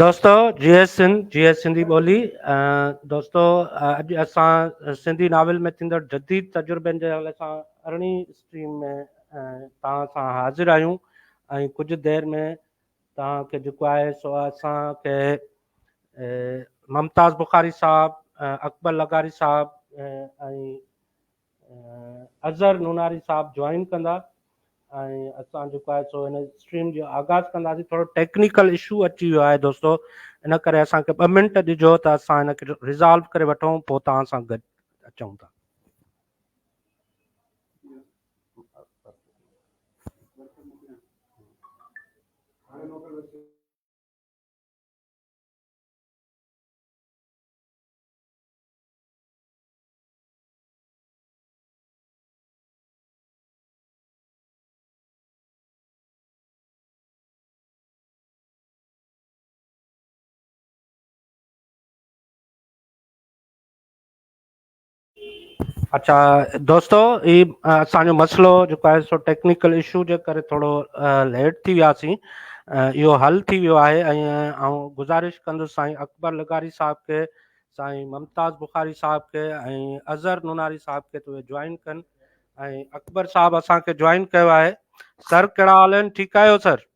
دوستو جي ايس سنڌ جي ايس سنڌي ٻولي دوستو اڄ اسان سنڌي ناول ۾ ٿيندڙ جديد تجربن جي حوالي سان ارڙهين اسٽريم ۾ توهان سان حاضر آهيون ۽ ڪجهه دير ۾ توهان کي جيڪو آهي سو اسان کي ممتاز بخاري صاحب اڪبر لغاري صاحب ۽ اظهر نوناري صاحب جوائن ڪندا ۽ اسان جيڪو آهي سو هن اسٽريم جو آغاز ڪنداسين. ٿورو ٽيڪنيڪل اشو اچي ويو آهي دوستو، ان ڪري اسان کي 2 منٽ ڏجو ته اسان هن کي ريزالو ڪري وٺون، پوء توهان سان گڏ اچون ٿا. اچھا دوستو، هي اسان جو مسئلو جيڪو آهي سو ٽيڪنيڪل اشو جي ڪري ٿورو ليٽ ٿي وياسين، اهو حل ٿي ويو آهي. ۽ آئون گذارش ڪندس سائين اڪبر لغاري صاحب کي، سائين ممتاز بخاري صاحب کي ۽ اظهر نوناري صاحب کي ته اهي جوائن ڪن. ۽ اڪبر صاحب اسان کي جوائن ڪيو آهي. سر ڪهڙا حال آهن، ٺيڪ آهيو سر؟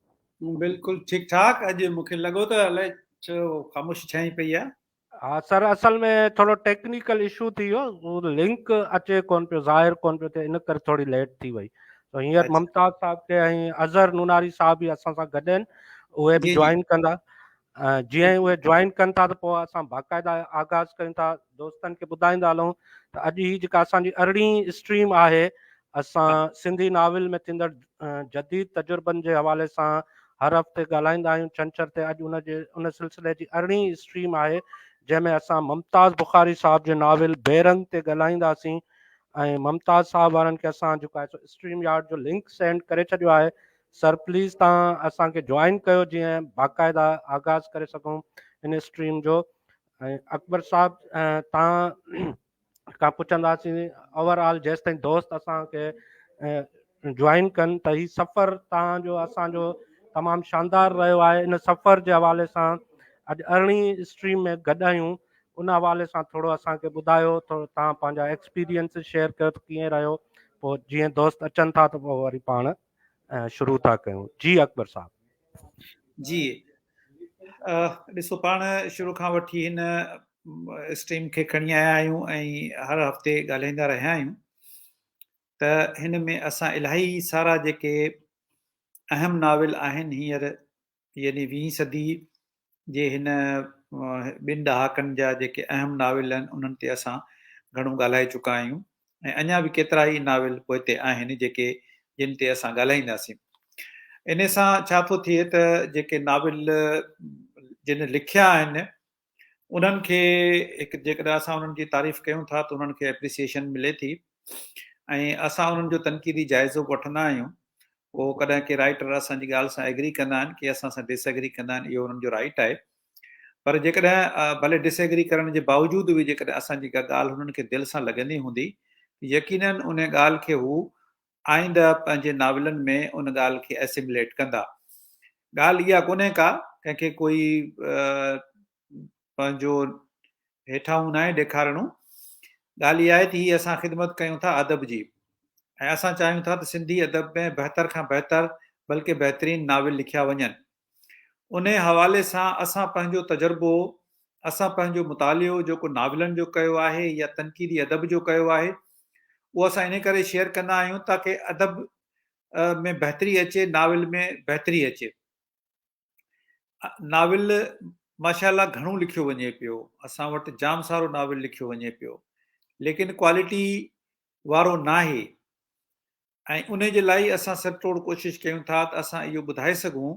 بلڪل ٺيڪ ٺاڪ. اڄ مونکي لڳو ته الائي ڇو خاموشي ڇانئي پئي آهي. ها سر، اصل ۾ ٿورو ٽيڪنيڪل اشو ٿي ويو، هو لنڪ اچي ڪون پيو، ظاهر ڪون پيو ٿئي، ان ڪري ٿوري ليٽ ٿي وئي. ته هينئر ممتاز صاحب کي ۽ اظهر نوناري صاحب به اسان سان گڏ آهن، اهي به جوائن ڪندا. جيئن ئي اهي جوائن ڪن ٿا ته پوء اسان باقاعده آغاز ڪيون ٿا. دوستن کي ٻڌائيندا هلون ته اڄ هي جيڪا اسان جي 18 اسٽريم آهي، اسان سنڌي ناول ۾ ٿيندڙ جديد تجربن جي حوالي سان هر هفتي ڳالهائيندا آهيون ڇنڇر تي. اڄ ان جي ان سلسلي جي 18 اسٽريم آهي، جنهن ۾ اسان ممتاز بخاري صاحب جي ناول بيرنگ تي ڳالهائينداسين. ۽ ممتاز صاحب وارن کي اسان جيڪو آهي سو اسٽريم يارڊ جو لنڪ سينڊ ڪري ڇڏيو آهي. سر پليز توهان اسان کي جوائن ڪيو جيئن باقاعده آغاز ڪري سگهون هن اسٽريم جو. ۽ اڪبر صاحب توهان کان پڇنداسين اوور آل جيستائين دوست اسان کي جوائن ڪن ته هي سفر توهان جو اسان جو تمام شاندار رهيو آهي. ان سفر جي حوالي سان اڄ 18 اسٽريم ۾ گڏ آهيون، ان حوالي سان ٿورو اسان کي ٻڌايو، ٿورو توهان پنهنجا ايڪسپيرينس شيئر ڪيو ته ڪيئن رهيو. پوء جيئن دوست اچن ٿا ته پوء وري پاڻ شروع ٿا ڪيون. جي اڪبر صاحب. جي ڏسو، پاڻ شروع کان وٺي هن اسٽريم کي کڻي آيا آهيون ۽ هر هفتي ڳالهائيندا رهيا آهيون ته هن ۾ اسان الاهي سارا جيڪي اهم ناول آهن هينئر، يعني ويهين صدي جي هن ٻن ڏهاڪن جا جيڪي اهم ناول آهن، انهن تي اسان گهڻو ڳالهائي چڪا آهيون ۽ اڃا به ڪيترا ئي ناول پوئتي آهن جيڪي جن تي اسان ڳالهائينداسين. ان سان ڇا ٿو ٿئي ته جيڪي ناول جن لکيا آهن انهن کي هڪ جيڪڏهن اسان انهن جي تعريف ڪيون ٿا ته انهن کي اپريسيئيشن ملي ٿي ۽ اسان انهن جو تنقيدي جائزو به وٺندا آهيون. پوء ڪڏهن ڪي رائيٽر اسان جي ڳالهه سان ايگري ڪندا آهن، ڪي اسان سان ڊس ايگري ڪندا آهن، اهو انهن جو رائيٽ آهي. پر جيڪڏهن ڀلي ڊس ايگري ڪرڻ جي باوجود به جيڪڏهن اسان جي ڪا ڳالهه انهن کي دل سان لڳندي هوندي ته يقينن ان ڳالهه کي هو آئنده پنهنجي ناولن ۾ ان ڳالهه کي اسيميليٽ ڪندا. ڳالهه اها ڪونهي ڪا ڪنهن کي ڪوئي پنهنجو هيٺاهون ناهي ڏيکارڻو. ڳالهه اها آهي ته هي اسان خدمت ڪيون ٿا ادب جي ۽ اسان چاهيون ٿا ته سنڌي ادب ۾ بهتر کان بهتر بلڪه بهترين ناول لکيا وڃن. انهي حوالي سان اسان پنهنجو تجربو، اسان پنهنجو مطالعو جيڪو ناولن جو ڪيو آهي يا تنقيدي ادب جو ڪيو آهي، اهو اسان انهي ڪري شيئر ڪندا آهيون تاڪه ادب ۾ بهتري اچي، ناول ۾ بهتري اچي. ناول ماشاء الله گهڻو لکيو وڃي پيو، اسان وٽ جام سارو ناول لکيو وڃي پيو، ليڪن ڪوالٽي وارو ناهي ۽ ان جي لاء اسان سر ٽوڙ ڪوشش ڪيون ٿا ته اسان اهو ٻڌائي سگهون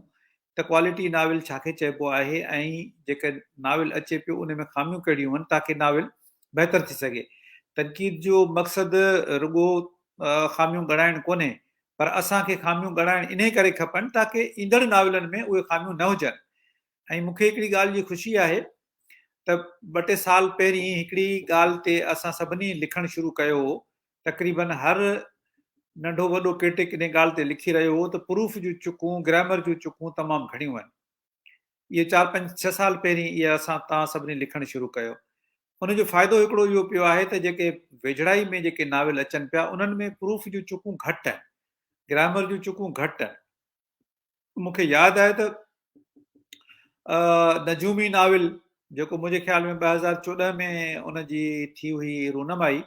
ته ڪوالٽي ناول ڇا کي چئبو آهي ۽ جيڪي ناول اچي پيو ان ۾ خاميون ڪهڙيون آهن تاڪه ناول بهتر ٿي سگهي. تنقيد جو مقصد رڳو خاميون ڳڻائڻ ڪونهي، پر اسان کي خاميون ڳڻائڻ انهي ڪري کپن تاڪه ايندڙ ناولن ۾ اهي خاميون نه هجن. ۽ مون کي هڪڙي ڳالهه جي خوشي آهي ته ٻه ٽي سال پهرين هڪڙي ڳالهه تي اسان سڀني لکڻ شروع ڪيو هو، تقريبن هر ننڍو وڏو ڪرٽڪ انهي ڳالهه تي لکي رهيو هو ته پروف جون چڪون، گرامر جون چڪون تمام گهڻيون آهن. اهي 4 5 6 سال پهرين اهي اسان توهان سڀني لکڻ شروع ڪيو. ان جو فائدو هڪڙو اهو پيو آهي ته جيڪي ويجهڙائي ۾ جيڪي ناول اچن پيا انهن ۾ پروف جون چڪون گهٽ آهن، گرامر جون چڪون گهٽ آهن. مون کي ياد آهي ته نجومي ناول جيڪو منهنجي خيال ۾ 2014 ۾ ان جي ٿي هئي رونمائي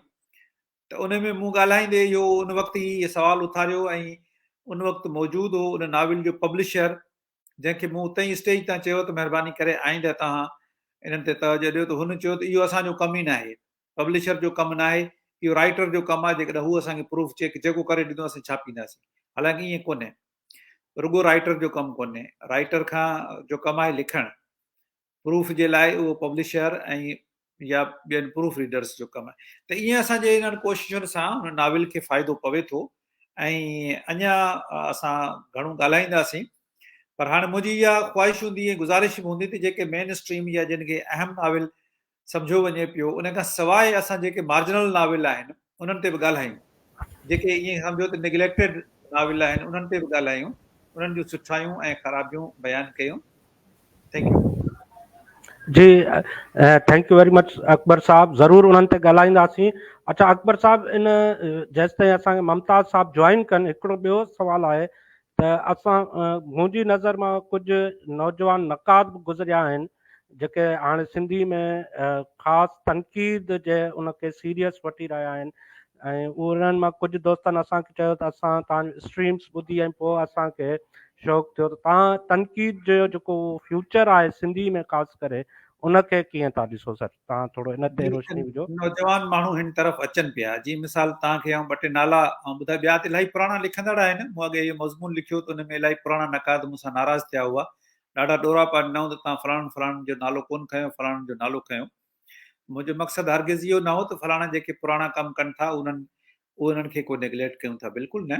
ته ان ۾ مون ڳالهائيندي اهو ان وقت ئي سوال اٿاريو ۽ ان وقت موجود هو ان ناول جو پبلشر جنهن کي مون اتي ئي اسٽيج تان چيو ته مهرباني ڪري آئنده توهان انهن تي توجه ڏيو ته هن چيو ته اهو اسان جو ڪم ئي ناهي، پبلشر جو ڪم ناهي، اهو رائيٽر جو ڪم آهي، جيڪڏهن هو اسان کي پروف چيڪ جيڪو ڪري ڏيندو اسين ڇاپينداسين. حالانڪه ائين ڪونهي، رڳو رائيٽر جو ڪم ڪونهي، رائيٽر کان جو ڪم آهي لکڻ، پروف جي لاء اهو پبلشر ۽ يا ٻين پروف ريڊرس جو ڪم آهي. ته ائين اسان جي انهن ڪوششن سان ان ناول کي فائدو پوي ٿو ۽ اڃا اسان گهڻو ڳالهائينداسين پر هاڻي منهنجي اها خواهش هوندي ۽ گذارش به هوندي ته جيڪي مين اسٽريم يا جن کي اهم ناول سمجهيو وڃي پيو ان کان سواء اسان جيڪي مارجنل ناول آهن انهن تي به ڳالهايون، جيڪي ائين سمجهو ته نگليڪٽيڊ ناول آهن انهن تي به ڳالهايون، انهن جون سٺايون ۽ خرابيون بيان ڪيون. Thank you. Ji thank you very much Akbar صاحب ضرور انهن تي ڳالهائينداسين. اڇا اڪبر صاحب ان جيستائين اسان کي ممتاز صاحب جوائن ڪن هڪڙو ٻيو سوال آهي ته اسان منهنجي نظر مان ڪجهه نوجوان نقاد به گذريا آهن جيڪي هاڻي سنڌي ۾ خاص تنقيد جي ان کي سيريس وٺي رهيا آهن ۽ انهن مان ڪجهه دوستن اسان کي چيو ته اسان توهان جون اسٽريمس ٻڌي ۽ پوء اسان کي شوق ٿيو ته توهان تنقيد جو جيڪو فيوچر آهي سنڌي ۾ خاص ڪري ان کي ڪيئن ٿا ڏسو سر؟ توهان ٿورو ان تي روشني وجهو. نوجوان ماڻهو هن طرف اچن پيا. جيئن مثال توهان کي آئون ٻه ٽي نالا آئون ٻڌايان ٻيا ته الاهي پراڻا لکندڙ آهن. مون اڳي اهو مضمون لکيو ته ان ۾ الاهي پراڻا نقاد مون سان ناراض ٿيا هئا. ڏاڍا ڏوراپا ڏنائون ته توهان فلاڻن فلاڻن جو نالو ڪونه کنيو فلاڻن جو نالو کنيو. منهنجو مقصد هرگز اهو نه هو ته فلاڻا جيڪي پراڻا ڪم ڪن ٿا انهن انهن کي ڪو نيگليڪٽ ڪيون ٿا بلڪل نه.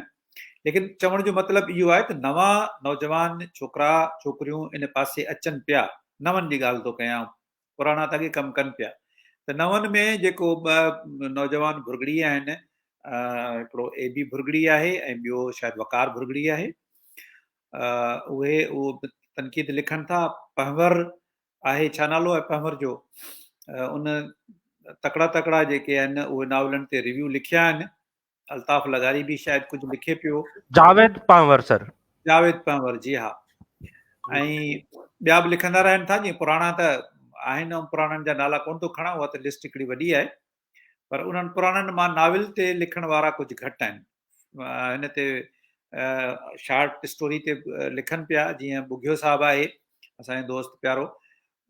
ليڪن چوڻ جو مطلب اهو آهي ته نوان نوجوان ڇوڪرا ڇوڪريون ان پاسي اچن پيا. نون جي ڳالهه ٿو ڪيان آئون. پراڻا ته اڳي ڪم ڪن پيا ته نون ۾ جيڪو ٻه نوجوان ڀرڳڙي آهن هڪڙو اي بي ڀرڳڙي آهي ۽ ٻيو شايد وقار ڀرڳڙي آهي اهي اهو تنقيد لکن ٿا پنهور آهي ڇا نالو آهي پنهور جو ان تڪڙا تڪڙا جيڪي آهن اهي ناولن تي ريويو لکيا آهن الطاف لغاري به شايد ڪجهه لکي پيو. جاويد پنهور سر. جاويد پنهور جي ها ۽ ٻيا به لکندا رهن ٿا جيئن پراڻا ته آهن ۽ پراڻن جا نالا ڪونه ٿو کڻان اها ته لسٽ هڪڙي وڏي آهي پر انهن پراڻن مان ناول تي لکڻ وارا ڪجهه گهٽ آهن هن تي شارٽ اسٽوري تي لکن پيا جيئن ٻگهيو صاحب آهي اسان جو دوست پيارو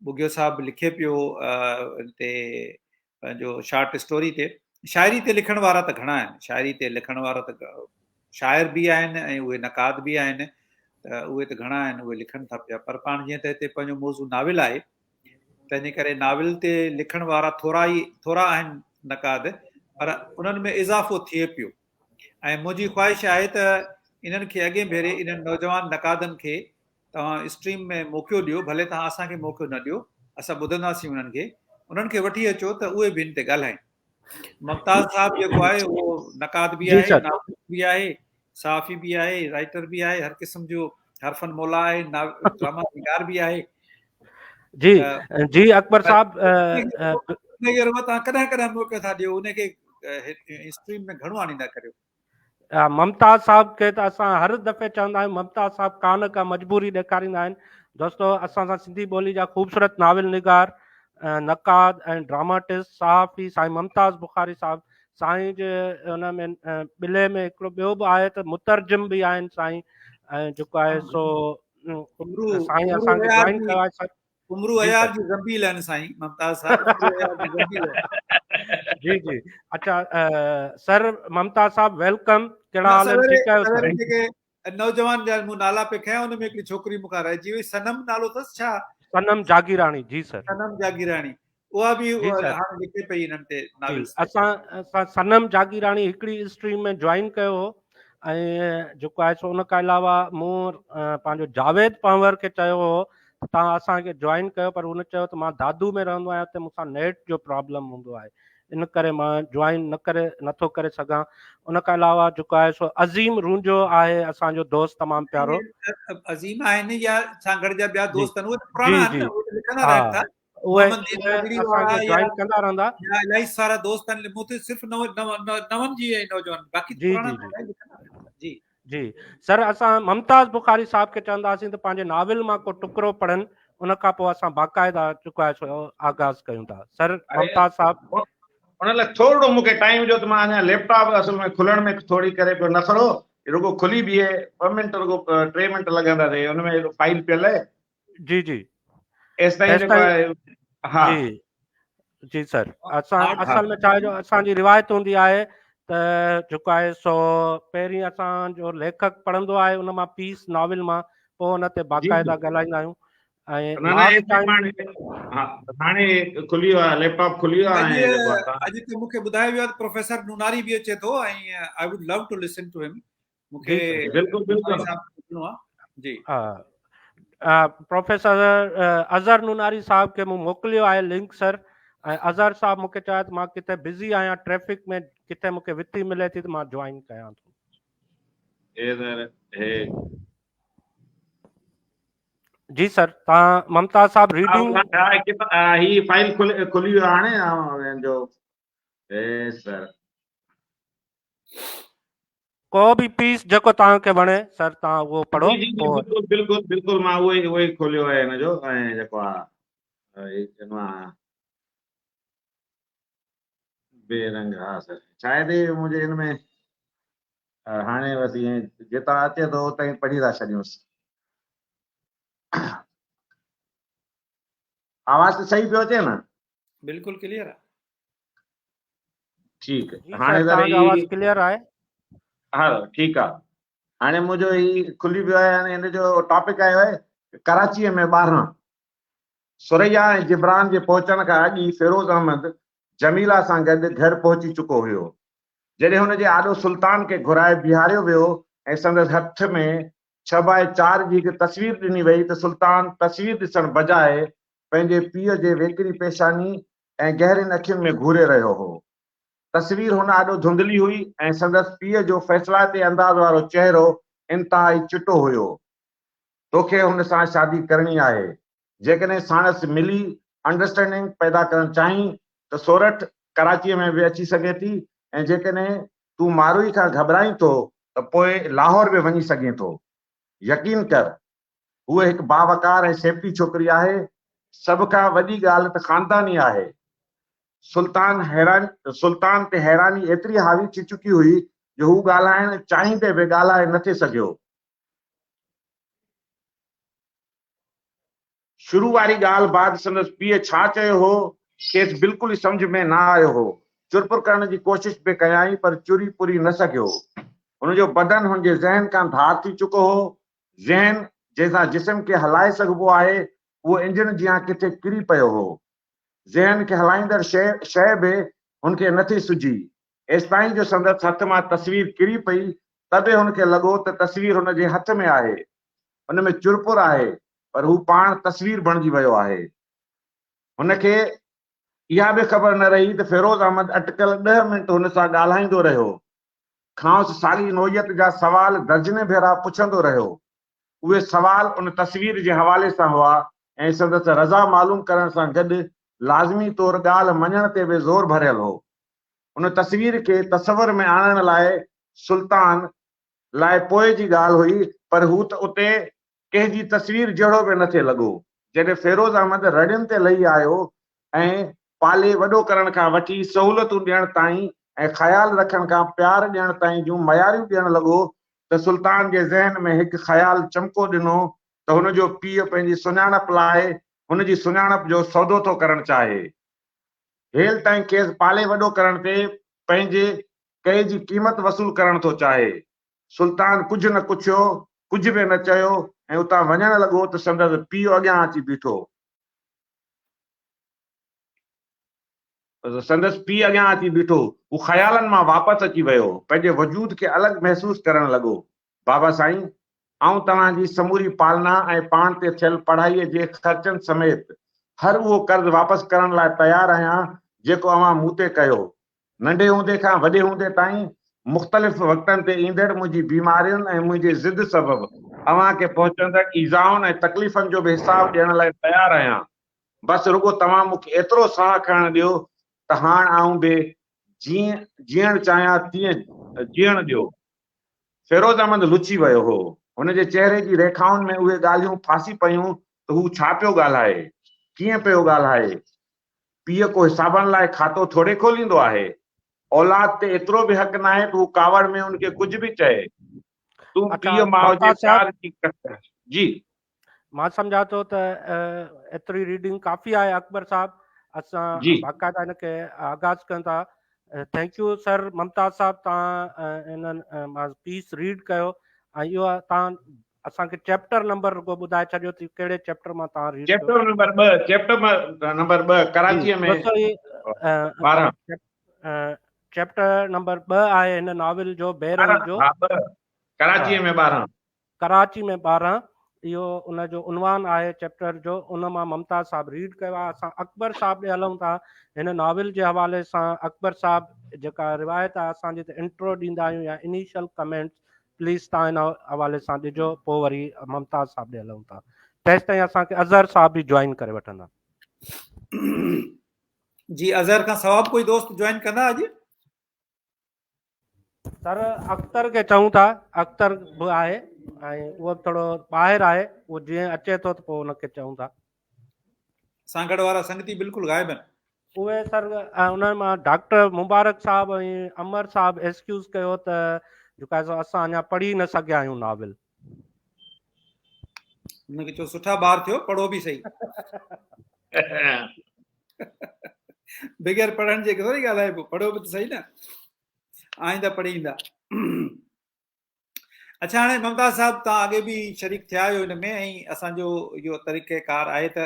ٻگهيو صاحب لکي پيو ان تي پنهنجو شارٽ اسٽوري تي شاعري تي لکڻ وارا ته گهڻا آهن شاعري تي لکڻ وارا ته شاعر به آهن ۽ اهي نقاد به آهن ته اهي ته گهڻا آهن اهي لکن ٿا پيا پر پاڻ جيئن ته هتي پنهنجو موضوع ناول آهي تنهن جي ڪري ناول تي لکڻ وارا ٿورا ئي ٿورا آهن نقاد پر انهن ۾ اضافو ٿئي پيو ۽ منهنجي خواهش آهي ته انهن کي اڳئين ڀيري انهن نوجوان نقادن کي توهان اسٽريم ۾ موقعو ڏيو ڀلي توهان اسان کي موقعو نه ڏيو اسان ٻڌنداسين انهن کي انهن کي وٺي اچو ته اهي به هن تي ڳالهائين ممتاز صاحب جيڪو آهي اهو نقاد به آهي ناولسٽ به آهي صحافي به آهي رائٽر به آهي هر قسم جو هر فن مولا آهي ڊراما نگار به آهي جي جي اڪبر صاحب ان کي رڳو توهان ڪڏهن ڪڏهن موقعو ٿا ڏيو ان کي اسٽريم ۾ گهڻو آڻيندا ڪريو ممتاز صاحب کي ته اسان هر دفعي چوندا آهيون ممتاز صاحب ڪا نه ڪا مجبوري ڏيکاريندا آهن دوستو اسان سان سنڌي ٻولي جا خوبصورت ناول نگار نقاد ۽ ڊراماٽسٽ صحافي سائين ممتاز بخاري صاحب سائين جي ان ۾ ٻلي ۾ هڪڙو ٻيو به آهي ته مترجم به آهن سائين ۽ جيڪو آهي سو سائين اسان کي جوائن ڪيو آهي سر عمرو اياز جي زنبيل آهن سائين ممتاز صاحب عمرو اياز جي زنبيل جي جي اچھا سر ممتاز صاحب welcome ڪهڙا حال آهن ٺيڪ آهيو سر جيڪي نوجوان جا مون نالا پي کنيا ان ۾ هڪڙي ڇوڪري مون کان رهجي وئي صنم نالو اٿس ڇا صنم جاگيراڻي جي سر صنم جاگيراڻي اها به هاڻي لکي پئي انهن تي ناولس اسان صنم جاگيراڻي هڪڙي اسٽريم ۾ جوائن ڪيو هو ۽ جيڪو آهي سو ان کان علاوه مون پنهنجو جاويد پنهور کي چيو هو ته توهان اسان کي جوائن ڪيو پر هن چيو ته مان دادو ۾ رهندو آهيان اتي مون سان نيٽ جو پرابلم هوندو آهي ان ڪري مان جوائن نه ڪري نٿو ڪري سگهان. ان کان علاوه جيڪو آهي سو عظيم رونجهو آهي اسان جو دوست تمام پيارو. عظيم آهن يا سانگهڙ جا ٻيا دوست آهن اهي ته پراڻا آهن نه اهي ته لکندا رهن ٿا. اهي اسان کي جوائن ڪندا رهندا. يا الاهي سارا دوست آهن مون تي صرف نون جي ۽ نوجوان باقي پراڻا لکندا رهن ٿا. جي جي سر اسان ممتاز بخاري صاحب کي چونداسين ته پنهنجي ناول مان ڪو ٽڪرو پڙهن ان کان پوء اسان باقاعده جيڪو آهي سو آغاز ڪيون ٿا سر ممتاز صاحب. ان لاء ٿورڙو مون کي ٽائيم ڏيو ته مان اڃا ليپ ٽاپ اصل ۾ کلڻ ۾ ٿوري ڪري پيو نخرو رڳو کلي بيهي ٻه منٽ رڳو ٽي منٽ لڳندا ته ان ۾ فائيل پيل آهي. جي جي ايستائين جيڪو آهي ها جي جي سر اسان اصل ۾ ڇا جو اسان جي روايت هوندي آهي ته جيڪو آهي سو پهرين اسان جو ليکڪ پڙهندو آهي ان مان پيس ناول مان پوء ان تي باقاعده ڳالهائيندا آهيون ۽ لاسٽ ٽائيم ها هاڻي کلي ويو آهي ليپ ٽاپ کلي ويو آهي اڄ ته مون کي ٻڌايو ويو آهي ته پروفيسر نوناري به اچي ٿو ۽ I would love to listen to him مون کي بلڪل بلڪل جي ها پروفيسر اظهر نوناري صاحب کي مون موڪليو آهي لنڪ سر ۽ اظهر صاحب مون کي چيو ته مان ڪٿي بزي آهيان ٽريفڪ ۾ ڪٿي مون کي وٿي ملي ٿي ته مان جوائن ڪيان ٿو. اظهر هي جي سر تان ممتاز صاحب ريڊنگ هي فائل کلي ويو هاڻي جو هي سر ڪو به پيس جيڪو توهان کي وڻي سر توهان اهو پڙهو جي جي بلڪل بلڪل بلڪل مان اهو ئي اهو ئي کوليو آهي هن جو ۽ جيڪو آهي بي رنگ ها سر شايد هي منهنجي هن ۾ هاڻي بس ائين جتان اچي ٿو اتان ئي پڙهي ٿا ڇڏيونس آواز ته صحيح پيو اچي نه؟ بلڪل ڪليئر آهي. ٺيڪ هاڻي ذرا هي آواز ڪليئر آهي. ها ٺيڪ آ هاڻي منهنجو هي کلي ويو آهي هاڻي هن جو ٽاپڪ آيو آهي ڪراچيء ۾ 12 ثريا ۽ جبران جي پهچڻ کان اڳ ئي فيروز احمد جميلا سان گڏ گهر پهچي چڪو هيو. جڏهن هن جي آڏو سلطان کي گهرائي بيهاريو ويو ۽ سندس هٿ ۾ ڇهه باء چار جي هڪ تصوير ڏني وئي ته سلطان تصوير ڏسڻ بجاء پنهنجي پيء جي ويڪري پيشاني ۽ گهرين اکين ۾ گهوري رهيو هو. تصوير هن آڏو ڌنڌلي هئي ۽ سندس پيء جو فيصلائتي انداز وارو چهرو انتهائي چٽو هيو. توکي هن سان شادي ڪرڻي آهي. جيڪڏهن ساڻس ملي انڊرسٽينڊنگ پيدا ڪرڻ چاهين ته سورٺ ڪراچيء ۾ به اچي سگهي ٿي ۽ جيڪڏهن تون ماروئي کان گهٻرائين ٿو ته پوء لاهور به وڃي سگهين ٿو. يقين ڪر، هوء هڪ باوقار ۽ سيبتي ڇوڪري آهي. سڀ کان وڏي ڳالهه ته خانداني آهي. سلطان سلطان تي حيراني ايتري حاوي ٿي چڪي هئي جو هو ڳالهائڻ چاهيندي به ڳالهائي نه ٿي سگهيو. شروع واري ڳالهه بعد سندس پيء ڇا چيو هو، کيس بلڪل ئي سمجهه ۾ نه آيو هو. چرپر ڪرڻ جي ڪوشش به ڪيائين پر چري پري نه سگهيو. هن جو بدن هن جي ذهن کان ڌار ٿي چڪو هو. ذهن، جنهن سان جسم کي هلائي سگهبو آهي، اهو انجڻ جيان ڪٿي ڪري پيو هو. ذهن کي هلائيندڙ شيء به هن کي نه ٿي سجهي. ايستائين جو سندس هٿ مان تصوير ڪري پئي ته به هن کي لڳو ته تصوير هن جي هٿ ۾ آهي. ان ۾ چرپر آهي. پر هو پاڻ تصوير بڻجي ويو آهي. هن کي اها به خبر نه رهي ته فيروز احمد اٽڪل ڏهه منٽ هن سان ڳالهائيندو رهيو. کانئس ساڳي نوعيت جا سوال درجنين ڀيرا پڇندو رهيو. اهي سوال ان تصوير جي حوالي سان هئا ۽ سندس رضا معلوم ڪرڻ سان گڏ لازمي طور ڳالهه مڃڻ تي به زور ڀريل هو. ان تصوير کي تصور ۾ آڻڻ لاء سلطان لاء پوء جي ڳالهه هئي پر هو ته اتي ڪنهن جي تصوير جهڙو به نه ٿي لڳو. جڏهن فيروز احمد رڙين تي لهي آيو ۽ پالي وڏو ڪرڻ کان وٺي سهولتون ڏيڻ تائين ۽ خيال رکڻ کان پيار ڏيڻ تائين جون مياريون ڏيڻ لڳو ته سلطان جي ذهن ۾ هڪ خيال چمڪو ڏنو ته هن جو پيء پنهنجي سڃاڻپ لاء هن جي سڃاڻپ جو سودو ٿو ڪرڻ چاهي. هيل تائين کيس پالي وڏو ڪرڻ تي پنهنجي ڪئي جي قيمت وصول ڪرڻ ٿو چاهي. سلطان ڪجهه نه ڪڇيو، ڪجهه به نه چيو ۽ اتان وڃڻ لڳو ته سندس پيء اڳيان اچي بيٺو. سندس پيء اڳيان اچي بيٺو. هو خيالن مان واپس اچي ويو. پنهنجي وجود کي الڳ محسوس ڪرڻ لڳو. بابا سائين! آئون توهان جي سموري پالنا ۽ پاڻ تي ٿيل پڙهائيء جي خرچن سميت هر اهو قرض واپس ڪرڻ لاء تيار آهيان، جيڪو اوهان مون تي ڪيو. ننڍي هوندي کان وڏي هوندي تائين مختلف وقتن تي ايندڙ منهنجي بيمارين ۽ منهنجي ضد سبب اوهان کي پهچندڙ ايذائن ۽ تڪليفن جو به حساب ڏيڻ لاء تيار آهيان. بس رڳو توهان مون کي ايترو ساهه کڻڻ ڏيو ته هاڻ آئون به جيئن جيئڻ چاهيان تيئن جيئڻ ڏيو. فيروز احمد لڇي ويو هو. هن جي چهري جي ريکائن ۾ اهي ڳالهيون ڦاسي پيون ته هو ڇا پيو ڳالهائي؟ ڪيئن پيو ڳالهائي؟ پيء ڪو حسابن لاء کاتو ٿوري کوليندو آهي. اولاد تي ايترو به حق ناهي ته هو ڪاوڙ ۾ ان کي ڪجهه به چئي. تون اڇا پيء ماء جي ممتاز صاحب پيار جي ڪٿ جي. مان سمجهان ٿو ته ايتري ريڊنگ ڪافي آهي اڪبر صاحب اسان جي. باقاعده ان کي آغاز ڪيون ٿا thank you سر ممتاز صاحب تان ان مان پيس ريڊ ڪيو ۽ اهو تان اسان کي چيپٽر نمبر رڳو ٻڌائي ڇڏيو ته ڪهڙي چيپٽر مان توهان ريڊ ڪيو. چيپٽر نمبر 2 چيپٽر نمبر 2 جي ڪراچيء ۾ دوستو هي 12. چيپٽر نمبر 2 آهي هن ناول جو بي رنگ 12 جو. ها 2 ها ڪراچيء ۾ 12. ڪراچي ۾ 12 اهو ان جو عنوان آهي چيپٽر جو ان مان ممتاز صاحب ريڊ ڪيو آهي اسان اڪبر صاحب ڏي هلون ٿا هن ناول جي حوالي سان اڪبر صاحب جيڪا روايت آهي اسان جي ته انٽرو ڏيندا آهيون يا انيشل ڪمينٽس پليز تان ان حوالي سان ڏجو پوء وري ممتاز صاحب ڏي هلون ٿا تيستائين اسان کي اظهر صاحب به جوائن ڪري وٺندا. جي اظهر کان سوا به ڪوئي دوست جوائن ڪندا اڄ؟ سر اختر کي چئون ٿا اختر به آهي ۽ اهو به ٿورو ٻاهر آهي اهو جيئن اچي ٿو ته پوء ان کي چئون ٿا. سانگهڙ وارا سنگتي بلڪل غائب آهن. اهي سر انهن مان ڊاڪٽر مبارڪ صاحب ۽ امر صاحب ايڪسڪيوز ڪيو ته جيڪو آهي سو اسان اڃا پڙهي نه سگهيا آهيون ناول. هن کي چئو سٺا ٻار ٿيو پڙهو به سهي. بغير پڙهڻ جي ٿوري ڳالهائبو پڙهو به ته سهي نه آئنده پڙهي ايندا. اڇا هاڻي ممتاز صاحب تان اڳي به شريڪ ٿيا آهيو هن ۾ ۽ اسان جو اهو طريقه ڪار آهي ته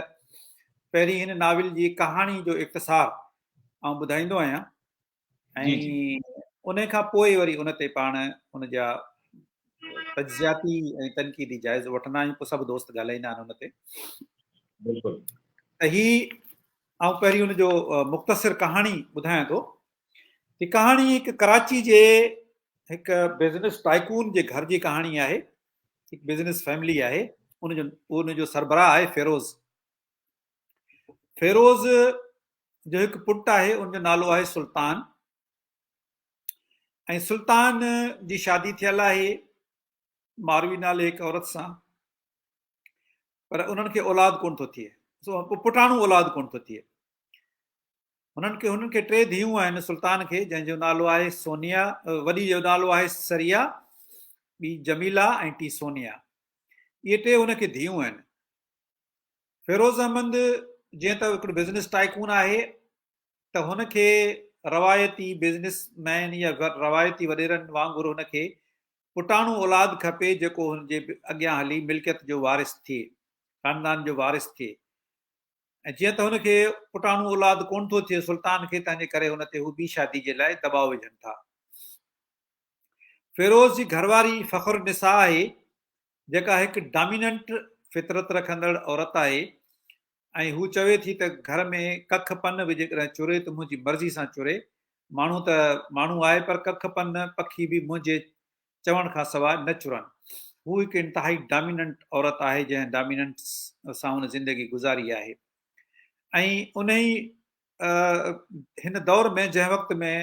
پهرين هن ناول جي ڪهاڻي جو اختصار آئون ٻڌائيندو آهيان ۽ ان کان پوء وري ان تي پاڻ ان جا تجزياتي ۽ تنقيدي جائزو وٺندا آهيون پوء سڀ دوست ڳالهائيندا آهن ان تي بلڪل ته هي آئون پهرين ان جو مختصر ڪهاڻي ٻڌايان ٿو هي ڪهاڻي هڪ ڪراچي جي هڪ بزنس ٽائيڪون جي گهر جي ڪهاڻي آهي. هڪ بزنس فيملي آهي. ان جو ان جو سربراهه آهي فيروز. فيروز جو هڪ پٽ آهي ان جو نالو آهي سلطان ۽ سلطان جي شادي ٿيل آهي ماروي نالي هڪ عورت سان پر انهن کي اولاد ڪونه ٿو ٿئي پٽاڻو اولاد ڪونه ٿو ٿئي هنن کي هنن کي ٽي ڌيئون آهن سلطان کي جنهن جو نالو آهي سونيا وڏي جو نالو آهي سريا ٻي جميلا ۽ ٽي سونيا اهي ٽي هن کي ڌيئون آهن فيروز احمد جيئن ته هڪڙو بزنس ٽائيڪون آهي ته هن کي روايتي بزنس مين يا روايتي وڏيرن وانگر هن کي پٽاڻو اولاد کپي جيڪو هن جي اڳيان هلي ملڪيت جو وارث ٿئي خاندان جو وارث ٿئي ۽ جيئن ته هن کي پٽاڻو اولاد ڪونه ٿو ٿئي سلطان کي تنهن جي ڪري هن تي هو ٻي شادي جي لاء دٻاء وجهن ٿا. فيروز جي گهرواري فخر النساء آهي جيڪا هڪ ڊاميننٽ فطرت رکندڙ عورت آهي ۽ هو چوي ٿي ته گهر ۾ ڪک پن به جيڪڏهن چري ته منهنجي مرضي سان چري ماڻهو ته ماڻهو آهي پر ڪک پن پکي به منهنجي چوڻ کان سواء نه چرن. هوء هڪ انتهائي ڊاميننٽ عورت آهي جنهن ڊاميننٽس سان هن زندگي گذاري آهي ۽ انهي هن دور ۾ جنهن وقت ۾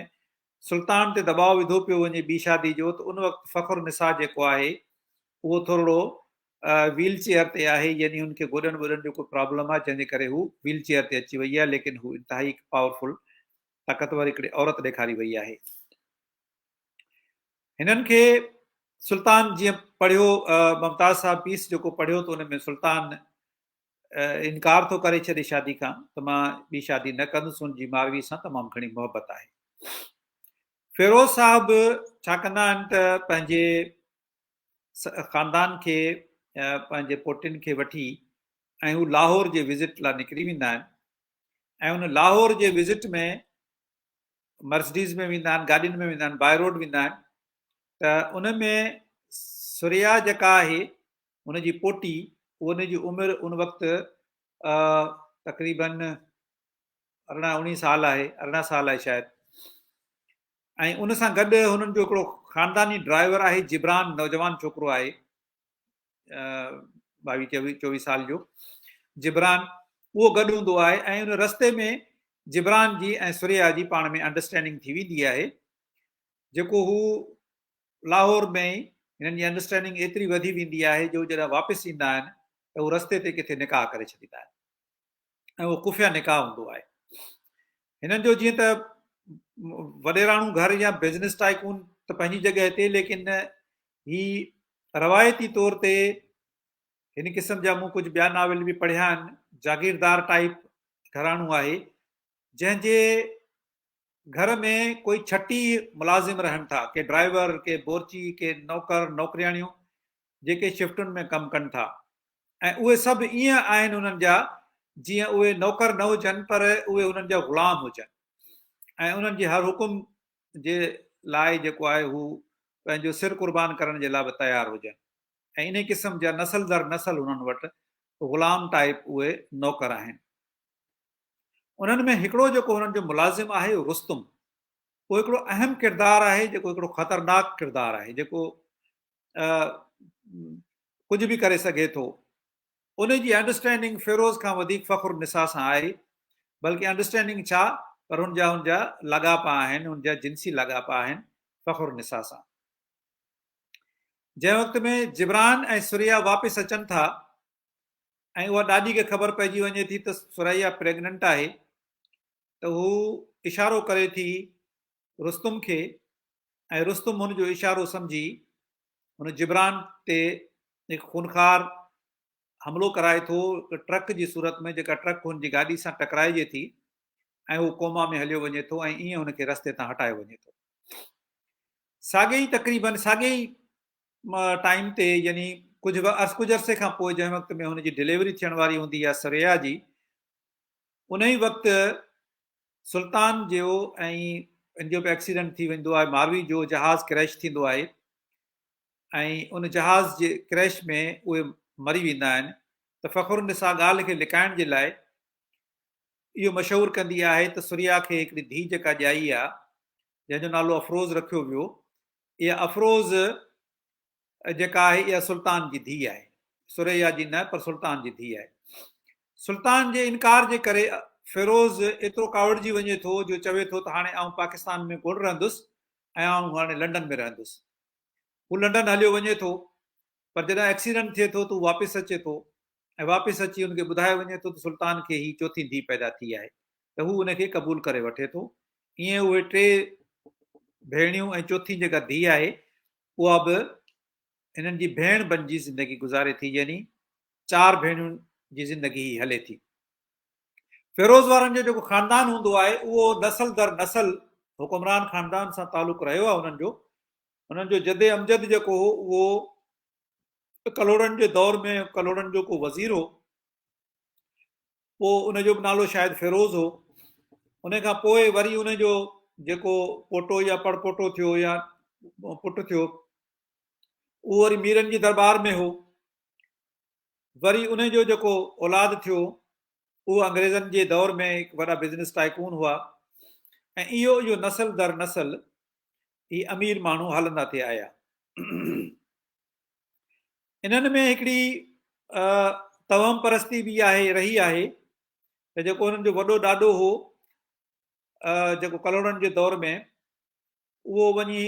سلطان تي دٻاء وڌو پيو وڃي ٻي شادي جو ته ان وقت فخر النساء جيڪو آهي اهو ٿورڙو ويل چيئر تي آهي يعني هن کي گوڏن ووڏن جو ڪو پرابلم آهي جنهن جي ڪري هو ويل چيئر تي اچي وئي آهي ليڪن هو انتهائي هڪ پاورفل طاقتور هڪڙي عورت ڏيکاري وئي آهي. هنن کي سلطان جيئن پڙهيو ممتاز صاحب پيس جيڪو پڙهيو ته ان ۾ سلطان انڪار ٿو ڪري ڇڏي شادي کان ته مان ٻي شادي نه ڪندس هن جي ماروي سان تمام گهڻي محبت آهي فيروز صاحب ڇا ڪندا آهن ته پنهنجي خاندان کي پنهنجي پوٽين کي وٺي ۽ هو لاهور جي وزٽ لاء نڪري ويندا آهن ۽ ان لاهور جي وزٽ ۾ مرسڊيز ۾ ويندا آهن گاڏين ۾ ويندا آهن باء روڊ ويندا آهن ته ان ۾ ثريا جيڪا آهي ان جي پوٽي ان جي عمر ان وقت تقريبن 18 19 سال آهي 18 سال آهي شايد ۽ ان سان گڏ هنن جو هڪڙو خانداني ڊرائيور آهي جبران نوجوان ڇوڪرو آهي 22 24 سال جو جبران اهو گڏ هوندو آهي ۽ ان رستي ۾ جبران جي ۽ ثريا جي پاڻ ۾ انڊرسٽينڊنگ ٿي ويندي آهي جيڪو هو لاهور ۾ ئي هنن جي انڊرسٽينڊنگ ايتري وڌي ويندي آهي جو جڏهن واپس ايندا آهن ته هو رستي تي ڪٿي نڪاح ڪري ڇڏيندا آهن ۽ اهو خفيه نڪاح هوندو آهي. هنن جو جيئن ته وڏيراڻو گهر يا بزنس ٽائيڪون ته پنهنجي جڳهه تي ليڪن هي روايتي طور تي هن قسم جا مون ڪجهه ٻيا ناول به پڙهيا آهن جاگيردار ٽائيپ گهراڻو آهي جنهن جي گهر ۾ ڪوئي 36 ملازم رهن ٿا، ڪي ڊرائيور، ڪي بورچي، ڪي نوڪر نوڪرياڻيون جيڪي شفٽن ۾ ڪم ڪن ٿا ۽ اهي سڀ ائين آهن انهن جا جيئن اهي نوڪر نه هجن پر اهي انهن جا غلام هجن ۽ انهن جي هر حڪم جي لاء جيڪو آهي هو پنهنجو سر قربان ڪرڻ جي لاء به تيار هجن ۽ انهي قسم جا نسل در نسل انهن وٽ غلام ٽائيپ اهي نوڪر آهن. انهن ۾ هڪڙو جيڪو هنن جو ملازم آهي رستم اهو هڪڙو اهم ڪردار آهي جيڪو هڪڙو خطرناڪ ڪردار آهي جيڪو ڪجهه به ڪري سگهي ٿو ان جي انڊرسٽينڊنگ فيروز کان وڌيڪ فخر النساء سان آهي بلڪه انڊرسٽينڊنگ ڇا پر هن جا هن جا لاڳاپا آهن هن جا جنسي لاڳاپا آهن فخر النساء سان جنهن وقت ۾ جبران ۽ ثريا واپس اچن ٿا ۽ اها ڏاڏي کي خبر پئجي وڃي ٿي ته ثريا پريگننٽ آهي ته هو اشارو ڪري ٿي رستم کي ۽ رستم هن جو اشارو سمجهي هن جبران تي هڪ خونخوار حملو ڪرائي ٿو هڪ ٽرڪ جي صورت ۾ جيڪا ٽرڪ هن جي گاڏي سان ٽڪرائجي ٿي ۽ هو ڪوما ۾ هليو وڃي ٿو ۽ ائين هن کي رستي تان هٽايو وڃي ٿو. ساڳي ئي تقريبن ساڳي ئي ٽائيم تي يعني ڪجهه ڪجهه عرصي کان پوء جنهن وقت ۾ هن جي ڊليوري ٿيڻ واري هوندي آهي ثريا جي ان ئي وقت سلطان جو ۽ ان جو به ايڪسيڊنٽ ٿي ويندو آهي ماروي جو جهاز ڪريش ٿيندو آهي ۽ ان جهاز جي ڪريش ۾ اهي مري ويندا آهن ته فخر النساء ڳالهه کي لڪائڻ جي لاء اهو مشهور ڪندي آهي ته ثريا کي هڪڙي ڌي جيڪا ڄائي آهي جنهن جو نالو افروز رکيو ويو اها افروز جيڪا آهي اها سلطان جي ڌيء آهي. ثريا جي نه پر سلطان جي ڌيء آهي. سلطان جي انڪار جي ڪري فيروز ايترو ڪاوڙجي وڃي ٿو جو چوي ٿو ته هاڻي آئون پاڪستان ۾ ڪونه رهندس ۽ آئون هاڻي لنڊن ۾ رهندس. هو لنڊن هليو وڃي ٿو پر جڏهن ايڪسيڊنٽ ٿئي ٿو ته هو واپس اچي ٿو ۽ واپس اچي ان کي ٻڌايو وڃي ٿو ته سلطان کي هي چوٿين ڌيء پيدا ٿي آهي ته هو ان کي قبول ڪري وٺي ٿو. ائين اهي ٽي ڀيڻيون ۽ چوٿين جيڪا ڌيء آهي اها به هنن جي ڀيڻ بنجي زندگي گذاري ٿي يعني چار ڀيڻين جي زندگي هي هلي ٿي. فيروز وارن جو جيڪو خاندان هوندو آهي اهو نسل در نسل حڪمران خاندان سان تعلق رهيو آهي انهن جو. انهن جو جد امجد جيڪو هو اهو ڪلهوڙن جي دور ۾ ڪلهوڙن جو ڪو وزير هو پوء ان جو به نالو شايد فيروز هو ان کان پوء وري ان جو جيڪو پوٽو يا پڙ پوٽو ٿيو يا پٽ ٿيو اهو وري ميرن جي دربار ۾ هو وري ان جو جيڪو اولاد ٿيو اهو انگريزن جي دور ۾ هڪ وڏا بزنس ٽائيڪون هئا ۽ اهو اهو نسل در نسل هي امير ماڻهو هلندا ٿي آيا انهن ۾ هڪڙي توهم پرستي به آهي رهي آهي ته جيڪو انهن جو وڏو ڏاڏو هو جيڪو ڪلهوڙن جي دور ۾ اهو وڃي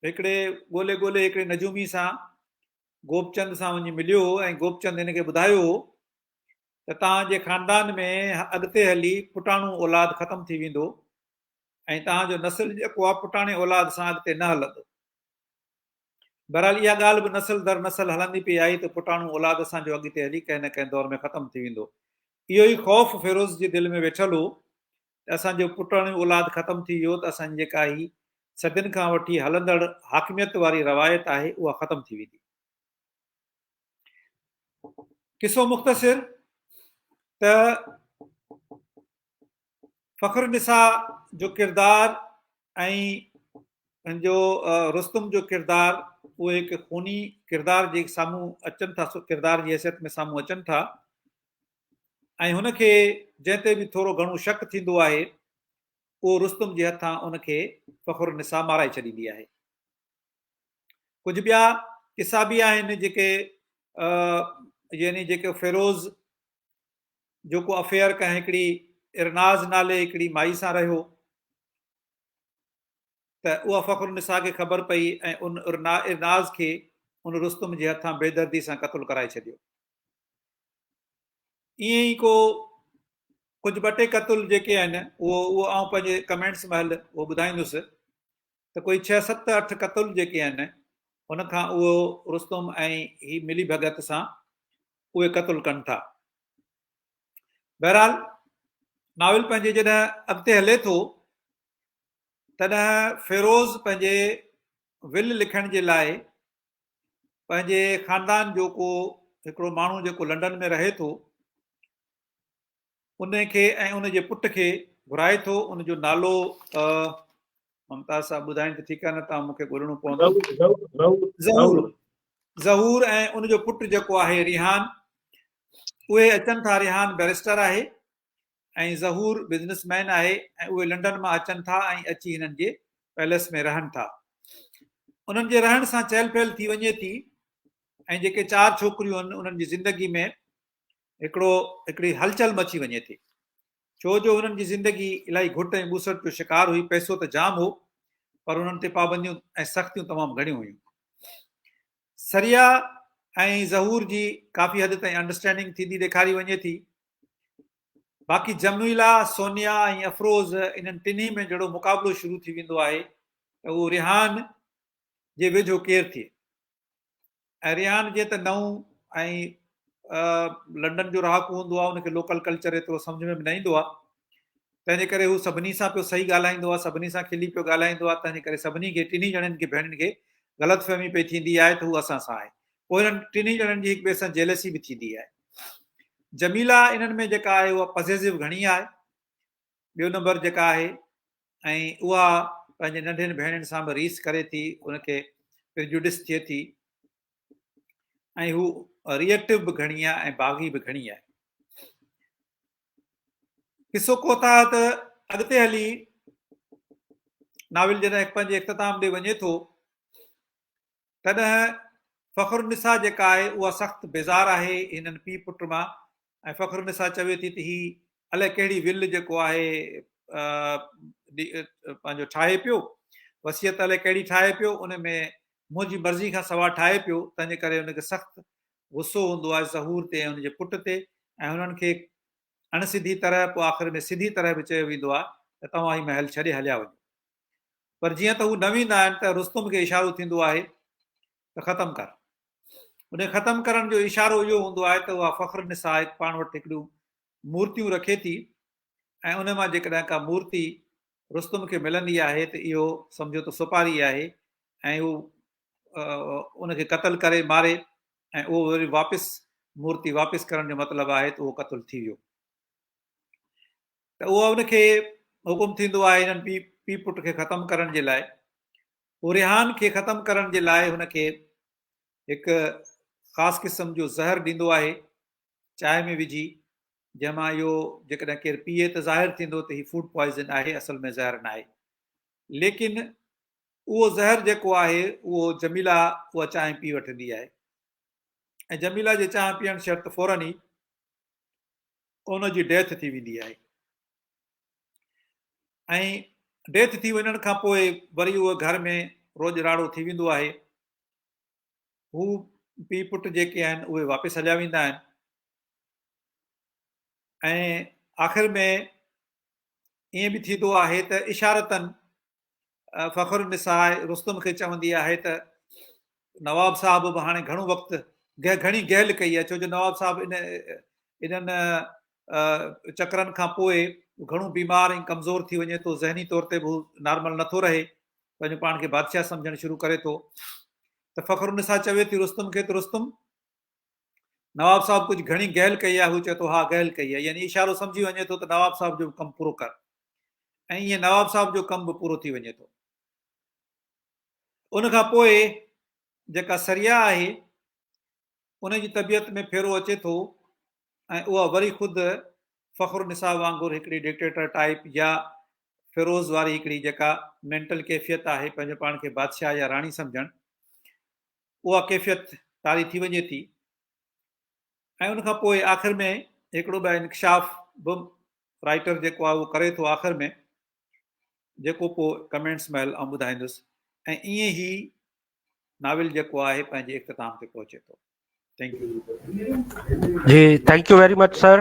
هڪڙي ڳولي ڳولي هڪڙي نجومي سان گوپچند سان وڃي مليو هو ۽ گوپچند هن کي ٻڌايو هو ته توهان جي خاندان ۾ اڳتي هلي پٽاڻو اولاد ختم ٿي ويندو ۽ توهان جو نسل جيڪو آهي پٽاڻي اولاد سان اڳتي نه هلندو بهرحال اها ڳالهه به نسل در نسل هلندي پئي آئي ته پٽاڻو اولاد اسان جو اڳتي هلي ڪنهن نه ڪنهن دور ۾ ختم ٿي ويندو. اهو ئي خوف فيروز جي دل ۾ ويٺل هو ته اسان جو پٽاڻو اولاد ختم ٿي ويو ته اسان جي جيڪا هي صدين کان وٺي هلندڙ حاڪميت واري روايت آهي اها ختم ٿي ويندي. قصو مختصر ته فخر النساء جو ڪردار ۽ هن جو رستم جو ڪردار اهي هڪ خوني ڪردار جي سامهون اچن ٿا، ڪردار جي حيثيت ۾ سامهون اچن ٿا. ۽ هن کي جنهن تي به ٿورو گهڻو شڪ ٿيندو آهي اهو رستم جي هٿان ان کي فخر النساء مارائي ڇڏيندي آهي. ڪجهه ٻيا قصا به آهن جيڪي يعني جيڪي فيروز جو ڪو افيئر ڪنهن هڪڙي ارناز نالي هڪڙي مائي سان رهيو ته اها فخر النساء کي خبر پئي ۽ ان ارناز کي ان رستم جي هٿان بيدردي سان قتل ڪرائي ڇڏيو. ائين ئي ڪو ڪجهه ٻه ٽي قتل جيڪي آهن اهو اهو آئون پنهنجي ڪمينٽس مهل اهو ٻڌائيندس ته ڪوئي ڇهه ست اٺ قتل جيڪي آهن ان کان اهو رستم ۽ هي ملي ڀڳت سان اهي قتل ڪن ٿا. بهرحال ناول پنهنجي جڏهن اڳتي هلي ٿو تڏهن فيروز پنهنجي ول لکڻ جي لاء پنهنجي خاندان جو ڪو هڪڙو ماڻهو جيڪو لنڊن ۾ رهي ٿو ان کي ۽ ان جي پٽ کي گهرائي ٿو ان جو نالو ممتاز صاحب ٻڌائين ته ٺيڪ آهي نه ته مون کي ڳولڻو پوندو ظهور ظهور ۽ ان جو پٽ جيڪو آهي ريحان اهي اچن ٿا ريحان بئريسٽر آهي ۽ ظهور بزنس مين آهي ۽ اهي لنڊن مان اچن ٿا ۽ اچي هنن جي پيلس ۾ رهن ٿا. انهن جي رهڻ سان چهل پهل ٿي وڃي ٿي ۽ جيڪي چار ڇوڪريون آهن انهن جي زندگي ۾ هڪڙو هڪڙي هلچل مچي وڃي ٿي. ڇو جو هنن جي زندگي الاهي گهٽ ۽ ٻوسٽ جو شڪار هئي، پئسو ته جام هو پر انهن تي پابنديون ۽ سختيون تمام گهڻيون هيون. ثريا ۽ ظهور جي ڪافي حد تائين انڊرسٽينڊنگ ٿيندي ڏيکاري وڃي ٿي. باقي جميلا، سونيا ۽ افروز انهن ٽنهي ۾ جهڙو مقابلو شروع ٿي ويندو آهي ته اهو ريحان جي ويجهو ڪير ٿئي ۽ ريحان جيئن ته نئون ۽ لنڊن جو رهاڪو هوندو آهي ان کي لوڪل ڪلچر ايترو سمجهه ۾ به نه ايندو آهي تنهن جي ڪري هو سڀني سان پيو صحيح ڳالهائيندو آهي سڀني سان کلي پيو ڳالهائيندو آهي تنهن جي ڪري سڀني کي ٽنهي ڄڻن کي ڀيڻن کي غلط فهمي پئي ٿيندي آهي ته هو اسان سان آهي پوء انهن ٽنهي ڄڻن جي هڪ ٻئي سان جيلسي به ٿيندي آهي. جميلا انهن ۾ جيڪا آهي اها پزيسو گهڻي آهي ٻيو نمبر جيڪا آهي ۽ اها پنهنجي ننڍين ڀيڻين سان به ريس ڪري ٿي ان کي پرجوڊس ٿئي ٿي ۽ هو ريئڪٽو به گهڻي آهي ۽ باغي به گهڻي آهي. قصو ڪوتاهه ته اڳتي هلي ناول جڏهن پنهنجي اختتام ڏي وڃي ٿو تڏهن فخر النساء جيڪا آهي اها سخت بيزار آهي هنن پيء پٽ مان ۽ فخر النساء چوي ٿي ته هي الائي ڪهڙي ول جيڪو آهي پنهنجو ٺاهي پيو وصيت الائي ڪهڙي ٺاهي پيو ان ۾ منهنجي مرضي کان سوا ٺاهي پيو تنهن جي ڪري هن کي سخت غصو هوندو آهي ظهور تي ۽ هن جي پٽ تي ۽ هنن کي اڻ سڌي طرح پوء آخر ۾ سڌي طرح به چيو ويندو آهي ته توهان هي محل ڇڏي هليا وڃو پر جيئن ته هو نه ويندا آهن ته رستم کي اشارو ٿيندو آهي ته ختم ڪر. ان ختم ڪرڻ جو اشارو اهو هوندو آهي ته اها فخر النساء هڪ پاڻ وٽ هڪڙيون مورتيون رکي ٿي ۽ ان مان جيڪڏهن ڪا مورتي رستم کي ملندي آهي ته اهو سمجهو ته سوپاري آهي ۽ هو ان کي قتل ڪري ماري ۽ اهو وري واپس مورتي واپس ڪرڻ جو مطلب آهي ته اهو قتل ٿي ويو. ته اهو ان کي حڪم ٿيندو آهي هنن پي پي پٽ کي ختم ڪرڻ جي لاء هو ريحان کي ختم ڪرڻ جي لاء هن کي هڪ خاص قسم جو زهر ڏيندو آهي چانهه ۾ وجهي جنهن مان اهو جيڪڏهن ڪير پيئي ته ظاهر ٿيندو ته هي فوڊ پوائزن آهي اصل ۾ زهر ناهي ليڪن اهو زهر جيڪو آهي اهو جميلا اها چانهه پي وٺندي آهي ۽ جميلا جي چانهه پيئڻ شرط فورن ئي ان جي ڊيٿ ٿي ويندي آهي ۽ ڊيٿ ٿي وڃڻ کان پوء وري اهو گهر ۾ روڄ راڙو ٿي ويندو آهي هو پي پٽ جيڪي آهن اهي واپس هليا ويندا آهن ۽ آخر ۾ ائين به ٿيندو آهي ته اشارتن فخر النساء رستم کي چوندي آهي ته نواب صاحب به هاڻي گهڻو وقت گهڻي گهل ڪئي آهي ڇو جو نواب صاحب ان انهن چڪرن کان پوء گهڻو بيمار ۽ ڪمزور ٿي وڃي ٿو ذهني طور تي به هو نارمل نٿو رهي پنهنجو پاڻ کي بادشاهه سمجهڻ شروع ڪري ٿو ته فخر النساء چوي ٿي رستم کي ته رستم نواب صاحب ڪجهه گهڻي گهل ڪئي آهي هو چئي ٿو ها گهل ڪئي آهي يعني اشارو سمجهي وڃي ٿو ته نواب صاحب جو ڪم پورو ڪر ۽ ائين نواب صاحب جو ڪم به پورو ٿي وڃي ٿو ان کان پوء جيڪا سريا آهي ان جي طبيعت ۾ ڦيرو اچي ٿو ۽ اها وري خود فخر النساء وانگر هڪڙي ڊڪٽيٽر ٽائيپ يا فيروز واري هڪڙي جيڪا مينٽل ڪيفيت آهي پنهنجو پاڻ کي بادشاهه يا راڻي سمجهڻ اها ڪيفيت طاري ٿي وڃي ٿي ۽ ان کان پوء آخر ۾ هڪڙو ٻه انڪشاف به رائٽر جيڪو آهي اهو ڪري ٿو آخر ۾ جيڪو پوء ڪمينٽس مهل آئون ٻڌائيندس ۽ ائين هي ناول جيڪو آهي پنهنجي اختتام تي پهچي ٿو. Thank you. Ji thank you very much sir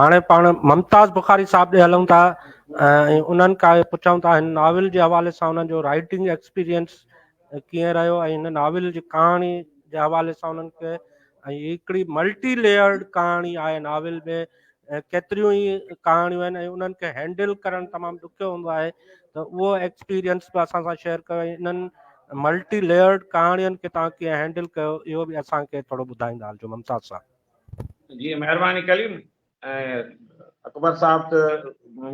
هاڻي پاڻ ممتاز بخاري صاحب ڏي هلون ٿا ۽ انهن کان پڇون ٿا هن ناول جي حوالي سان انهن جو رائٽنگ ايڪسپيرينس ڪيئن رهيو ۽ هن ناول جي ڪهاڻي جي حوالي سان انهن کي ۽ هڪڙي ملٽي ليئرڊ ڪهاڻي آهي ناول ۾ ڪيتريون ئي ڪهاڻيون آهن ۽ انهن کي هينڊل ڪرڻ تمام ڏکيو هوندو آهي ته اهو ايڪسپيرينس به اسان سان شيئر ڪيو ۽ انهن ملٽي ليئرڊ ڪهاڻين کي توهان ڪيئن هينڊل ڪيو اهو به اسان کي ٿورو ٻڌائيندا هلجو ممتاز صاحب. جي مهرباني ڪليم ۽ اڪبر صاحب ته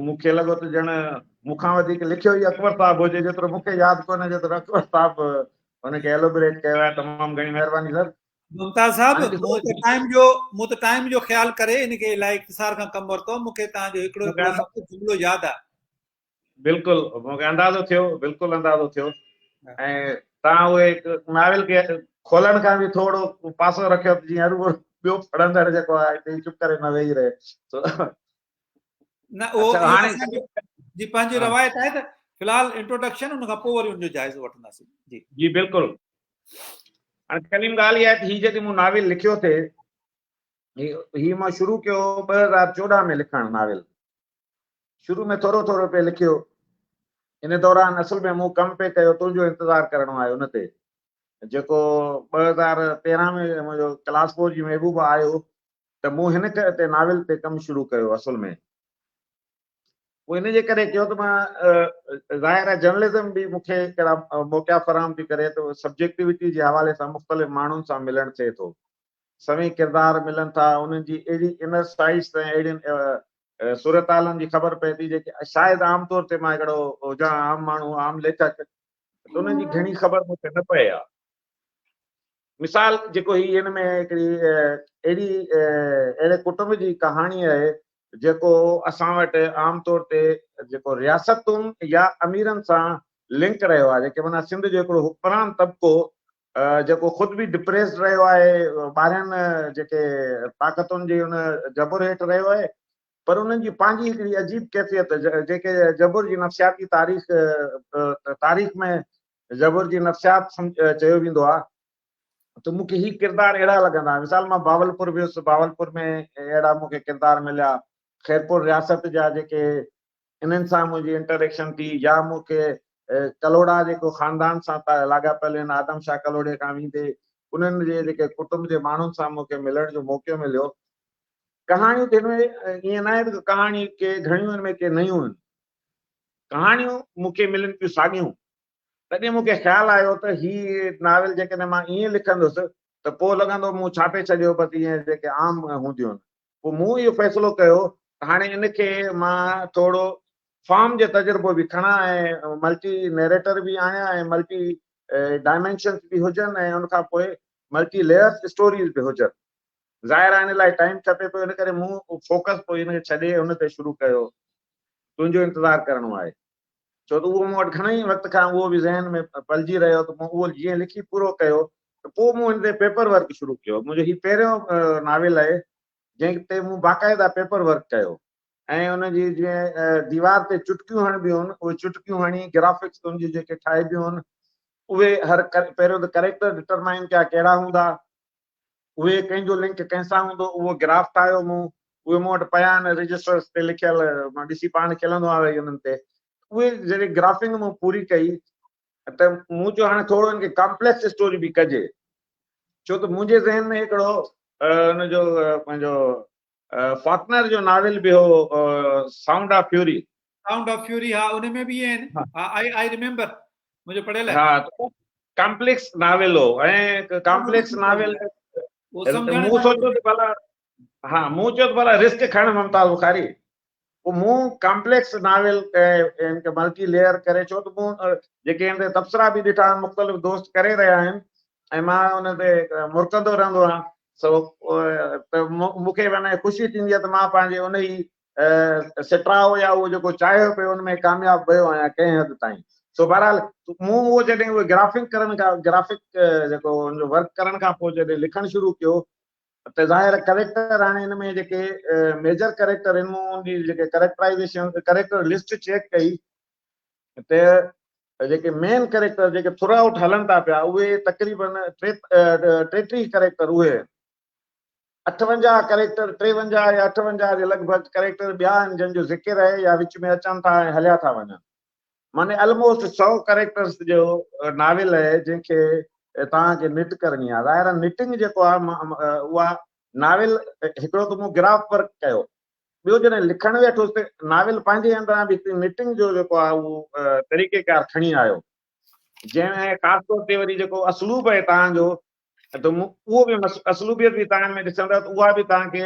مون کي لڳو ته ڄڻ مون کان وڌيڪ لکيو ئي اڪبر صاحب هجي جيترو مون کي ياد ڪونهي جيترو اڪبر صاحب ان کي ايلوبريٽ ڪيو آهي تمام گهڻي مهرباني سر. ممتاز صاحب مون ته ٽائيم جو مون ته ٽائيم جو خيال ڪري ان کي الائي اختصار کان ڪم ورتو مون کي توهان جو هڪڙو هڪڙو لفظ جملو ياد آهي. بلڪل مون کي اندازو ٿيو بلڪل اندازو ٿيو ۽ توهان اهي ناول کي کولڻ کان به ٿورو پاسو رکيو ته جيئن هروڀرو ٻيو پڙهندڙ جيڪو آهي هتي چپ ڪري نه ويهي رهي. نه اهو هاڻي جي پنهنجي روايت آهي ته في الحال انٽروڊڪشن ان کان پوء وري ان جو جائزو وٺنداسين. جي جي بلڪل هاڻي ڪليم ڳالهه اها آهي ته هي جڏهن مون ناول لکيو ٿي هي مان شروع ڪيو 2014 ۾ لکڻ ناول شروع ۾ ٿورو ٿورو پئي لکيو ان دوران اصل ۾ مون ڪم پئي ڪيو تنهنجو انتظار ڪرڻو آهي ان تي جيڪو 2013 ۾ منهنجو ڪلاس فور جي محبوبه آيو ته مون هن تي ناول تي ڪم شروع ڪيو اصل ۾ پوء ان جي ڪري ڪيو ته مان ظاهر آهي جرنلزم به مون کي ڪهڙا موقعا فراهم ٿي ڪري ته سبجيڪٽيوٽي جي حوالي سان مختلف ماڻهن سان ملڻ ٿئي ٿو سوين ڪردار ملن ٿا انهن جي اهڙي انر سائيڊس ۽ اهڙين صورتحالن جي خبر پئي ٿي جيڪي شايد عام طور تي مان هڪڙو هجان عام ماڻهو عام ليکڪ ته انهن جي گهڻي خبر مون کي نه پئي آهي مثال جيڪو هي هن ۾ هڪڙي اهڙي اهڙي ڪٽنب جي ڪهاڻي آهي جيڪو اسان وٽ عام طور تي جيڪو رياستن يا اميرن سان لنڪ رهيو آهي جيڪي معنيٰ سنڌ جو هڪڙو حڪمران طبقو جيڪو خود به ڊپريسڊ رهيو آهي ٻاهرين جيڪي طاقتن جي ان جبر هيٺ رهيو آهي پر انهن جي پنهنجي هڪڙي عجيب ڪيفيت جيڪي جبر جي نفسياتي تاريخ تاريخ ۾ جبر جي نفسيات چيو ويندو آهي ته مون کي هي ڪردار اهڙا لڳندا مثال مان باولپور ويس باولپور ۾ اهڙا مون کي ڪردار مليا خيرپور رياست جا جيڪي انهن سان منهنجي انٽريڪشن ٿي يا مون کي ڪلهوڙا جيڪو خاندان سان لاڳاپيل آهن آدم شاهه ڪلهوڙي کان ويندي انهن جي جيڪي ڪٽنب جي ماڻهن سان مون کي ملڻ جو موقعو مليو ڪهاڻيون ته هن ۾ ائين ناهي ته ڪهاڻي ڪي گهڻيون آهن ۾ ڪي نيون آهن ڪهاڻيون مون کي ملن پيون ساڳيون. تڏهن مون کي خيال آيو ته هي ناول جيڪڏهن مان ائين لکندس ته پوء لڳندو مون ڇاپي ڇڏيو بس ائين جيڪي عام هونديون آهن. پوء مون اهو فيصلو ڪيو ته هاڻي ان کي مان ٿورو فارم جو تجربو به کڻان ۽ ملٽي نيريٽر به آڻيان ۽ ملٽي ڊائمينشنز به هجن ۽ ان کان پوء ملٽي ليئرز اسٽوريز به هجن. ظاهر آهي ان لاء ٽائيم کپي پيو ان ڪري مون فوڪس پوء ان کي ڇڏي ان تي شروع ڪيو. تنهنجو انتظار ڪرڻو آهي. ڇو ته اهو مون وٽ گهڻي ئي وقت کان اهو به ذهن ۾ پلجي رهيو ته مون اهو جيئن لکي پورو ڪيو ته پوء مون ان تي پيپر ورڪ شروع ڪيو. منهنجو هي پهريون ناول آهي جنهن تي مون باقاعده پيپر ورڪ ڪيو ۽ ان جي جيئن ديوار تي چٽڪيون هڻبيون هن اهي چٽڪيون هڻي گرافڪس ان جي جيڪي ٺاهبيون هن اهي هر پهريون ته ڪريڪٽر ڊٽرمائن ڪيا ڪهڙا هوندا اهي ڪنهن جو لنڪ ڪنهن سان هوندو اهو گراف ٺاهيو مون اهي مون وٽ پيا آهن رجسٽرس تي لکيل مان ڏسي پاڻ کلندو آهيان ويهي انهن تي اهي جڏهن گرافنگ مون پوري ڪئي ته مون چيو هاڻي ٿورو ان کي ڪامپليڪس اسٽوري به ڪجي ڇو ته منهنجي ذهن ۾ هڪڙو ان جو پنهنجو فاڪنر جو ناول به هو sound of fury sound of fury ها ان ۾ به آهن ها آئي آئي ريميمبر منهنجو پڙهيل آهي ها ڪامپليڪس ناول هو ۽ ڪامپليڪس ناول مون سوچيو ته ڀلا ها مون چيو ته ڀلا رسڪ کڻ ممتاز بخاري پوء مون ڪامپليڪس ناول ان کي ملٽي ليئر ڪري ڇو ته مون جيڪي ان تي تبصرا به ڏٺا آهن مختلف دوست ڪري رهيا آهن ۽ مان ان تي مرڪندو رهندو آهيان. سو ته مون کي معنيٰ خوشي ٿيندي آهي ته مان پنهنجي ان ئي سٽراء يا اهو جيڪو چاهيو پيو ان ۾ ڪامياب ويو آهيان ڪنهن حد تائين. سو بهرحال مون اهو جڏهن اهي گرافڪ ڪرڻ کان گرافڪ جيڪو ان جو ورڪ ڪرڻ کان پوء جڏهن لکڻ شروع ڪيو ته ظاهر ڪريڪٽر هاڻي ان ۾ جيڪي ميجر ڪريڪٽر آهن مون ان جي جيڪي ڪريڪٽرائيزيشن ڪريڪٽر لسٽ چيڪ ڪئي ته جيڪي مين ڪريڪٽر جيڪي ٿرو آئوٽ هلن ٿا پيا اهي تقريبن 33 ڪريڪٽر اهي آهن. 58 ڪريڪٽر، 53 يا 58 جي لڳ ڀڳ ڪريڪٽر ٻيا آهن جن جو ذڪر آهي يا وچ ۾ اچن ٿا ۽ هليا ٿا وڃن. معني الموسٽ 100 ڪريڪٽرس جو ناول آهي جنهن کي توهان کي نٽ ڪرڻي آهي. ظاهر آهي نٽنگ جيڪو آهي اها ناول هڪڙو ته مون گراف ورڪ ڪيو ٻيو جڏهن لکڻ ويٺس ته ناول پنهنجي اندران به هڪڙي نٽنگ جو جيڪو آهي اهو طريقيڪار کڻي آيو جنهن ۾ خاص طور تي وري جيڪو اسلوب آهي توهان جو ته اهو به اسلوبيت به توهان ۾ ڏسندو ته اها به توهان کي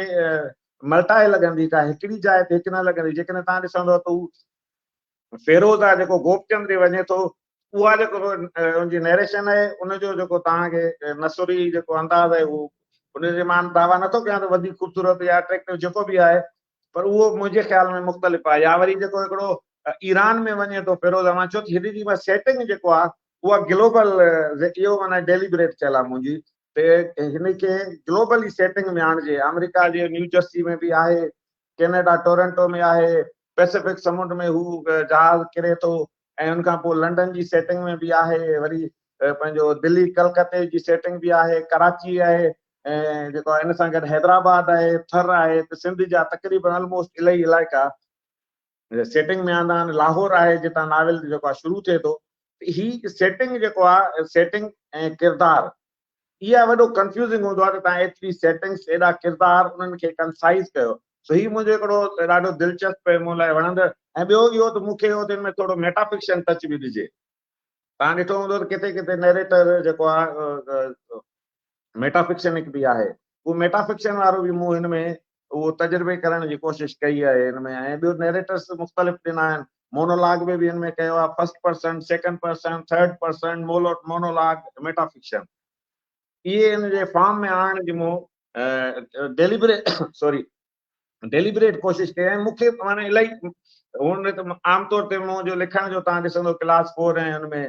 ملٽائي لڳندي ڪا هڪڙي جاء تي هڪ نه لڳندي جيڪڏهن توهان ڏسندو ته هو فيروز آهي جيڪو گوپچند ڏي وڃي ٿو اها جيڪو ان جي نيريشن آهي ان جو جيڪو توهان کي نثري جيڪو انداز آهي اهو ان جي مان دعويٰ نٿو ڪيان ته وڌيڪ خوبصورت يا اٽريڪٽو جيڪو به آهي پر اهو منهنجي خيال ۾ مختلف آهي يا وري جيڪو هڪڙو ايران ۾ وڃي ٿو فيروز امان ڇو ته هن جي سيٽنگ جيڪو آهي اها گلوبل اهو معنيٰ ڊيليبريٽ ٿيل آهي منهنجي ته هن کي گلوبلي سيٽنگ ۾ آڻجي آمريڪا جي نيو جرسي ۾ به آهي ڪينيڊا ٽورنٽو ۾ آهي پئسفڪ سمنڊ ۾ هو جهاز ڪري ٿو ۽ ان کان پوء لنڊن جي سيٽنگ ۾ به آهي وري پنهنجو دلي ڪلڪتي جي سيٽنگ به آهي ڪراچي آهي ۽ جيڪو ان سان گڏ حيدرآباد آهي ٿر آهي ته سنڌ جا تقريبن الموسٽ الاهي علائقا سيٽنگ ۾ آندا آهن لاهور آهي جتان ناول جيڪو آهي شروع ٿئي ٿو هي سيٽنگ جيڪو آهي سيٽنگ ۽ ڪردار اها وڏو ڪنفيوزنگ هوندو آهي ته توهان ايتري سيٽنگس ايڏا ڪردار انهن کي ڪنسائز ڪيو سو هي منهنجو هڪڙو ڏاڍو دلچسپ ۽ مون لاء وڻندڙ ۽ ٻيو اهو ته مون کي اهو ته ان ۾ ٿورو ميٽافڪشن ٽچ به ڏجي توهان ڏٺو هوندو ته ڪٿي ڪٿي نيريٽر جيڪو آهي ميٽافڪشن هڪ به آهي اهو ميٽافڪشن وارو به مون هن ۾ اهو تجربي ڪرڻ جي ڪوشش ڪئي آهي هن ۾ ۽ ٻيو نيريٽرس مختلف ڏنا آهن مونولاگ ۾ به هن ۾ ڪيو آهي first person second person third person monologue metafiction اهي ان جي فارم ۾ آڻڻ جي مون ڊيليبريٽ سوري ڊيليبريٽ ڪوشش ڪئي ۽ مون کي معنی الاهي هن ته عام طور تي منهنجو لکڻ جو تان ڏسندو ڪلاس 4 ۽ ان ۾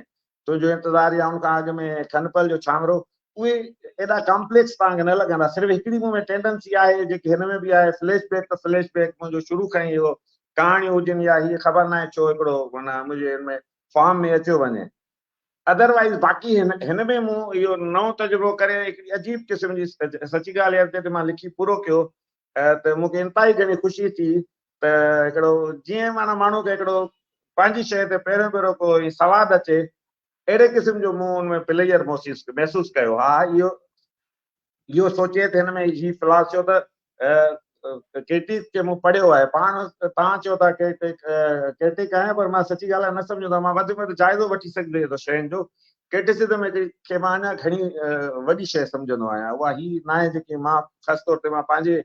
تنهنجو انتظار يا ان کان اڳ ۾ کن پل جو ڇانورو اهي ايڏا ڪامپليڪس توهان کي نه لڳندا صرف هڪڙي مون ۾ ٽينڊنسي آهي جيڪي هن ۾ به آهي فليش بيڪ ته فليش بيڪ منهنجو شروع کان ئي اهو ڪهاڻيون هجن يا هي خبر ناهي ڇو هڪڙو معنيٰ منهنجي هن ۾ فارم ۾ اچيو وڃي ادروائز باقي هن هن ۾ مون اهو نئون تجربو ڪري هڪڙي عجيب قسم جي سچي ڳالهه اها ته مان لکي پورو ڪيو ته مون کي انتهائي گهڻي خوشي ٿي ته هڪڙو جيئن معنيٰ ماڻهو کي هڪڙو پنهنجي شيء تي پهريون ڀيرو ڪو سواد اچي اهڙي قسم جو مون ان ۾ پليجر محسوس ڪيو. ها اهو اهو سوچي ته هن ۾ هي فلاس ڇو ته ڪرٽيڪ کي مون پڙهيو آهي پاڻ توهان چئو ٿا ڪرٽيڪ آهيان پر مان سچي ڳالهه نه سمجهندو مان وڌ ۾ وڌ جائزو وٺي سگهجي ٿو شين جو ڪرٽيسزم کي مان اڃا گهڻي وڏي شيء سمجهندو آهيان اها هي ناهي جيڪي مان خاص طور تي مان پنهنجي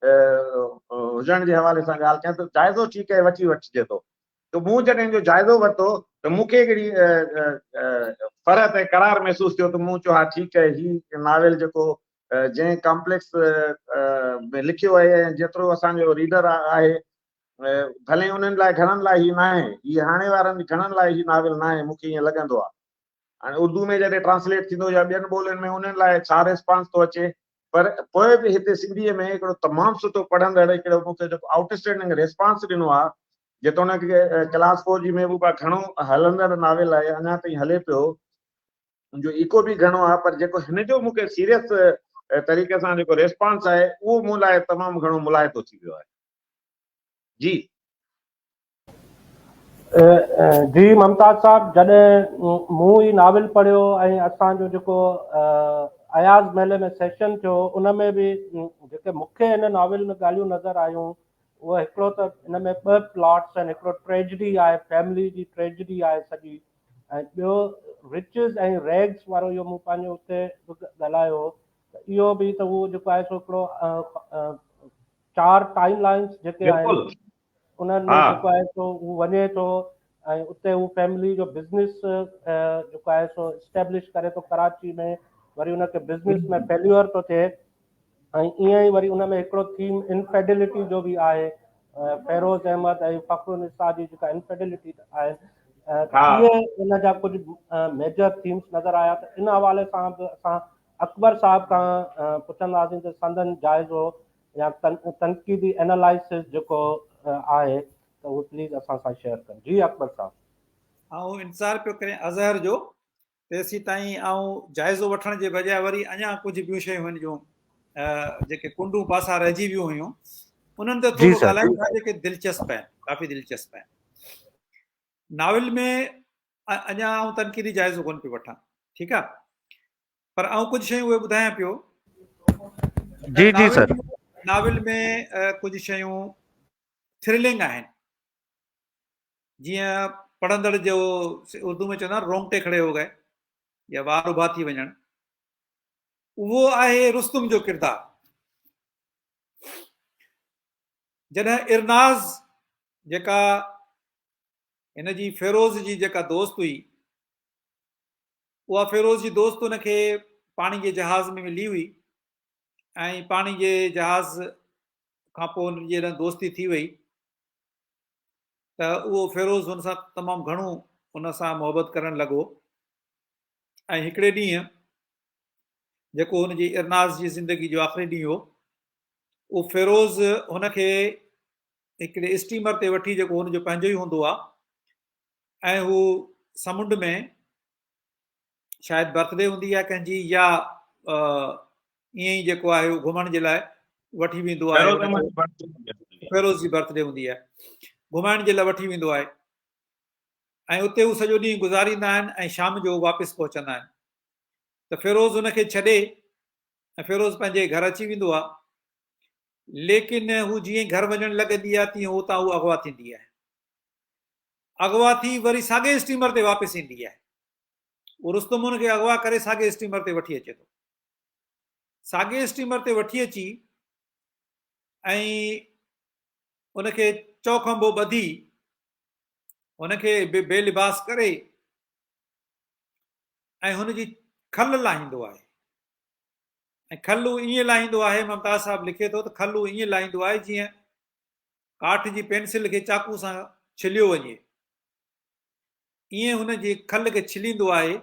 هجڻ جي حوالي سان ڳالهه ڪيان ته جائزو ٺيڪ آهي وٺي وٺجي ٿو ته مون جڏهن جو جائزو ورتو ته مون کي هڪڙي فرحت ۽ قرار محسوس ٿيو ته مون چيو ها ٺيڪ آهي هي ناول جيڪو جنهن ڪامپليڪس ۾ لکيو آهي ۽ جيترو اسان جو ريڊر آهي ڀلي انهن لاء گهڻن لاء هي ناهي هي هاڻي وارن گهڻن لاء هي ناول ناهي مون کي ائين لڳندو آهي هاڻي اردو ۾ جڏهن ٽرانسليٽ ٿيندو يا ٻين ٻولين ۾ انهن لاء ڇا ريسپانس ٿو اچي پر پوء به هتي سنڌيء ۾ هڪڙو تمام سٺو پڙهندڙ هڪڙو مون کي جيڪو آئوٽ اسٽينڊنگ ريسپانس ڏنو آهي جيتوڻيڪ ڪلاس فور جي محبوبا گهڻو هلندڙ ناول آهي اڃا تائين هلي پيو ان جو ايڪو به گهڻو آهي پر جيڪو هن جو مون کي سيريس طريقي سان جيڪو ريسپانس آهي اهو مون لاء تمام گهڻو ملاحظو ٿي ويو آهي جي. جي ممتاز صاحب جڏهن مون هي ناول پڙهيو ۽ اسان جو جيڪو اياز ميلي ۾ سيشن ٿيو ان ۾ به جيڪي مون کي هن ناول ۾ ڳالهيون نظر آيون اهو هڪڙو ته ان ۾ ٻه پلاٽس آهن هڪڙو ٽريجڊي آهي فيملي جي ٽريجڊي آهي سڄي ۽ ٻيو رچز ۽ ريگس وارو اهو مون پنهنجو اتي به ڳالهايو هو ته اهو به ته هو جيڪو آهي سو هڪڙو چار ٽائيم لائنس جيڪي آهن انهن ۾ جيڪو آهي سو هو وڃي ٿو ۽ اتي هو فيملي جو بزنس جيڪو آهي سو اسٽيبلش ڪري ٿو ڪراچي ۾ وري ان کي بزنس ۾ فيليور ٿو ٿئي ۽ ائين ئي وري ان ۾ هڪڙو ٿيم انفيڊلٽي جو به آهي فيروز احمد ۽ فخر النساء جي جيڪا انفيڊلٽي آهي اهي ان جا ڪجهه ميجر ٿيمس نظر آيا ته ان حوالي سان به اسان اڪبر صاحب کان پڇنداسين ته سندن جائزو يا تنقيدي انالائسس جيڪو آهي ته اهو پليز اسان سان شيئر ڪن جي اڪبر صاحب. آئون انتظار پيو ڪريان اظهر جو تيسين تائين آئون جائزو وٺڻ جي بجاء وري اڃا ڪجهه ٻيون شيون هن جون جيڪي ڪنڊون پاسا رهجي ويون هيون انهن تي ٿورو ڳالهايون ٿا جيڪي دلچسپ آهن ڪافي دلچسپ آهن ناول ۾ اڃا آئون تنقيدي جائزو ڪونه پيو وٺان ٺيڪ آ پر آئون ڪجهه شيون اهي ٻڌايان پيو جي جي سر ناول ۾ ڪجهه شيون ٿرلنگ آهن جيئن پڙهندڙ جو اردو ۾ چوندا آهن رونگٽي کڙي هو گئي يا وار اڀا ٿي وڃڻ اهو آهي رستم جو ڪردار جڏهن ارناز جيڪا هن جي فيروز جي جيڪا دوست هئي اها فيروز جي دوست هن کي پاڻي جي جهاز ۾ ملي هئي ۽ پاڻي جي جهاز کان پوء هن جي جڏهن دوستي ٿي وئي ته اهو فيروز هن سان تمام گهڻو ان سان محبت ڪرڻ لڳو ۽ هڪڙي ڏينهن جيڪو هن جي ارناز جي زندگي جو آخري ڏينهن هو اهو فيروز هن کي هڪڙي اسٽيمر تي وٺي جيڪو هن جو پنهنجو ئي هوندو آهي ۽ هو سمنڊ ۾ شايد برٿ ڊي هوندي آهي ڪنهن جي يا ائين ئي جيڪو آهي اهو گهمڻ جي لاء وٺي ويندو آهي فيروز جي برٿ ڊي هوندي آهي گهمائڻ جي لاء وٺي ويندو آهي ۽ اتي هو سڄو ڏينهن گذاريندا آهن ۽ شام جو واپس پهچندا آهن ته فيروز هن کي ڇڏي ۽ فيروز پنهنجي گهر اچي ويندو آهي ليڪن هو جيئن گهر وڃڻ لڳندي آهي تيئن هتان هو اغوا ٿيندي آهي اغوا ٿي وري ساڳئي اسٽيمر تي واپس ايندي آهي اهو رستم هن کي اغوا ڪري ساڳئي اسٽيمر تي وٺي اچي ٿو. ساڳئي اسٽيمر تي وٺي اچي ۽ ان کي چوکنڀو ٻڌي هن کي بي لباس ڪري ۽ هن جي کل لاهيندو آهي ۽ کل هو ائين لاهيندو آهي ممتاز صاحب لکي ٿو ته کل هو ائين لاهيندو آهي جيئن ڪاٺ جي پينسل کي چاقو سان ڇليو وڃي ائين هن جي کل کي ڇليندو آهي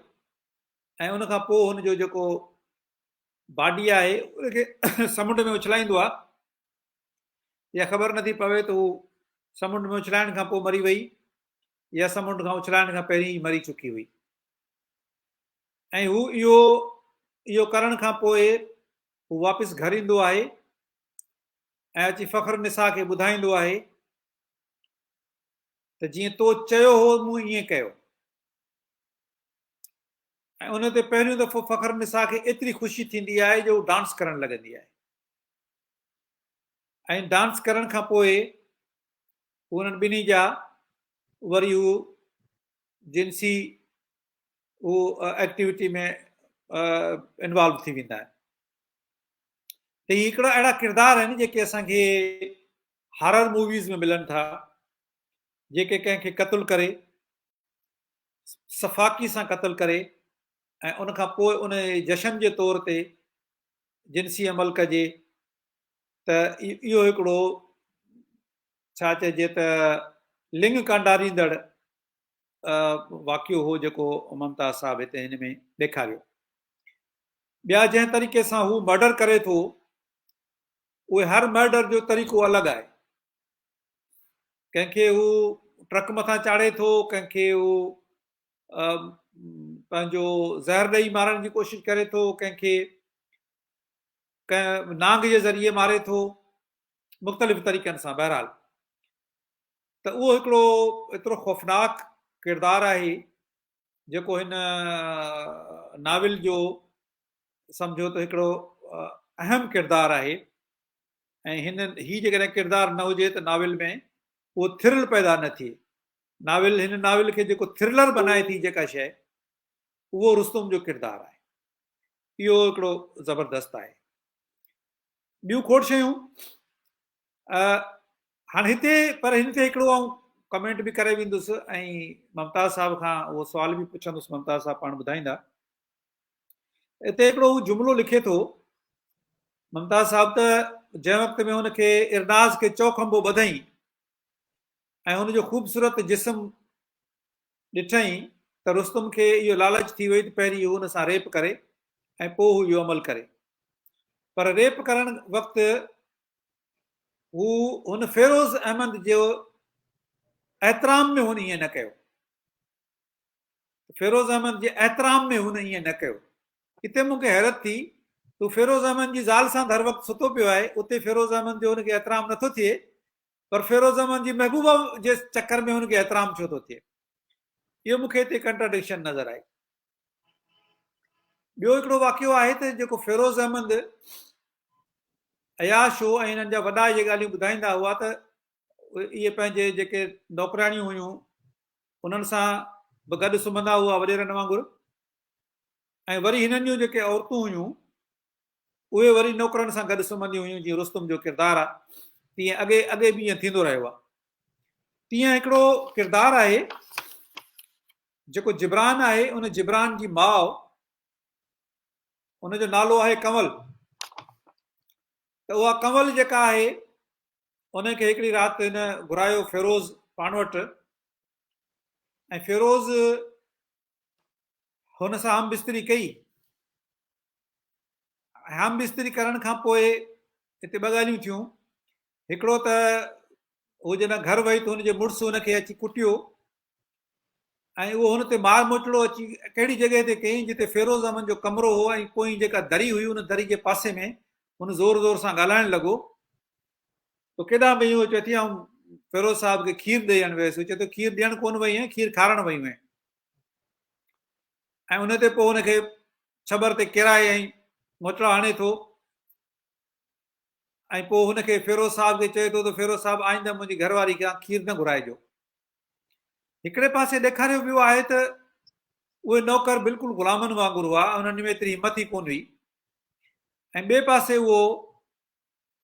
۽ ان کان پوء هن جو جيڪو باڊي آهي ان کي سمنڊ ۾ اڇلائيندو آهي اها خبر نٿي پوي ته هو سمنڊ ۾ اڇلائڻ کان پوء مري وئي يا سمنڊ کان اڇلائڻ کان پهرين ئي مري چڪي هئي ۽ هو اهو اهو ڪرڻ کان پوء هو واپس گهر ايندو آهي ۽ اچي فخر نساء کي ٻڌائيندو آهي ته جيئن تو چيو هو مون ائين ڪيو ۽ ان تي پهريون دفعو فخر نساء کي ايتري خوشي ٿيندي آهي جو هو ڊانس ڪرڻ لڳندي آهي ۽ ڊانس ڪرڻ کان پوء انهن ٻنهي جا وري هو جنسي هو ايڪٽيوٽي ۾ انوالو ٿي ويندا آهن ته هي هڪڙا اهڙا ڪردار آهن جيڪي اسان کي هارر موويز ۾ ملن ٿا جيڪي ڪنهن کي قتل ڪري سفاڪي سان قتل ڪري ۽ ان کان پوء ان جشن جي طور تي جنسي عمل ڪجي ته اهو هڪڙو ڇا چئجي ته لنگ ڪانڊاريندڙ واقعو هو جيڪو ممتاز صاحب هتي هن ۾ ڏيکاريو. ٻيا جنهن طريقي سان هو مرڊر ڪري ٿو اهي هر مرڊر جو طريقو الڳ آهي. ڪنهن کي هو ٽرڪ مٿان چاڙهي ٿو، ڪنهن کي هو پنهنجو زهر ڏئي مارڻ جي ڪوشش ڪري ٿو، ڪنهن کي ڪنهن نانگ جي ذريعي ماري ٿو، مختلف طريقن سان بهرحال ته اهو هڪڙو ايترو خوفناڪ ڪردار آهي جيڪو هن ناول جو سمجهو ته هڪڙو اهم ڪردار آهي ۽ هن هي جيڪڏهن ڪردار نه هجي ته ناول ۾ اهو ٿرل پيدا نه ٿئي ناول هن ناول کي جيڪو ٿرلر بنائي ٿي جيڪا شيء اهو رستم جو ڪردار آهي اهو هڪڙو زبردست آهي ٻيون کوڙ شيون هاڻ هتي پر هن تي هڪڙو آئون ڪمينٽ به ڪري ويندس ۽ ممتاز صاحب کان اهو سوال به پڇندس ممتاز صاحب پاڻ ٻڌائيندا هتي هڪڙو هو جملو لکي ٿو ممتاز صاحب ته جنهن وقت ۾ هن کي ارناز کي چوکنڀو ٻڌائين ۽ هن جو خوبصورت جسم ڏٺائين ته رستم کي اهو لالچ ٿي وئي ته پهرين هو هن سان ريپ ڪري ۽ پوء هو اهو عمل ڪري. پر ريپ ڪرڻ وقت هو هن فيروز احمد جي احترام ۾ هن ائين نه ڪيو. فيروز احمد جي احترام ۾ هن ائين نه ڪيو. اتي مون کي حيرت ٿي ته هو فيروز احمد جي زال سان ته هر وقت ستو پيو آهي، اتي فيروز احمد جو هن کي احترام نٿو ٿئي، پر فيروز احمد جي محبوبه جي چڪر ۾ هن کي احترام ڇو ٿو ٿئي؟ اهو مون کي اتي ڪنٽراڊڪشن نظر آئي. ٻيو هڪڙو واقعو آهي ته جيڪو فيروز احمد عياش هو ۽ هنن جا وڏا اهي ڳالهيون ٻڌائيندا هئا ته اهي پنهنجي جيڪي نوڪرياڻيون هيون انهن سان به گڏ سمهندا هئا وڏيرن وانگر ۽ وري هنن جون جيڪي عورتون هيون اهي وري نوڪرن سان گڏ سمهنديون هيون جيئن رستم جو ڪردار آهي تيئن اڳي اڳي به ائين ٿيندو رهيو آهي تيئن هڪڙو ڪردار آهي جيڪو جبران آهي ان جبران جي ماء ان جو نالو آهي ڪنول ته اها ڪنول جيڪا آهي ان کي هڪڙي رات هن گهرايو فيروز پاڻ وٽ ۽ فيروز هن سان هم بستري ڪئي. هم بستري ڪرڻ کان پوء هتي ٻه ڳالهيون ٿيون. هڪڙو ته هو جڏهن گهر وئي ته هن جي مڙس هن کي اچي ڪٽيو ۽ اهو هن تي مار موچڙو اچي ڪهڙي جڳهه تي ڪيائين جتي فيروز احمد جو ڪمرو هو ۽ پوئين جيڪا دري هئي ان دري جي پاسي ۾ هن زور زور سان ڳالهائڻ لڳو تو ڪيڏانهن وئي هئين؟ چئي ٿي آئون فيروز صاحب کي کير ڏيڻ ويس. چئي ٿو کير ڏيڻ ڪونه وئي هئين، کير کارڻ وئي هئين. ۽ ان تي پوء هن کي ڇٻر تي ڪيرائي ۽ موچڙا هڻي ٿو ۽ پوء هن کي فيروز صاحب کي چئي ٿو ته فيروز صاحب آئنده منهنجي گهر واري کان کير نه گهرائجو. هڪڙي پاسي ڏيکاريو ويو آهي ته اهي نوڪر بلڪل غلامن وانگر هئا، انهن ۾ ايتري همت ئي ڪونه هئي ۽ ٻئي پاسي اهو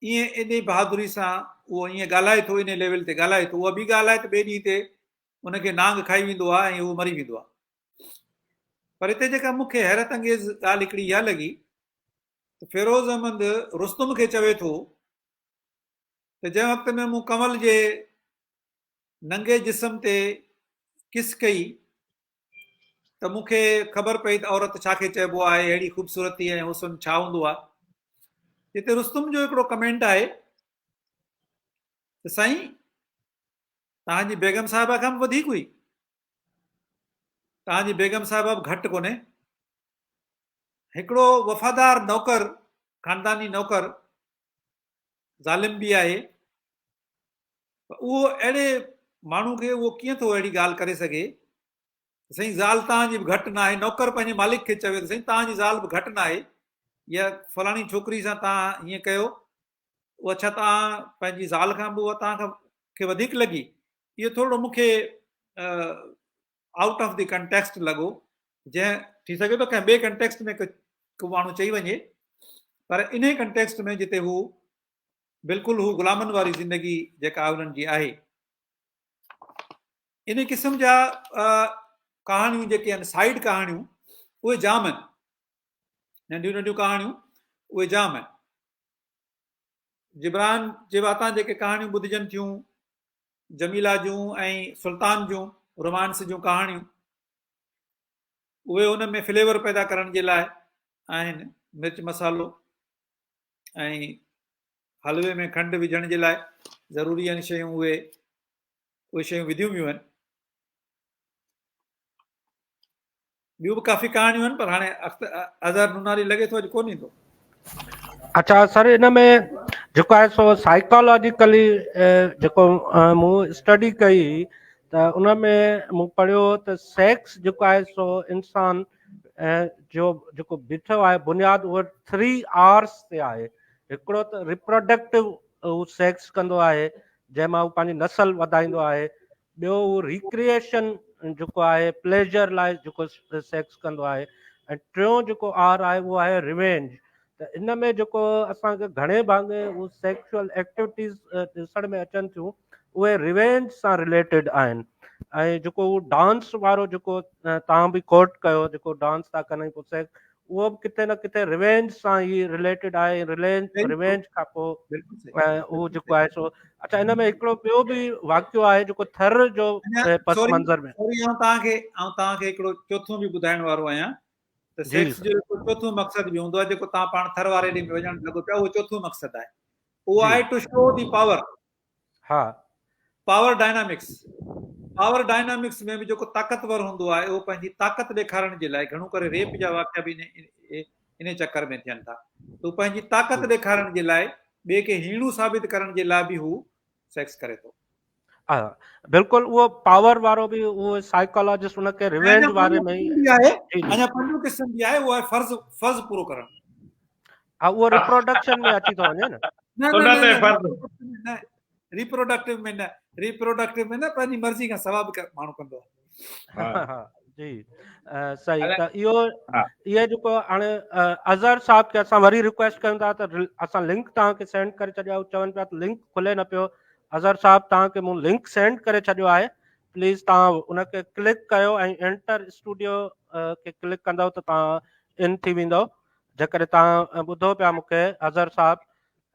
ائين ايڏي بهادري سان اهو ائين ڳالهائي ٿو، انهي ليول تي ڳالهائي ٿو. اها ٻي ڳالهه آهي ته ٻئي ڏينهن تي ان کي نانگ کائي ويندو آهي ۽ هو مري ويندو آهي. پر هتي جيڪا مون کي حيرت انگيز ڳالهه هڪڙي اها لڳي ته فيروز احمد رستم کي چوي ٿو ته جنهن وقت ۾ مون ڪنول جي ننگي جسم تي ڪس ڪئي ته مون کي خبر پئي ته عورت ڇا کي چئبو آهي، اهڙي خوبصورتي ۽ حسن ڇا هوندو آهي. هتي رستم جو هڪڙو ڪمينٽ آهي ته سائين توهان جي بيگم صاحبه کان به وڌيڪ هئي، توهان جي بيگم صاحبه به گهٽ ڪونهي. هڪڙو وفادار نوڪر، خانداني نوڪر، ظالم به آهي، اهو اهڙي ماڻهو کي اهو ڪيئن ٿو اهڙي ڳالهه ڪري سگهي ته سائين زال توهان جي به گهٽ ناهي، نوڪر پنهنجي مالڪ کي چوي ته سائين توهان جي زال به گهٽ ناهي يا فلاڻي ڇوڪري سان توهان هيئن ڪيو، اها ڇا توهان پنهنجي زال کان به اها توهان کان کي وڌيڪ لڳي؟ اهو ٿورڙو مون کي آئوٽ آف the context لڳو، جنهن ٿي سگهي ٿو ڪنهن ٻئي ڪنٽيڪسٽ ۾ ڪو ماڻهو چئي وڃي، پر انهي ڪنٽيڪسٽ ۾ جتي هو بلڪل هو غلامن واري زندگي جيڪا انهن جي آهي. ان قسم جا ڪهاڻيون جيڪي آهن سائيڊ ڪهاڻيون اهي جام آهن، ننڍيون ننڍيون ڪهاڻيون اهي جام آهن. جبران جي واتان جيڪي ڪهاڻيون ٻڌجن ٿيون، جميلا جون ۽ سلطان جون رومانس جون ڪهاڻيون، اهي ان ۾ فليور پيدا ڪرڻ جي لاء آهن، مرچ مصالحو ۽ حلوي ۾ کنڊ وجهڻ جي لاء ضروري آهن شيون، اهي اهي شيون وڌيون ويون آهن. ٻيون به ڪافي ڪهاڻيون آهن پر هاڻي اظهر نوناري لڳي ٿو اڄ ڪونه ايندو. اچھا سر ان ۾ جيڪو آهي سو سائيڪالاجيڪلي جيڪو مون اسٽڊي ڪئي ته ان ۾ مون پڙهيو ته سيڪس جيڪو آهي سو انسان جو جيڪو بيٺو آهي بنياد اهو ٿري آرس تي آهي. هڪڙو ته ريپروڊڪٽو هو سيڪس ڪندو آهي جنهن مان هو پنهنجي نسل وڌائيندو آهي، ٻيو هو ريڪريئيشن جيڪو آهي پليجر لاء جيڪو سيڪس ڪندو آهي، ۽ ٽيون جيڪو آر آهي اهو آهي ريوينج. ته ان ۾ جيڪو اسان کي گهڻي ڀاڱي اهو سيڪشوئل ايڪٽيوٽيز ڏسڻ ۾ اچن ٿيون اهي ريوينج سان رليٽيڊ آهن. ۽ جيڪو هو ڊانس وارو جيڪو توهان به ڪوٽ ڪيو، جيڪو ڊانس ٿا ڪن ۽ پوء سيڪس، اهو به ڪٿي نه ڪٿي ريونج سان ئي رليٽيڊ آهي ريونج ريونج کان پوء اهو جيڪو آهي سو اچھا ان ۾ هڪڙو ٻيو به واقعو آهي جيڪو ٿر جو پس منظر ۾ سوري آئون توهان کي آئون توهان کي هڪڙو چوٿون به ٻڌائڻ وارو آهيان ته سيڪس جو هڪڙو چوٿون مقصد به هوندو آهي جيڪو توهان پاڻ ٿر واري ڏي ۾ وڃڻ لڳو پيا اهو چوٿون مقصد آهي اهو آهي ٽو شو the power ها. پاور ڊائنامڪس، پاور ڊائنامڪس ۾ به جيڪو طاقتور هوندو آهي اهو پنهنجي طاقت ڏيکارڻ جي لاء گهڻو ڪري ريپ جا واقعا به انهي چڪر ۾ ٿين ٿا ته هو پنهنجي طاقت ڏيکارڻ جي لاء ٻئي کي هيڻو ثابت ڪرڻ جي لاء به هو سيڪس ڪري ٿو. ها بلڪل اهو پاور وارو به اهو سائيڪالاجسٽ ان کي ريونج واري ۾ ئي آهي اڃا پنجون قسم به آهي اهو آهي فرض فرض پورو ڪرڻ. ها اهو ريپروڊڪشن ۾ اچي ٿو وڃي نه. نه نه نه فرض نه ريپروڊڪٽو ۾ نه ريپروڊڪٽو ۾ نه پنهنجي مرضي کان سوا به ماڻهو ڪندو آهي. ها جي صحيح ته اهو اهي جيڪو هاڻي اظهر صاحب کي اسان وري ريڪويسٽ ڪيون ٿا ته اسان لنڪ توهان کي سينڊ ڪري ڇڏيو آهي چون پيا ته لنڪ کلي نه پيو اظهر صاحب توهان کي مون لنڪ سينڊ ڪري ڇڏيو آهي پليز توهان ان کي ڪلڪ ڪيو ۽ انٽر اسٽوڊيو کي ڪلڪ ڪندو ته توهان ان ٿي ويندو جيڪڏهن توهان ٻڌو پيا مون کي اظهر صاحب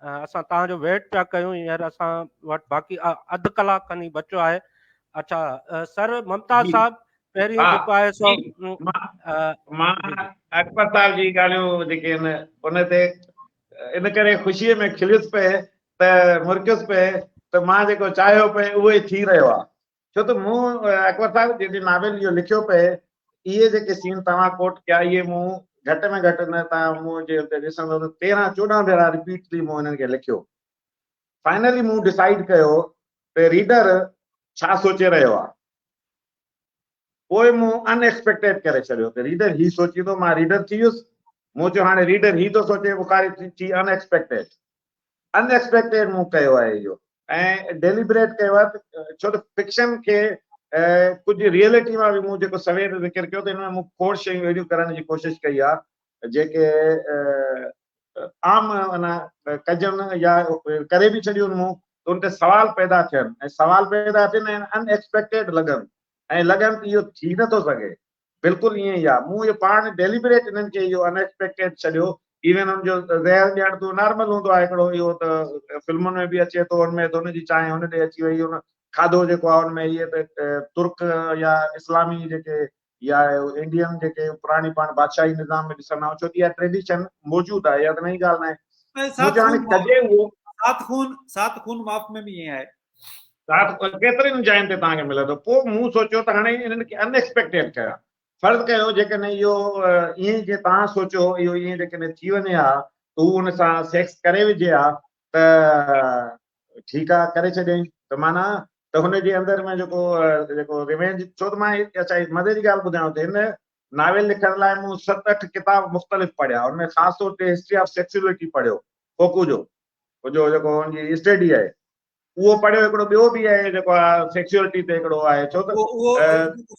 اسان توهان جو ويٽ پيا ڪيون هينئر اسان وٽ باقي اڌ ڪلاڪ کن ئي بچو آهي اڇا سر ممتاز صاحب پهرين جيڪو آهي سو مان اڪبر صاحب جي ڳالهيون جيڪي آهن ان تي ان ڪري خوشيء ۾ کليس پئي ته مرڪيس پئي ته مان جيڪو چاهيو پئي اهو ئي ٿي رهيو آهي ڇو ته مون اڪبر صاحب جيڪي ناول اهو لکيو پئي اهي جيڪي سين توهان ڪوٽ ڪيا اهي مون گهٽ ۾ گهٽ نه توهان مون جي اتي ڏسندو ته 13 14 ڀيرا رپيٽلي مون انهن کي لکيو فائنلي مون ڊسائيڊ ڪيو ته ريڊر ڇا سوچي رهيو آهي پوء مون ان ايڪسپيڪٽيڊ ڪري ڇڏيو ته ريڊر هي سوچيندو مان ريڊر ٿي ويس مون چيو هاڻي ريڊر هي ٿو سوچي بخاري ٿي ان ايڪسپيڪٽيڊ ان ايڪسپيڪٽيڊ مون ڪيو آهي اهو ۽ ڊيليبريٽ ڪيو آهي ڇو ته فڪشن کي ڪجهه ريئلٽي مان به مون جيڪو سوير ذڪر ڪيو ته ان ۾ مون کوڙ شيون اهڙيون ڪرڻ جي ڪوشش ڪئي آهي جيڪي عام ان ڪجن يا ڪري به ڇڏيون مون ته ان تي سوال پيدا ٿين ۽ سوال پيدا ٿين ۽ ان ايڪسپيڪٽيڊ لڳن ۽ لڳن ته اهو ٿي نٿو سگهي بلڪل ائين ئي آ. مون اهو پاڻ ڊيليبريٽ انهن کي اهو ان ايڪسپيڪٽيڊ ڇڏيو. ايون ان جو زهر ڏيڻ ته نارمل هوندو آهي هڪڙو اهو ته فلمن ۾ به اچي ٿو ان ۾ ته ان جي چانهه ان ڏي اچي وئي ان کاڌو جيڪو آهي ان ۾ اهي ته ترڪ يا اسلامي جيڪي يا انڊين جيڪي پراڻي پاڻ بادشاهي نظام ۾ ڏسندا آهيون ڇو ته اها ٽريڊيشن موجود آهي اها ته نئين ڳالهه ناهي. مون چيو هاڻي ڪجي اهو. سات خون سات خون معاف ۾ به ائين آهي. سات ڪيترين جاين تي توهان کي ملندو. پوء مون سوچيو ته هاڻي انهن کي ان ايڪسپيڪٽيڊ ڪيان. فرض ڪيو جيڪڏهن اهو ائين جيئن توهان سوچيو اهو ائين جيڪڏهن ٿي وڃي ها ته هو ان سان سيڪس ڪري وجهي ها ته ٺيڪ آ ڪري ڇڏيائين ته معنيٰ ته هن جي اندر ۾ جيڪو جيڪو ريونج ڇو ته مان اڇا مزي جي ڳالهه ٻڌايان ته هن ناول لکڻ لاء مون ست اٺ ڪتاب مختلف پڙهيا ان ۾ خاص طور تي هسٽري آف سيڪسوئلٽي پڙهيو فوڪو جو جو جيڪو هن جي اسٽڊي آهي اهو پڙهيو هڪڙو ٻيو به آهي جيڪو آهي سيڪسوئلٽي تي هڪڙو آهي ڇو ته اهو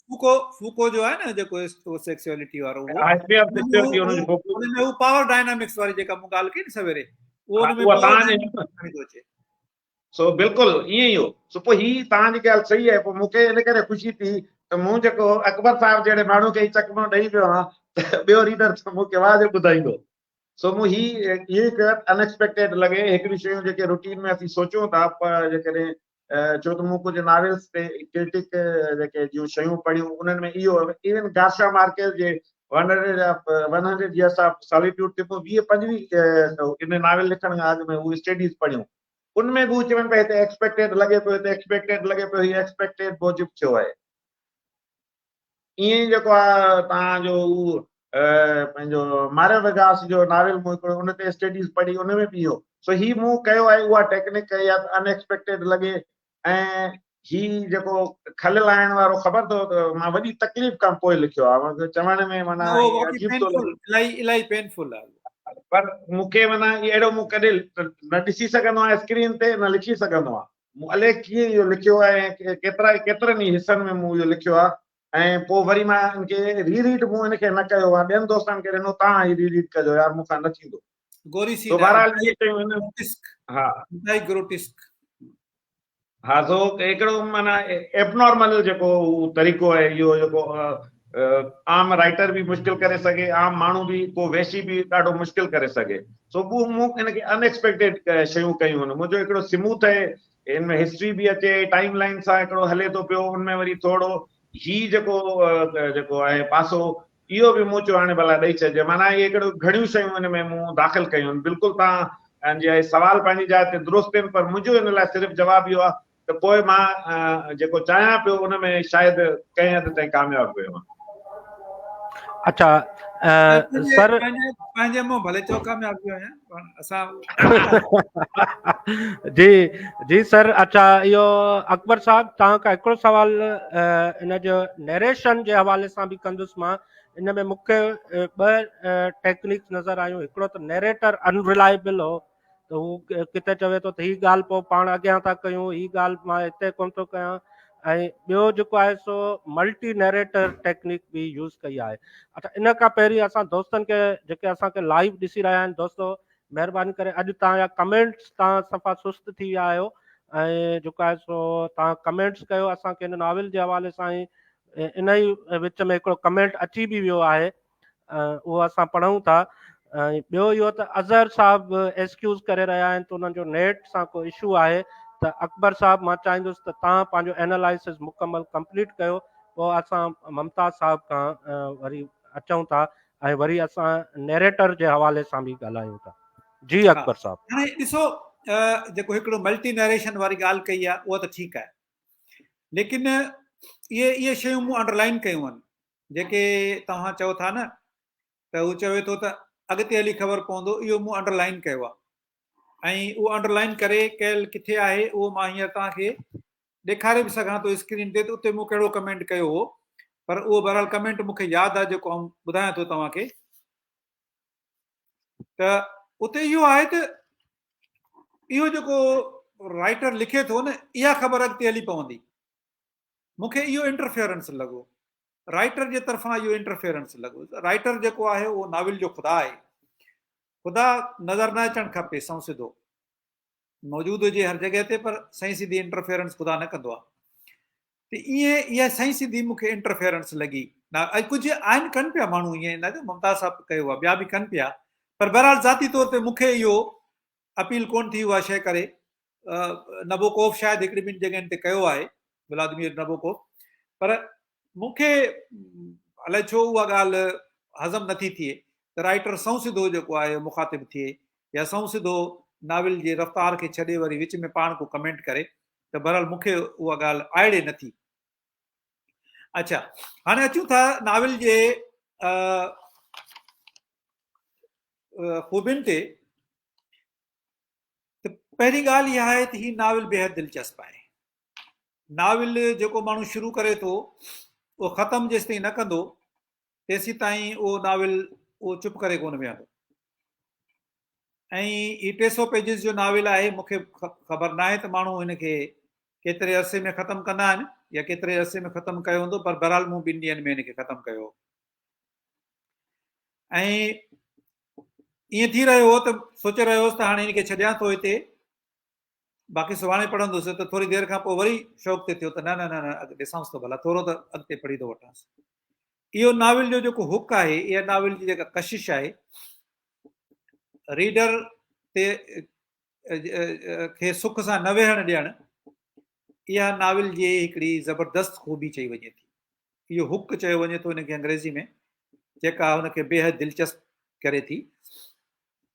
فوڪو فوڪو جو آهي نه جيڪو اهو سيڪسوئلٽي وارو اهو هسٽري آف سيڪسوئلٽي ان جو فوڪو ان ۾ هو پاور ڊائنامڪس واري جيڪا مون ڳالهه ڪئي نه سويري اهو ان ۾ پاور کڻي ٿو اچي سو بلڪل ائين ئي هو سو پوء هي توهان جي ڳالهه صحيح آهي پوء مون کي ان ڪري خوشي ٿي ته مون جيڪو اڪبر صاحب جهڙي ماڻهو کي ئي چڪمو ڏئي پيو آهيان ته ٻيو ريڊر ته مون کي واهه جو ٻڌائيندو سو مون هي اهو ئي ڪيو ته ان ايڪسپيڪٽيڊ لڳي هڪڙيون شيون جيڪي روٽين ۾ اسين سوچون ٿا پر جيڪڏهن ڇو ته مون ڪجهه ناولس تي ڪرٽڪ جيڪي جون شيون پڙهيون انهن ۾ اهو ايون گارشا مارڪيز جي 100 يئرس آف ساليٽيوڊ تي مون 20 25 ان ناول لکڻ کان اڳ ۾ هو اسٽڊيز پڙهيون ان ۾ به هو چون پيا هتي ايڪسپيڪٽيڊ لڳي پيو هتي ايڪسپيڪٽيڊ لڳي پيو هي ايڪسپيڪٽيڊ موجب ٿيو آهي ائين ئي جيڪو آ توهان جو هو پنهنجو ماريو وگاس جو ناول مون هڪڙو ان تي اسٽڊيز پڙهي ان ۾ به اهو سو هي مون ڪيو آهي اها ٽيڪنڪ ڪئي آهي ته ان ايڪسپيڪٽيڊ لڳي ۽ هي جيڪو کل لاهڻ وارو خبر اٿو ته مان وڏي تڪليف کان پوء لکيو آهي مون کي چوڻ ۾ معنيٰ عجيب ٿو لڳي الاهي الاهي پينفل آهي پر مون کي معنيٰ اهڙو مون ڪڏهن نه ڏسي سگهندو آهيان اسڪرين تي نه لکي سگهندو آهيان مون الائي ڪيئن اهو لکيو آهي ۽ ڪيترا ڪيترن ئي حصن ۾ مون اهو لکيو آهي ۽ پوء وري مان ان کي ري ريڊ مون ان کي نه ڪيو آهي ٻين دوستن کي ڏنو تان هي ري ريڊ ڪجو يار مون کان نه ٿيندو گوري سين سو بهرحال اهي شيون آهن ها انتهائي گروٽسڪ ها سو هڪڙو معنيٰ ايبنارمل جيڪو هو طريقو آهي اهو جيڪو عام رائيٽر به مشڪل ڪري سگهي، عام ماڻهو به، ڪو وحشي به ڏاڍو مشڪل ڪري سگهي. سو مون ان کي ان ايڪسپيڪٽيڊ شيون ڪيون هن. منهنجو هڪڙو سموٿ آهي، ان ۾ هسٽري به اچي، ٽائيم لائين سان هڪڙو هلي ٿو پيو، ان ۾ وري ٿورو هي جيڪو جيڪو آهي پاسو اهو به مون چيو هاڻي ڀلا ڏئي ڇڏجي. معنيٰ اهي هڪڙو گهڻيون شيون ان ۾ مون داخل ڪيون آهن. بلڪل توهان جي سوال پنهنجي جاء تي درست آهن پر منهنجو ان لاء صرف جواب اهو آهي ته پوء مان جيڪو چاهيان پيو ان ۾ شايد ڪنهن حد تائين ڪامياب ويو آهيان. اڇا سر پنهنجي منهن ڀلي چئو ڪامياب ويو آهيان پر اسان جي جي سر اڇا اهو اڪبر صاحب توهان کان هڪڙو سوال ان جو نيريشن جي حوالي سان به ڪندس مان ان ۾ مون کي ٻه ٽيڪنيڪس نظر آيون هڪڙو ته نيريٽر ان رلائبل هو ته هو ڪٿي چوي ٿو ته هي ڳالهه پوء پاڻ اڳيان ٿا ڪيون هي ڳالهه مان هتي ڪونه ٿو ڪيان ۽ ٻيو جيڪو آهي سو ملٽي نيريٽر ٽيڪنيڪ به يوز ڪئي آهي اچھا ان کان پهرين اسان دوستن کي جيڪي اسان کي لائيو ڏسي رهيا آهن دوستو مهرباني ڪري اڄ تان جا ڪمينٽس تان صفا سست ٿي ويا آهيو ۽ جيڪو آهي سو تان ڪمينٽس ڪيو اسان کي هن ناول جي حوالي سان ئي ان ئي وچ ۾ هڪڙو ڪمينٽ اچي به ويو آهي اهو اسان پڙهون ٿا ۽ ٻيو اهو ته اظهر صاحب ايڪسڪيوز ڪري رهيا آهن ته انهن جو نيٽ سان ڪو اشو آهي ته اڪبر صاحب مان چاهيندس ته توهان پنهنجو اينالائسز مڪمل ڪمپليٽ ڪيو پوء اسان ممتاز صاحب کان وري اچون ٿا ۽ وري اسان نيريٽر جي حوالي سان به ڳالهايون ٿا جي اڪبر صاحب. هاڻي ڏسو جيڪو هڪڙو ملٽي نيريشن واري ڳالهه ڪئي آهي اها ته ٺيڪ آهي ليڪن اهي اهي شيون مون انڊرلائن ڪيون آهن جيڪي توهان چئو ٿا نه ته هو چوي ٿو ته اڳتي هلي خبر پوندو اهو مون انڊر لائن ڪيو آهي ۽ اهو انڊر لائن ڪري ڪيل ڪٿي آهي اهو مان هينئر توهان کي ڏيکاري به سگهان ٿو اسڪرين تي ته اتي مون ڪهڙو ڪمينٽ ڪيو هو پر اهو بهرحال ڪمينٽ مون کي ياد آهي جيڪو آئون ٻڌايان ٿو توهان کي ته اتي اهو آهي ته اهو جيڪو رائٽر لکي ٿو نه اها خبر اڳتي هلي پوندي مون کي اهو انٽرفيئرنس لڳو. رائيٽر جي طرفان اهو انٽرفيئرنس لڳو. رائيٽر جيڪو آهي اهو ناول جو خدا آهي. خدا نظر نه اچڻ کپي سنئون سڌو. موجود هجي هر جڳهه تي پر سئين سڌي انٽرفيئرنس خدا نه ڪندو آهي. ته ائين اها سئين سڌي مون کي انٽرفيئرنس لڳي. ۽ ڪجهه آهن ڪن پيا ماڻهو ائين نه جو ممتاز صاحب ڪيو آهي ٻيا به ڪن پيا پر بهرحال ذاتي طور تي مون کي اهو اپيل ڪونه ٿي اها شيء ڪري. نبوڪوف شايد هڪڙي ٻن جڳهين تي ڪيو آهي ولادمير نبوڪوف پر مون کي الائي ڇو اها ڳالهه هضم نٿي ٿئي ته رائيٽر سنئون سڌو جيڪو آهي مخاطب ٿئي يا سنئون سڌو ناول جي رفتار کي ڇڏي وري وچ ۾ پاڻ ڪو ڪمينٽ ڪري ته بهرحال مون کي اها ڳالهه آئڙي نٿي. اڇا هاڻي اچون ٿا ناول جي خوبين تي ته پهرين ڳالهه اها آهي ته هي ناول بيحد دلچسپ آهي. ناول جيڪو ماڻهو شروع ڪري ٿو اهو ختم جيستائين نه ڪندو تيسين تائين اهو ناول اهو چپ ڪري ڪونه ويهندو ۽ هي 300 پيجز جو ناول آهي مون کي خبر ناهي ته ماڻهو هن کي ڪيتري عرصي ۾ ختم ڪندا آهن يا ڪيتري عرصي ۾ ختم ڪيو هوندو پر بهرحال مون ٻن ڏينهن ۾ هن کي ختم ڪيو ۽ ائين ٿي رهيو هو ته سوچي رهيو هوس ته هاڻي هن کي ڇڏيان ٿو هتي باقي سڀاڻي پڙهندس ته ٿوري دير کان پوء وري شوق تي ٿيو ته نه نه نه نه ڏسانس ٿو ڀلا ٿورو ته اڳتي پڙهي ٿو وٺانس اهو ناول جو جيڪو هڪ آهي اها ناول جي جيڪا ڪشش آهي ريڊر تي کي سک سان نه ويهڻ ڏيڻ اها ناول جي هڪڙي زبردست خوبي چئي وڃي ٿي اهو هڪ چيو وڃي ٿو ان کي انگريزي ۾ جيڪا هن کي بيحد دلچسپ ڪري ٿي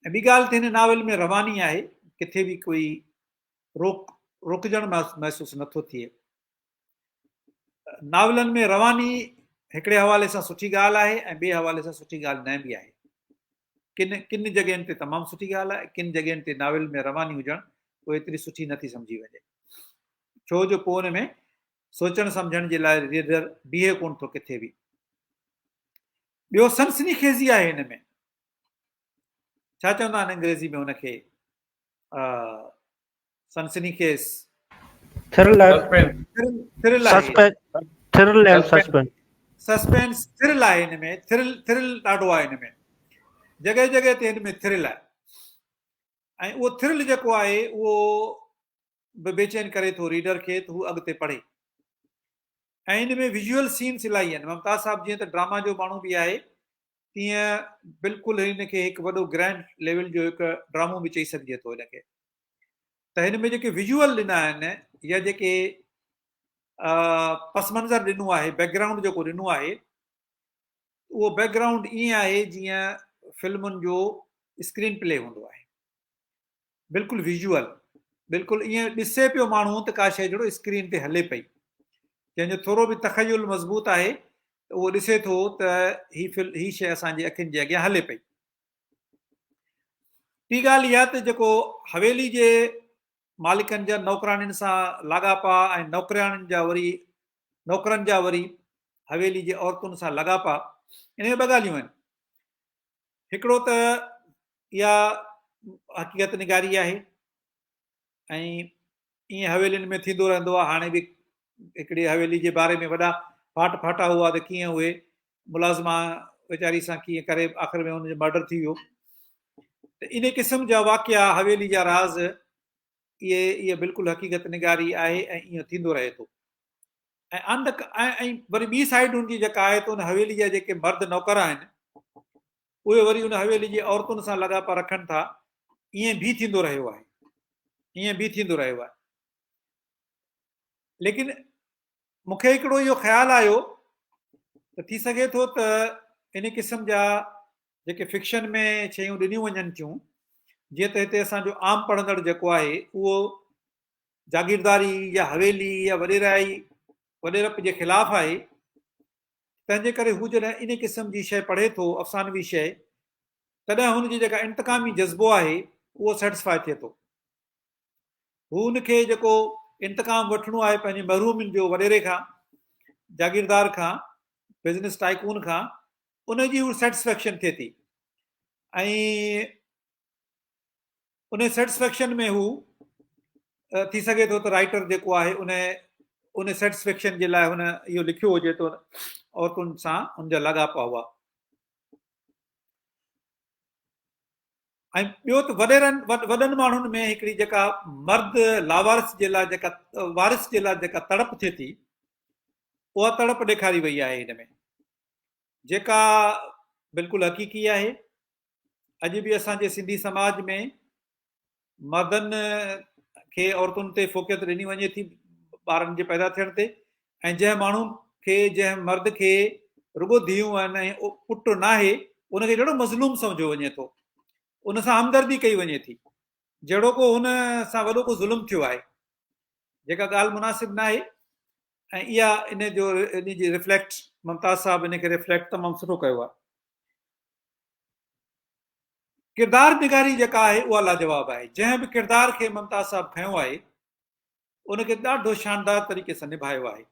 ۽ ٻي ڳالهه ته هن ناول ۾ رواني آهي ڪٿي به ڪوئي روڪ رڪجڻ محسوس نٿو ٿئي ناولن ۾ رواني هڪڙي حوالي سان سٺي ڳالهه آهي ۽ ٻئي حوالي سان سٺي ڳالهه نه به آهي ڪن ڪن جڳهين تي تمام سٺي ڳالهه آهي ڪن جڳهين تي ناول ۾ رواني هجڻ پوء ايتري سٺي نٿي سمجهي وڃي ڇو جو پوء ان ۾ سوچڻ سمجهڻ جي لاء ريڊر بيهي ڪونه ٿو ڪٿي به. ٻيو سنسني خيزي آهي هن ۾. ڇا چوندا آهن انگريزي ۾ هن کي سنسني خيز. ٿرلر ٿرل آهي. Thrill and suspense. Suspense thrill آهي هن ۾ ٿرل ٿرل ڏاڍو آهي هن ۾ جڳهه جڳهه تي هن ۾ ٿرل آهي ۽ اهو ٿرل جيڪو آهي اهو به بيچين ڪري ٿو ريڊر کي ته هو اڳتي پڙهي. ۽ ان ۾ ويزوئل سينس الاهي آهن. ممتاز صاحب جيئن ته ڊراما جو ماڻهو به آهي تيئن بلڪل هن کي هڪ وڏو گرينڊ ليول جو هڪ ڊرامو به چئي سگهجي ٿو هن کي ته هن ۾ جيڪي ويزوئل ڏنا آهن يا جيڪي پس منظر ڏنو آهي بيڪ گرائونڊ جيڪو ڏنو آهي اهو بيڪ گرائونڊ ائين آهي جيئن فلمن جو اسڪرين پلي هوندو آهي بلڪل ويزوئل بلڪل ائين ڏسي پيو ماڻهو ته ڪا شيء جهڙو اسڪرين تي هلي پئي جنهن جو ٿورو به تخيل مضبوط آهي ته اهو ڏسي ٿو ته هي فل هي شيء اسان جي اکين جي اڳيان هلي پئي ٽي ڳالهه اها ته جيڪو حويلي جي مالڪن جا نوڪرانين سان لاڳاپا ۽ نوڪرياڻين جا وري نوڪرن جا وري حويلي جي عورتن سان لاڳاپا ان ۾ ٻه ڳالهيون آهن هڪڙو ته اها حقيقت نگاري آهي ۽ ائين حويلين ۾ ٿيندو رهندو آهي هاڻي به هڪڙي حويلي جي باري ۾ وڏا ڦاٽ ڦاٽا هئا ته ڪيئن اهي ملازمه ويچاري سان ڪيئن ڪري آخر ۾ هن جو مرڊر ٿي ويو ته ان قسم جا واقعا حويلي جا راز اهي اهي بلڪل حقيقت نگاري آهي ۽ ائين ٿيندو رهي ٿو ۽ آن the ۽ وري ٻي سائيڊ ان جي جيڪا آهي ته ان حويلي جا جيڪي مرد نوڪر آهن اهي وري ان حويلي جي عورتن سان لاڳاپا رکن ٿا ائين به ٿيندو رهيو آهي ائين به ٿيندو رهيو آهي ليڪن مون کي هڪڙو اهو خيال آيو ته ٿي سگهي ٿو ته ان قسم جا جيڪي فڪشن ۾ شيون ڏنيون وڃن ٿيون جيئن ته هتي اسان جو عام پڙهندڙ جيڪو آهي اهو جاگيرداري يا حويلي يا وڏيرائي وڏيرپ جي خلاف آهي تنهن جي ڪري هو جڏهن ان قسم جي شيء پڙهي ٿو افسانوي شيء تڏهن هن جي جيڪا انتقامي جذبو آهي اهو سيٽسفائي ٿئي ٿو هو ان کي جيڪو انتقام وٺڻو آهي پنهنجي محرومين جو وڏيري کان جاگيردار کان بزنس ٽائيڪون کان ان جي هو سيٽسفيڪشن ٿئي ٿي ۽ ان سيٽسفيڪشن ۾ هو ٿي سگهي ٿو ته رائٽر جيڪو آهي ان ان سيٽسفيڪشن جي لاء هن اهو لکيو هجي ته عورتن سان ان جا لاڳاپا هئا ۽ ٻيو ته وڏيرن وڏن ماڻهن ۾ هڪڙي جيڪا مرد لاوارث جي لاء جيڪا وارث جي لاء جيڪا تڙپ ٿئي ٿي اها تڙپ ڏيکاري وئي آهي هن ۾ جيڪا بلڪل حقيقي آهي اڄ به اسان جي سنڌي سماج ۾ مردن کي عورتن تي فوقيت ڏني وڃي ٿي ٻارن جي پيدا ٿيڻ تي ۽ جنهن ماڻهو کي جنهن مرد کي رڳو ڌيئون آهن ۽ پٽ ناهي ان کي جهڙو مظلوم سمجهيو وڃي ٿو ان سان همدردي ڪئي وڃي ٿي جهڙو ڪو هن سان وڏو ڪو ظلم ٿيو آهي جيڪا ڳالهه مناسب ناهي ۽ اها ان جو ان جي ريفليڪٽ ممتاز صاحب ان کي ريفليڪٽ تمام سٺو ڪيو آهي ڪردار نگاري جيڪا آهي اها لاجواب آهي. جنهن به ڪردار کي ممتاز صاحب کنيو آهي ان کي ڏاڍو شاندار طريقي سان نڀايو آهي.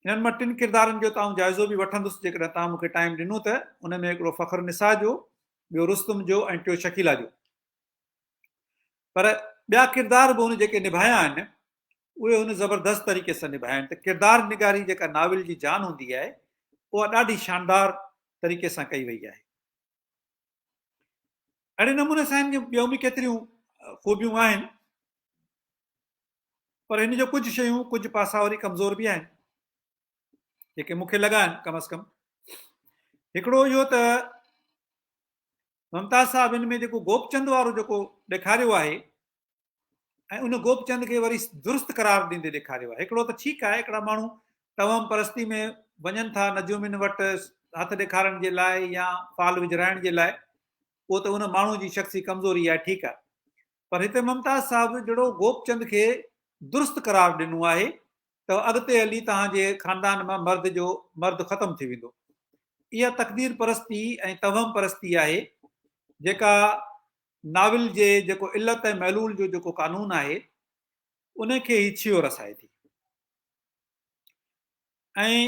هنن مان ٽن ڪردارن جو ته آئون جائزو به وٺندس جيڪڏهن توهان مون کي ٽائيم ڏنو ته ان ۾ هڪڙو فخر نساء جو، ٻيو رستم جو ۽ ٽيو شڪيلا جو. پر ٻيا ڪردار به هن جيڪي نڀايا آهن اهي هن زبردست طريقي سان نڀايا آهن ته ڪردار نگاري جيڪا ناول جي جان هوندي آهي اها ڏاڍي شاندار طريقي سان ڪئي وئي آهي. اهڙي نموني سان هن جون ٻيون به ڪيتريون خوبيون آهن پر هن جو ڪجهه شيون ڪجهه پاسا وري ڪمزور به آهن جيڪي مون کي لڳا آهن ڪم از ڪم هڪڙو اهو ته ممتاز صاحب هن ۾ جيڪو گوپچند وارو جيڪو ڏيکاريو آهي ۽ ان گوپچند کي وري درست قرار ڏيندي ڏيکاريو آهي. هڪڙو ته ٺيڪ آهي هڪڙا ماڻهو توهم پرستي ۾ وڃن ٿا نجومين وٽ هٿ ڏيکارڻ جي لاء يا فال وجهرائڻ جي لاء اهو ته ان ماڻهو جي شخصي ڪمزوري آهي ٺيڪ آهي پر هتي ممتاز صاحب جهڙو گوپچند کي درست قرار ڏنو آهي ته اڳتي هلي توهان جي خاندان مان مرد جو مرد ختم ٿي ويندو. اها تقدير پرستي ۽ توهم پرستي آهي جيڪا ناول جي جيڪو علت ۽ معلول جو جيڪو قانون آهي ان کي هي ڇيهو رسائي ٿي ۽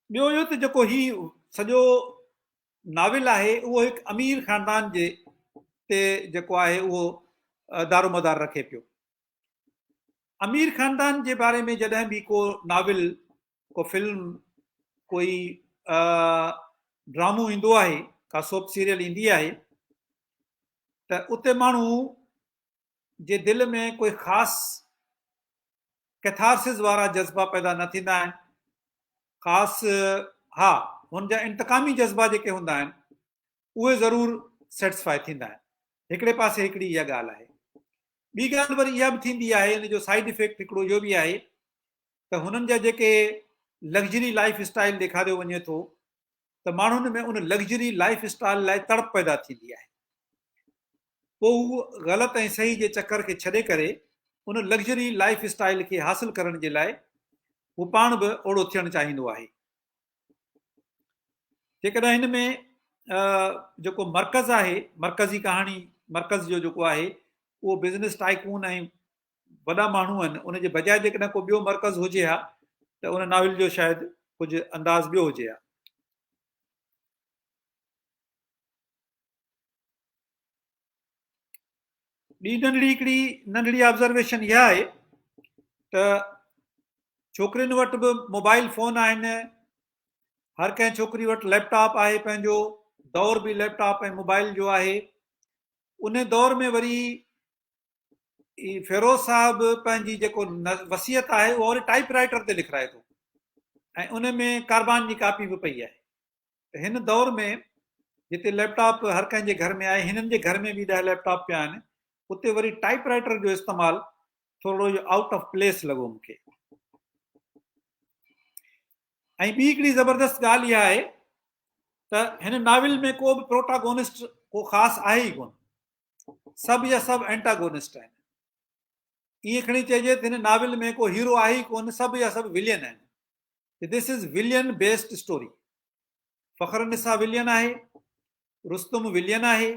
ٻيو اهو ته جيڪو هي سڄو ناول آهي اهو هڪ امير خاندان جي تي جيڪو آهي اهو دارومدار رکي پيو. امير خاندان جي باري ۾ جڏهن به ڪو ناول، ڪو فلم، ڪوئي ڊرامو ايندو آهي، ڪا سوپ سيريل ايندي آهي ته اتي ماڻهو جي دل ۾ ڪوئي خاص ڪيٿارسز وارا جذبا پيدا نه ٿيندا آهن. خاص ها هن جا انتقامي جذبا جيڪي هوندا آهن اهي ضرور سيٽسفائي ٿيندا آهن. هڪڙي پاسي هڪڙي اها ڳالهه آهي. ٻي ڳالهه وري اها به ٿيندي آهي ان جو سائيڊ افيڪٽ هڪڙو اهو به آهي ته هنن جا جيڪي لگزري لائف اسٽائل ڏيکاريو وڃي ٿو ته ماڻهن ۾ ان لگزري لائف اسٽائل لاء تڙپ پيدا ٿيندي آهي. پوء هو غلط ۽ صحيح جي چڪر کي ڇڏي ڪري ان لگزري لائف اسٽائل کي حاصل ڪرڻ جي لاء هو پاڻ به اوڙو ٿيڻ چاهيندو آهي. جيڪڏهن هن ۾ جيڪو مرڪز آهي، مرڪزي ڪهاڻي مرڪز جو جيڪو آهي اهو بزنس ٽائيڪون ۽ وڏا ماڻهو آهن، ان جي بجاء جيڪڏهن ڪو ٻيو مرڪز هجي ها ته ان ناول جو شايد ڪجهه انداز ٻيو هجي ها. ٻي ننڍڙي هڪڙي ننڍڙي آبزرويشن اها آهي ته ڇوڪرين وٽ به موبائل فون آهن، هر ڪنهن ڇوڪري وٽ ليپ ٽاپ آهي پنهنجو، دور به ليپ ٽاپ ۽ موبائل جو آهي. ان دور ۾ وري فيروز صاحب پنهنجي جيڪو وصيت آهي اها وري ٽائپ رائٽر تي لکرائي ٿو ۽ ان ۾ ڪاربان جي ڪاپي به پئي آهي. ته هن دور ۾ جتي ليپ ٽاپ هر ڪنهن جي گهر ۾ آهي، هنن جي گهر ۾ به 10 ليپ ٽاپ پيا آهن، اتي وري ٽائپ رائٽر جو استعمال ٿورڙو اهو آئوٽ آف پليس لڳو مون کي. ۽ ٻي هڪڙي زبردست ڳالهه اها آهي ته هن ناول ۾ ڪو به پروٽاگونسٽ ڪو خاص آهي ئي ڪونه، سڀ جا سڀ اينٽاگونسٽ آهن. ائين کڻي چئجي ته هن ناول ۾ ڪو هيرو آهي ئي ڪونه، سڀ جا سڀ ولين آهن. This is villain based story. Fakhar Nisa villain آهي، رستم ولين آهي،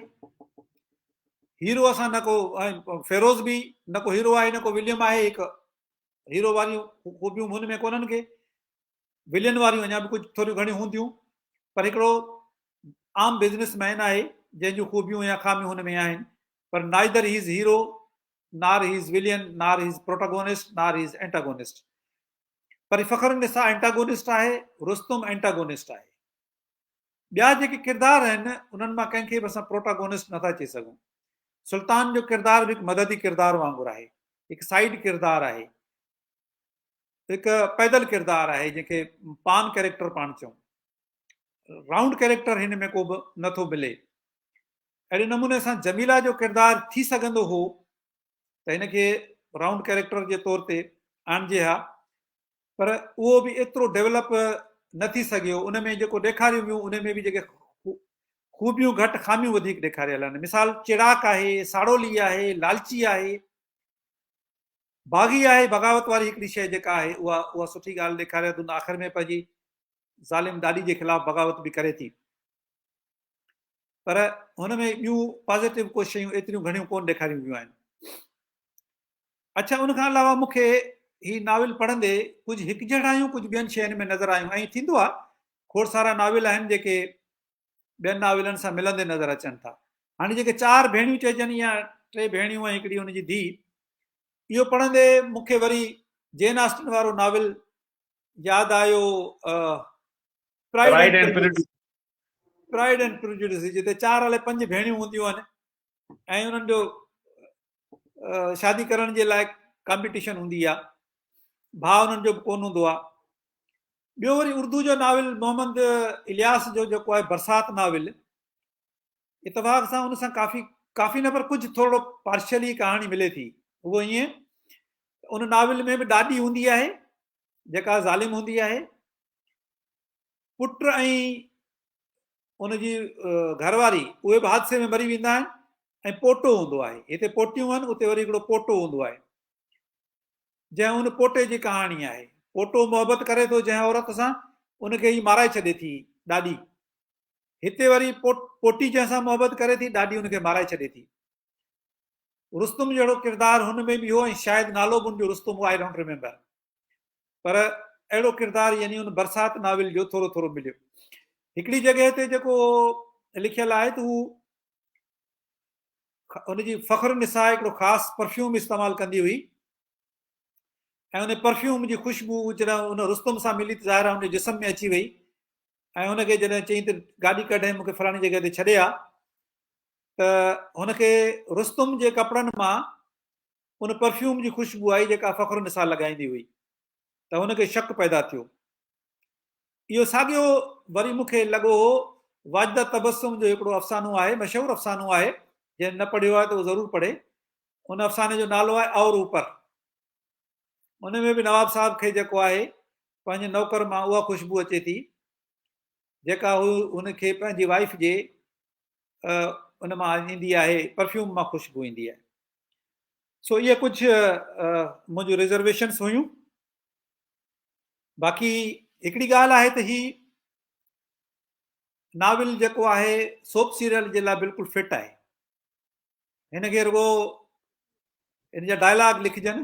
هيرو اسان نه ڪو فيروز به نه ڪو هيرو آهي نه ڪو وليم آهي، هڪ هيرو واريون خوبيون هن ۾ ڪونهن ڪي، ولين واريون اڃا به ڪجهه ٿوريون گهڻيون هونديون، پر هڪڙو عام بزنس مين آهي جنهن جون خوبيون يا خاميون هن ۾ آهن، پر neither he is hero nor he is villain nor he is protagonist nor he is antagonist. پر فخر النساء اينٽاگونسٽ آهي، رستم اينٽاگونسٽ آهي. ٻيا جيڪي ڪردار آهن انهن مان ڪنهن کي به اسان پروٽاگونسٽ نٿا چئي سگهون. سلطان جو ڪردار به هڪ مددي ڪردار وانگر آهي، هڪ سائيڊ ڪردار آهي، هڪ پيدل ڪردار آهي جنهن کي پان ڪيريڪٽر پاڻ چئون. رائونڊ ڪيريڪٽر هن ۾ ڪو به نٿو ملي. اهڙي نموني سان جميلا جو ڪردار ٿي سگهندو هو ته هن کي رائونڊ ڪيريڪٽر جي طور تي آڻجي ها پر اهو به ايترو ڊيولپ نه ٿي سگهيو. ان ۾ جيڪو ڏيکاريون ويون ان ۾ به جيڪي خوبيون گهٽ خاميون وڌيڪ ڏيکاريل آهن. مثال چيڙاڪ آهي، ساڙولي آهي، لالچي آهي، باغي آهي، بغاوت واري هڪڙي شيء جيڪا آهي اها اها سٺي ڳالهه ڏيکاري اٿن. آخر ۾ پنهنجي ظالم ڏاڏي جي خلاف بغاوت به ڪري ٿي. پر هن ۾ ٻيون پازيٽو ڪو شيون ايتريون گهڻيون ڪون ڏيکاريون ويون آهن. اڇا ان کان علاوه مون کي هي ناول پڙهندي ڪجهه هڪجهڙايون ڪجهه ٻين شين ۾ نظر آيون. ائين ٿيندو آهي کوڙ سارا ناول آهن جيڪي ٻين ناولن سان ملندي نظر اچن ٿا. هاڻي جيڪي چار ڀيڻيون چئجن يا ٽي ڀيڻيون ۽ هڪڙي هن جي ڌيء، اهو پڙهندي مون کي وري جين آسٽن وارو ناول ياد آيو، pride and prejudice. Pride and prejudice جتي چار الائي پنج ڀيڻيون هونديون آهن ۽ انهن جو شادي ڪرڻ جي لاء ڪامپيٽيشن هوندي آهي، ڀاء انهن جو به ڪونه هوندو آهي. ٻيو وري اردو جو ناول محمد الياس جو جيڪو آهي برسات ناول، اتفاق سان ان سان ڪافي ڪافي نه پر ڪجهه ٿورو پارشلي ڪهاڻي ملي ٿي. اهو ائين ان ناول ۾ به ڏاڏي هوندي آهي جيڪا ظالم هوندي آهي، پٽ ۽ ان جي گهر واري اهي به حادثي ۾ مري ويندا آهن ۽ پوٽو هوندو آهي. هتي پوٽيون آهن اتي وري هڪڙو پوٽو هوندو آهي جنهن ان پوٽي جي ڪهاڻي آهي. پوٽو محبت ڪري ٿو جنهن عورت سان ان کي هي مارائي ڇڏي ٿي ڏاڏي. هتي وري پوٽي جنهن سان محبت ڪري ٿي ڏاڏي ان کي مارائي ڇڏي ٿي. رستم جهڙو ڪردار هن ۾ به هو ۽ شايد نالو به ان جو رستم هو آئي don't remember. پر اهڙو ڪردار يعني ان برسات ناول جو ٿورو ٿورو مليو. هڪڙي جڳهه تي جيڪو لکيل آهي ته هو ان جي فخر النساء هڪڙو خاص پرفيوم استعمال ڪندي هئي ۽ ان پرفيوم جي خوشبو جڏهن ان رستم سان ملي ته ظاهر آهي ان جي جسم ۾ اچي وئي ۽ ان کي جڏهن چيائين ته گاڏي ڪڍ ۽ مون کي فلاڻي جڳهه تي ڇڏي آ ته هن کي رستم جي ڪپڙن مان ان پرفيوم جي خوشبو آئي جيڪا فخر النساء لڳائيندي هئي ته هن کي شڪ پيدا ٿيو. اهو ساڳيو وري مون کي لڳو هو واجده تبسم جو هڪڙو افسانو آهي، مشهور افسانو آهي، جنهن نه پڙهيو آهي ته اهو ضرور پڙهي. ان افساني جو نالو آهي اور اوپر. ان ۾ به نواب صاحب کي جيڪو آهي پنهنجي نوڪر مان اها خوشبو اچي ٿي جيڪا هو هن کي پنهنجي وائيف جي ان مان ايندي آهي، پرفيوم مان خوشبو ايندي آهي. سو اهي ڪجهه منهنجون ريزرويشنس هيون. باقي هڪڙي ڳالهه آهي ته هي ناول جيڪو آهي سوپ سيريل جي لاء بلڪل فٽ آهي. هن کي رڳو هن جا ڊائلاگ لکجن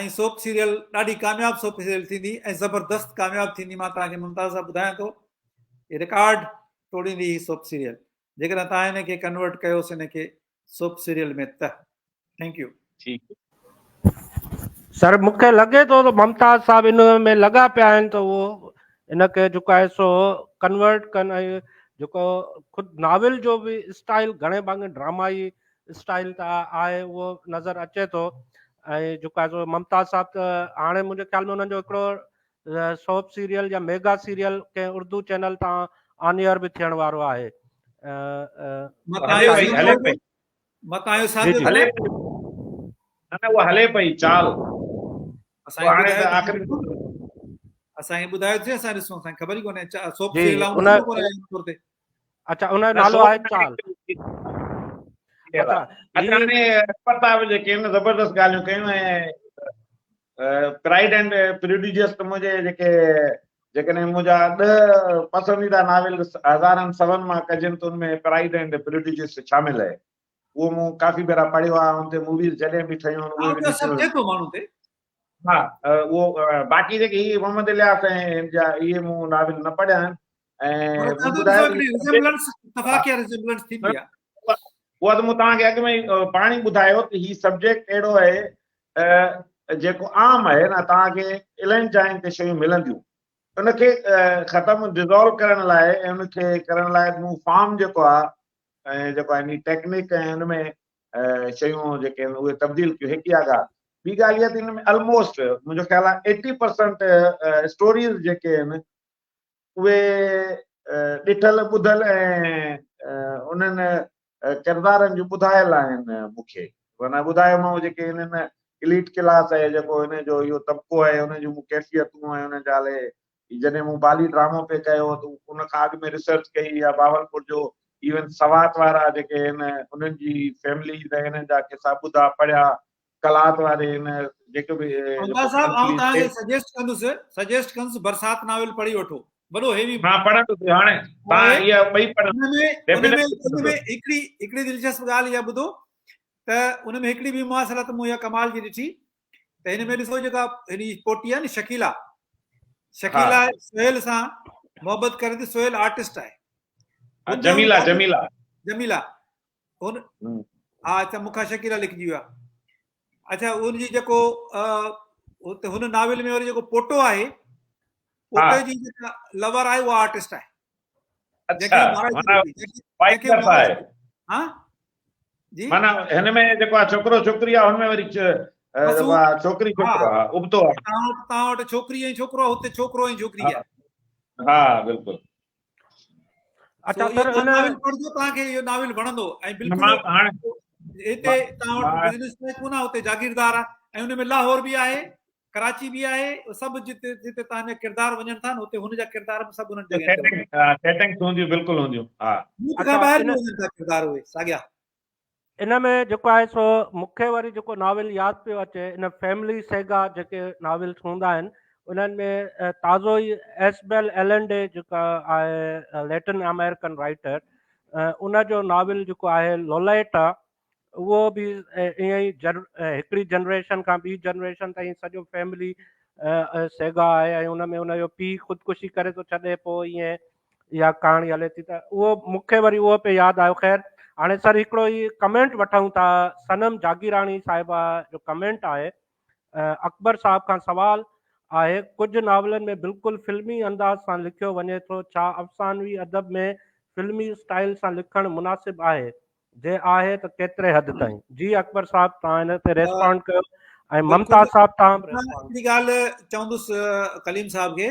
۽ سوپ سيريل ڏاڍي ڪامياب سوپ سيريل ٿيندي ۽ زبردست ڪامياب ٿيندي. مان توهان کي ممتاز صاحب ٻڌايان ٿو هي رڪارڊ ٽوڙيندي هي سوپ سيريل جيڪڏهن توهان هن کي ڪنورٽ ڪيوس هن کي سوپ سيريل ۾ ته. Thank you. ٺيڪ. سر مون کي لڳي ٿو ته ممتاز صاحب ان ۾ لڳا پيا آهن ته اهو ان کي جيڪو آهي سو ڪنورٽ ڪن ۽ جيڪو خود ناول جو به اسٽائل گهڻي ڀاڱي ڊرامائي اسٽائل ته آهي اهو نظر اچي ٿو ۽ جيڪو آهي سو ممتاز صاحب ته هاڻي منهنجي خيال ۾ انهن جو هڪڙو سوپ سيريل يا ميگا سيريل ڪنهن اردو چينل تان آن ايئر به ٿيڻ وارو آهي. هلي پئي هلي پئي. متان اهو ساڳيو هلي پئي. نه نه اها هلي پئي چال. اسان کي ٻڌايو آخري اسان کي ٻڌايو ٿي اسان ڏسون اسان کي خبر ئي ڪونهي سوپ سيريل آئون ڏسندو ڪونهي عام طور تي. اچا ان جو نالو آهي چال. اچا هاڻي اڪبر صاحب جيڪي آهن زبردست ڳالهيون ڪيون ۽ پرائيڊ اينڊ پريڊيجس ته منهنجي جيڪي جيڪڏهن منهنجا ڏهه پسنديده ناول هزارن سون مان ڪجن ته ان ۾ پرائيڊ اينڊ پريڊيجس شامل آهي. اهو مون ڪافي ڀيرا پڙهيو آهي، ان تي موويز جڏهن به ٺهيون آهن اهي به ڏٺيون ٿئي ٿو ماڻهو تي. ها اهو باقي جيڪي هي محمد الياس ۽ هن جا اهي مون ناول نه پڙهيا آهن ۽ مون ٻڌايو ريزمبلنس اتفاقيه ريزمبلنس ٿيندي آهي. اها ته مون توهان کي اڳ ۾ ئي پاڻ ئي ٻڌايو ته هي سبجيڪٽ اهڙو آهي جيڪو عام آهي نه توهان کي الائن جاين تي شيون ملنديون ان کي ختم ڊزالو ڪرڻ لاء ۽ ان کي ڪرڻ لاء مون فارم جيڪو آهي ۽ جيڪو آهي ٽيڪنڪ ۽ ان ۾ شيون جيڪي آهن اهي تبديل ڪيون. هڪ اها ڳالهه، ٻي ڳالهه اها ته ان ۾ الموسٽ منهنجو خيال آهي 80% اسٽوريز جيڪي آهن اهي ڏٺل ٻڌل ۽ انهن ڪردارن جون ٻڌايل آهن مون کي معنيٰ ٻڌايومانو جيڪي انهن اليٽ ڪلاس آهي جيڪو ان جو اهو طبقو آهي ان جون مون ڪيفيتون ۽ انهن جا الائي جڏهن مون بالي ڊرامو پئي ڪيو ته ان کان اڳ ۾ ريسرچ ڪئي يا بهاولپور جو ايون سوات وارا جيڪي آهن انهن جي فيمليز ۽ انهن جا قصا ٻڌا پڙهيا قلات واري ان جيڪو به ممتاز صاحب آئون توهان کي سجيسٽ ڪندس سجيسٽ ڪندس برسات ناول پڙهي وٺو وڏو هيوي. مان پڙهندس هاڻي توهان اها ٻئي پڙهندس. ان ۾ ان ۾ ان ۾ هڪڙي هڪڙي دلچسپ ڳالهه اها ٻڌو ته ان ۾ هڪڙي به مواصلت مون اها ڪمال جي ڏٺي ته هن ۾ ڏسو جيڪا هن جي پوٽي آهي نه شڪيلا شڪيلا سهيل سان محبت ڪري ٿي سهيل آرٽسٽ آهي جميلا جميلا جميلا هن ها اچا مون کان شڪيلا لکجي ويو آهي اچا ان جي جيڪو هتي هن ناول ۾ وري جيڪو پوٽو آهي پوٽي جي جيڪا لور آهي اها آرٽسٽ آهي اچا ها جي معنيٰ هن ۾ جيڪو آهي ڇوڪرو ڇوڪري آهي هن ۾ وري ڇوڪري ڇوڪرو آهي ابتو آهي توهان وٽ ڇوڪري ۽ ڇوڪرو آهي هتي ڇوڪرو ۽ ڇوڪري آهي ها بلڪل اچا سر ان ناول پڙهجو توهان کي اهو ناول وڻندو ۽ بلڪل هتي توهان وٽ بزنس ٽائيڪون آهي هتي جاگيردار آهي ۽ ان ۾ لاهور به آهي ڪراچي به آهي سڀ جتي جتي توهان جا ڪردار وڃن ٿا نه هتي هن جا ڪردار به سڀ انهن جڳهين تي سيٽنگس هونديون بلڪل هونديون ها ملڪ کان ٻاهر به وڃن ٿا ڪردار اهي ساڳيا. ان ۾ جيڪو آهي سو مون کي وري جيڪو ناول ياد پيو اچي ان فيملي سيگا جيڪي ناولس هوندا آهن انهن ۾ تازو ئي ايسبيل ايلنڊي جيڪا آهي ليٽن آمريڪن رائيٽر ان جو ناول جيڪو آهي لوليٽا اهو به ائين ئي هڪڙي جنريشن کان ٻي جنريشن تائين سڄو فيملي سيگا آهي ۽ ان ۾ ان جو پيء خودڪشي ڪري ٿو ڇڏي پوء ائين اها ڪهاڻي هلي ٿي ته اهو مون کي وري اهو پئي ياد آيو. خير هاڻي سر هڪڙو هي ڪمينٽ وٺون ٿا صنم جاگيراڻي صاحبه جو ڪمينٽ آهي اڪبر صاحب کان سوال آهي ڪجهه ناولن ۾ بلڪل فلمي انداز سان لکيو وڃي ٿو ڇا افسانوي ادب ۾ فلمي اسٽائيل سان لکڻ مناسب آهي؟ جي آهي ته ڪيتري حد تائين؟ جي اڪبر صاحب توهان ان تي ريسپانڊ ڪيو ۽ ممتاز صاحب توهان به ريسپانڊ. هڪڙي ڳالهه چوندس ڪليم صاحب کي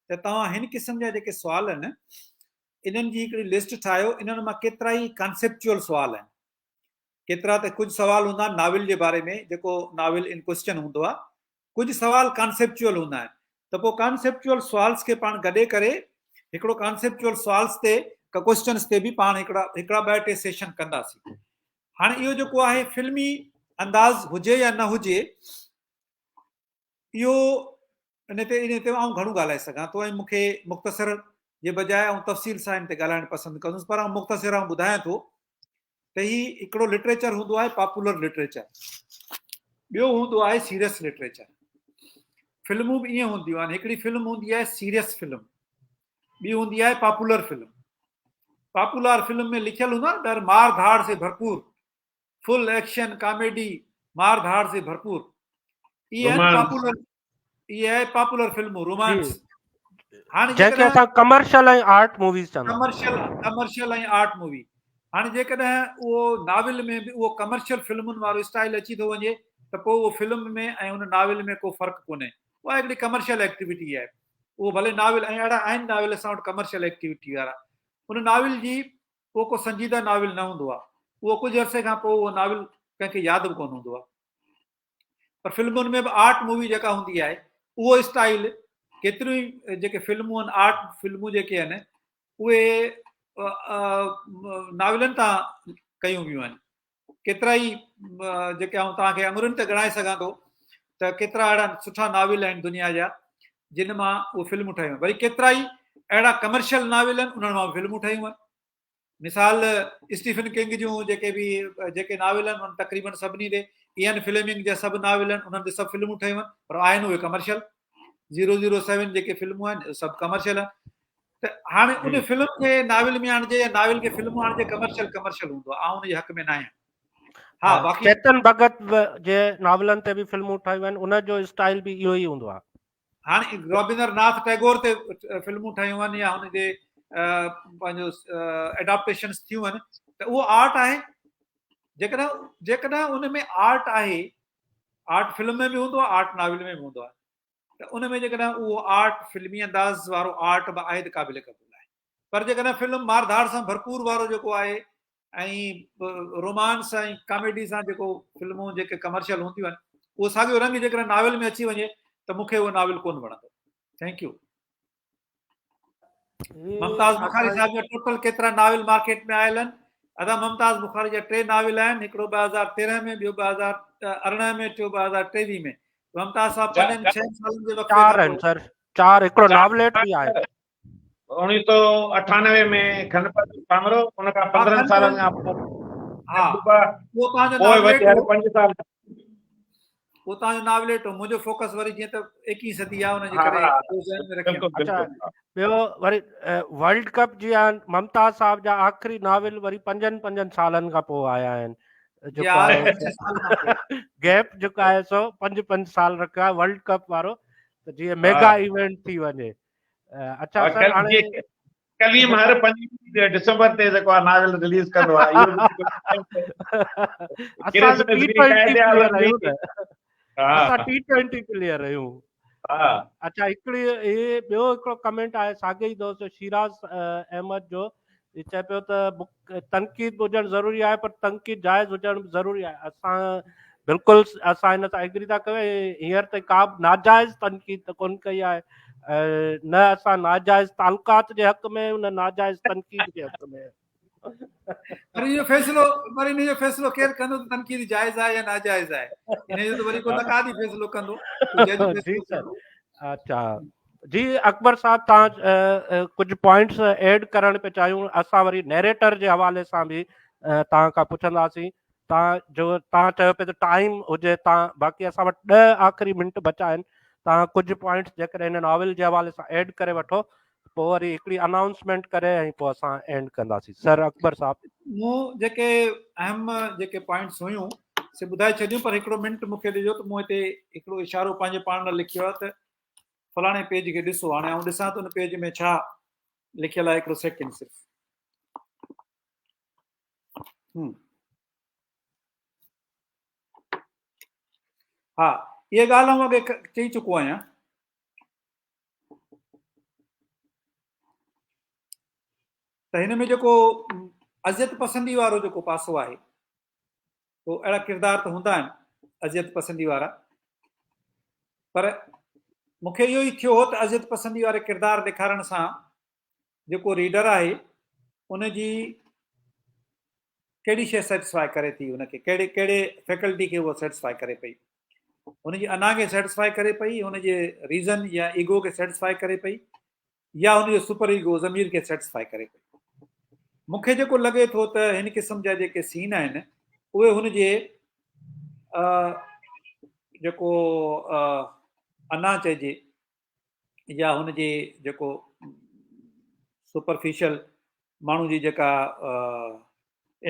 ته توهان هن قسم جا جيڪي سوال آهن انهن جي هڪڙي لسٽ ٺاهيو، انهن مان ڪيترا ئي ڪانسيپچوئل سوال آهن، ڪيترا ته ڪجهه سوال هوندا آهن ناول جي باري ۾ جيڪو ناول ان ڪوئسچن هوندو آهي، ڪجهه سوال ڪانسيپچوئل هوندا آهن ته پوء ڪانسيپچوئل سوالز کي پاڻ گڏي ڪري هڪڙو ڪانسيپچوئل سوالز تي ڪوئسچنز تي به پاڻ هڪڙا هڪڙا ٻه ٽي سيشن ڪنداسين. هاڻي اهو جيڪو آهي فلمي انداز هجي يا نه هجي اهو ان تي ان تي آئون گهڻو ڳالهائي سگهان ٿو ۽ مون کي مختصر جي بجاء آئون تفصيل سان ان تي ڳالهائڻ پسند ڪندس پر آئون مختصر آئون ٻڌايان ٿو ته هي هڪڙو لٽريچر هوندو آهي پاپولر لٽريچر، ٻيو هوندو آهي سيريس لٽريچر. فلمون به ائين هونديون آهن، هڪڙي فلم هوندي آهي سيريس فلم، ٻي هوندي آهي پاپولر فلم. پاپولر فلم ۾ لکيل هوندو آهي نه مار ڌاڙ سي ڀرپور، فل ايڪشن ڪاميڊي، مار ڌاڙ سي ڀرپور. اهي آهن پاپولر، اهي آهي پاپولر فلمون رومانس. هاڻي جنهن کي اسان ڪمرشل ۽ آرٽ موويز چوندا آهيون. Commercial ۽ art movie. هاڻي جيڪڏهن اهو ناول ۾ به اهو ڪمرشل فلمن وارو اسٽائل اچي ٿو وڃي ته پوء اهو فلم ۾ ۽ ان ناول ۾ ڪو فرق ڪونهي. اها هڪڙي ڪمرشل ايڪٽيوٽي آهي. اهو ڀلي ناول ۽ اهڙا آهن ناول اسان وٽ ڪمرشل ايڪٽيوٽي وارا. ان ناول جي اهو ڪو سنجيده ناول نه هوندو آهي. اهو ڪجهه عرصي کان پوء اهو ناول ڪنهن کي ياد به ڪونه هوندو آهي. پر فلمن ۾ به آرٽ مووي جيڪا هوندي آهي اهو اسٽائل ڪيتريون ئي جيڪي فلمون آهن آرٽ فلمون جيڪي آهن اهي ناولن تان ڪيون ويون آهن ڪيترا ئي جيڪي آئون توهان کي اڱرين تي ڳڻائي سگهان ٿو ته ڪيترا اهڙا سٺا ناول آهن دنيا جا جن مان اهي فلمون ٺاهيون وري ڪيترا ئي اهڙا ڪمرشل ناول آهن انهن مان فلمون ٺهيون آهن مثال اسٽيفن ڪنگ جون جيڪي به جيڪي ناول آهن انهن تقريبن سڀني تي اين فليمنگ جا سڀ ناول آهن انهن تي سڀ فلمون ٺهيون آهن پر آهن اهي ڪمرشل 007 جيڪي فلمون آهن سڀ ڪمرشل آهن ته هاڻي ان فلم کي ناول ۾ آڻجي يا ناول کي فلم آڻجي ڪمرشل ڪمرشل هوندو آهي آئون ان جي حق ۾ نه آهيان ها باقي چيتن ڀڳت جي ناولن تي به فلمون ٺاهيون آهن ان جو اسٽائل به اهو ئي هوندو آهي هاڻي رابندر ناٿ ٽيگور تي فلمون ٺهيون آهن يا هن جي پنهنجو ايڊاپٽيشنس ٿيون آهن ته اهو آرٽ آهي جيڪڏهن جيڪڏهن ان ۾ آرٽ آهي آرٽ فلم ۾ به هوندو آهي آرٽ ناول ۾ به هوندو آهي ته ان ۾ جيڪڏهن اهو آرٽ فلمي انداز وارو آرٽ به آهي ته قابل قبول آهي پر جيڪڏهن فلم مار ڌاڙ سان ڀرپور وارو جيڪو آهي ۽ رومانس ۽ ڪاميڊي سان جيڪو فلمون جيڪي ڪمرشل هونديون آهن اهو ساڳيو رنگ جيڪڏهن ناول ۾ اچي وڃي ته مون کي اهو ناول ڪونه وڻندو. Thank you. Mumtaz Bukhari صاحب جا ٽوٽل ڪيترا ناول مارڪيٽ ۾ آيل آهن؟ ادا ممتاز بخاري جا ٽي ناول آهن هڪڙو 2013 ۾ ٻيو 2018 ۾ ٽيو 2023 ۾ ممتاز صاحب پنجن ڇهن سالن جي وقفي چار آهن سر چار هڪڙو ناوليٽ به آهي 1998 ۾ کن پل جو ڪامرو، ان کان 15 سالن کان پوء ها اهو توهان جو پوء وري ناوليٽ هر هو پنج سال اهو توهان جو ناوليٽ هو منهنجو فوڪس وري جيئن ته ايڪيهين صدي آهي ان جي ها ڪري ها اهو ذهن ۾ رکيم. بلڪل اڇا بلڪل ٻيو وري ورلڊ ڪپ جيان ممتاز صاحب جا آخري ناول وري پنجن پنجن سالن کان پوء آيا آهن جي جيڪو ها آهي پنج ڇهه سال کان پوء گيپ جيڪو آهي سو پنج پنج سال رکيو آهي ورلڊ ڪپ وارو ته جيئن ها ميگا ايونٽ ٿي وڃي اڇا سر هاڻي ڪليم هر 25 ڊسمبر تي جيڪو آهي ناول رليز ڪندو آهي اهو اسان ٽي ٽوئنٽي پليئر آهيون نه اسان ٽي ٽوئنٽي پليئر آهيون ها اڇا هڪڙي هي ٻيو هڪڙو ڪمينٽ آهي ساڳي ئي دوست شيراز احمد جو هي چئي پيو ته تنقيد به هجڻ ضروري آهي پر تنقيد جائز هجڻ به ضروري آهي اسان بلڪل اسان هن سان ايگري ٿا ڪيون هينئر تائين ڪا به ناجائز تنقيد ته ڪون ڪئي آهي نه اسان ناجائز تعلقات جي حق ۾ نه ناجائز تنقيد جي حق ۾ پر اهو فيصلو پر ان جو فيصلو ڪير ڪندو ته تنقيد جائز آهي يا ناجائز آهي ان جو ته وري ڪو نقاد ئي فيصلو ڪندو جي سر اچھا جي اڪبر صاحب تان ڪجهه پوائنٽس ايڊ ڪرڻ پي چاهيون اسان وري نيريٽر جي حوالي سان به تان کان پڇنداسين تان جو تان چيو پي ته ٽائيم هجي تان باقي اسان وٽ 10 آخري منٽ بچا آهن تان ڪجهه پوائنٽس جيڪڏهن هن ناول جي حوالي سان ايڊ ڪري وٺو پوء وري هڪڙي انائونسمينٽ ڪري ۽ پوء اسان اينڊ ڪنداسين سر اڪبر صاحب. مون جيڪي اهم جيڪي پوائنٽس هيون سي ٻڌائي ڇڏيون پر هڪڙو منٽ مون کي ڏجو ته مون هتي هڪڙو اشارو پنهنجي پاڻ لاء لکيو آهي ته فلاڻي پيج کي ڏسو هاڻي آئون ڏسان ته ان پيج ۾ ڇا لکيل آهي هڪڙو سيڪنڊ صرف. ها اها ڳالهه آئون اڳي چئي چڪو آهيان. ته هن ۾ جيڪو اذيت پسندي وارو جيڪو پاسو آهي تو اهڙا ڪردار ته هوندا آهن اذيت پسندي وارا پر مون کي اهو ئي ٿيو هو ته اذيت پسندي واري ڪردار ڏيکارڻ سان جيڪو ريڊر آهي ان جي ڪهڙي شيء سيٽسفائي ڪري ٿي ان کي ڪهڙي ڪهڙي فيڪلٽي کي اهو سيٽسفائي ڪري پئي هن جي انا کي سيٽسفائي ڪري پئي هن جي ريزن يا ايگو کي سيٽسفائي ڪري پئي يا هن جو سپر ايگو ضمير کي سيٽسفائي ڪري پئي مون کي جيڪو لڳي ٿو ته هن قسم جا جيڪي سين آهن اهي هن جي جيڪو انا چئجي يا هن جي جيڪو سپرفيشل ماڻهو جي جيڪا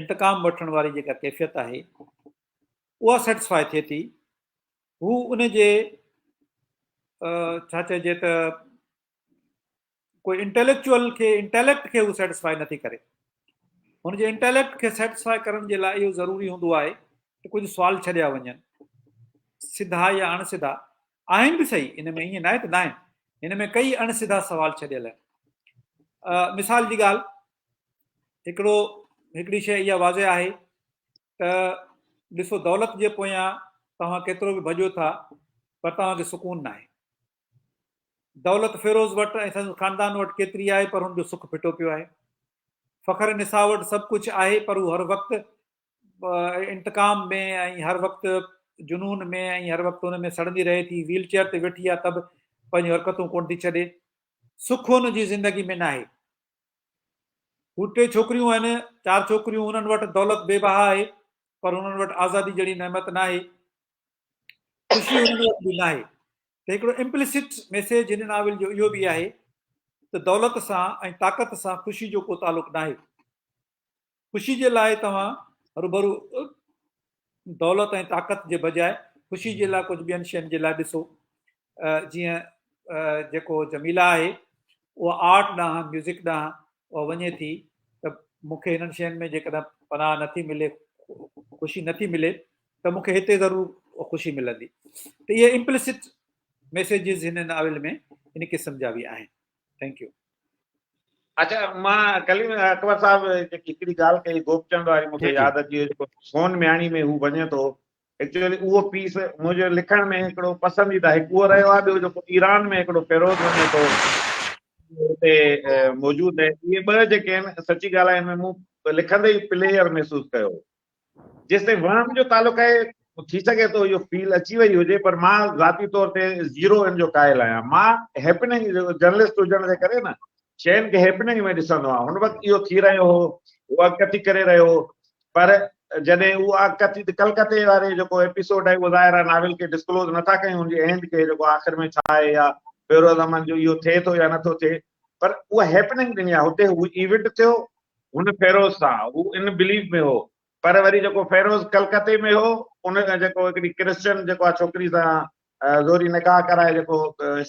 انتقام وٺڻ واري جيڪا ڪيفيت آهي اها سيٽسفائي ٿئي ٿي هو ان جي ڇا چئجي ته ڪوئي انٽيليڪچوئل کي انٽيليڪٽ کي هو سيٽسفائي نٿي ڪري هن جي انٽيليڪٽ کي سيٽسفائي ڪرڻ جي لاء اهو ضروري هوندو آهي ته ڪجهه سوال ڇڏيا وڃن سڌا يا اڻ سڌا آهن به صحيح ان ۾ ائين ناهي ته ناهن هن ۾ ڪئي اڻ سڌا سوال ڇڏيل آهن مثال جي ڳالهه هڪڙو هڪڙي شيء اها واضح آهي ته ڏسو دولت جي پويان توهان ڪيترو به ڀڄو ٿا پر توهان کي سڪون ناهي. دولت فيروز وٽ ۽ سندس خاندان وٽ ڪيتري آهي پر هن جو سک ڦٽو پيو آهي. فخر نساء وٽ سڀ ڪجهه آهي پر هو هر وقت انتقام ۾ ۽ هر وقت جنون ۾ ۽ هر وقت ان ۾ سڙندي رهي ٿي. ويل چيئر تي ويٺي آهي ته به پنهنجون حرڪتون ڪونه ٿي ڇڏي. سک هن جي زندگي ۾ ناهي. هو ٽي ڇوڪريون آهن، چار ڇوڪريون، انهن وٽ دولت بي بها آهي، پر انهن وٽ آزادي جهڙي نعمت ناهي. خوشي انهن وٽ به ناهي. ته هڪڙو امپلسٽ ميسيج هن ناول جو اهو به آهي ته دولت سان ۽ طاقت سان خوشي جو ڪو تعلق ناهي. خوشي جي لاء توهان هروڀرو دولت ۽ طاقت جي بجاء خوشي جي لاء ڪجهه ٻين شين جي لاء ڏسو جيئن جيڪو جميلا آهي اها آرٽ ڏانهن ميوزڪ ڏانهن اها وڃي ٿي ته مون کي هنن شين ۾ جيڪڏهن پناهه نٿي ملي خوشي نٿي ملي ته مون کي هتي ضرور خوشي ملندي ته اهي امپلسٽ ميسيجز هن ناول ۾ ان قسم جا به آهن thank you اچا مان ڪليم اڪبر صاحب جيڪي هڪڙي ڳالهه ڪئي گوپچند واري مونکي ياد اچي ويو جيڪو سون مياڻي ۾ هو وڃي ٿو ايڪچوئلي اهو پيس منهنجو لکڻ ۾ هڪڙو پسنديده هڪ اهو رهيو آهي ٻيو جيڪو ايران ۾ هڪڙو فيروز وڃي ٿو اتي موجود آهي اهي ٻه جيڪي آهن سچي ڳالهه آهي ان ۾ مون لکندي ئي پليئر محسوس ڪيو جيستائين وهم جو تعلق آهي ٿي سگهي ٿو اهو فيل اچي وئي هجي پر مان ذاتي طور تي زيرو ان جو قائل آهيان مان هيپننگ جرنلسٽ هجڻ جي ڪري نه شين کي هيپننگ ۾ ڏسندو آهيان هن وقت اهو ٿي رهيو هو اهو اڳڪٿي ڪري رهيو هو پر جڏهن اهو اڳڪٿي ڪلڪتي واري جيڪو ايپيسوڊ آهي اهو ظاهر آهي ناول کي ڊسڪلوز نٿا ڪيون ان جي اينڊ کي جيڪو آخر ۾ ڇا آهي يا فيروز احمد جو اهو ٿئي ٿو يا نٿو ٿئي پر اها هيپننگ ڏني آهي هتي هو ايونٽ ٿيو هن فيروز سان هو ان بليف ۾ هو پر وري جيڪو فيروز ڪلڪتي ۾ هو ان جيڪو هڪڙي ڪرسچن جيڪو آ ڇوڪري سان زوري نڪاح ڪرائي جيڪو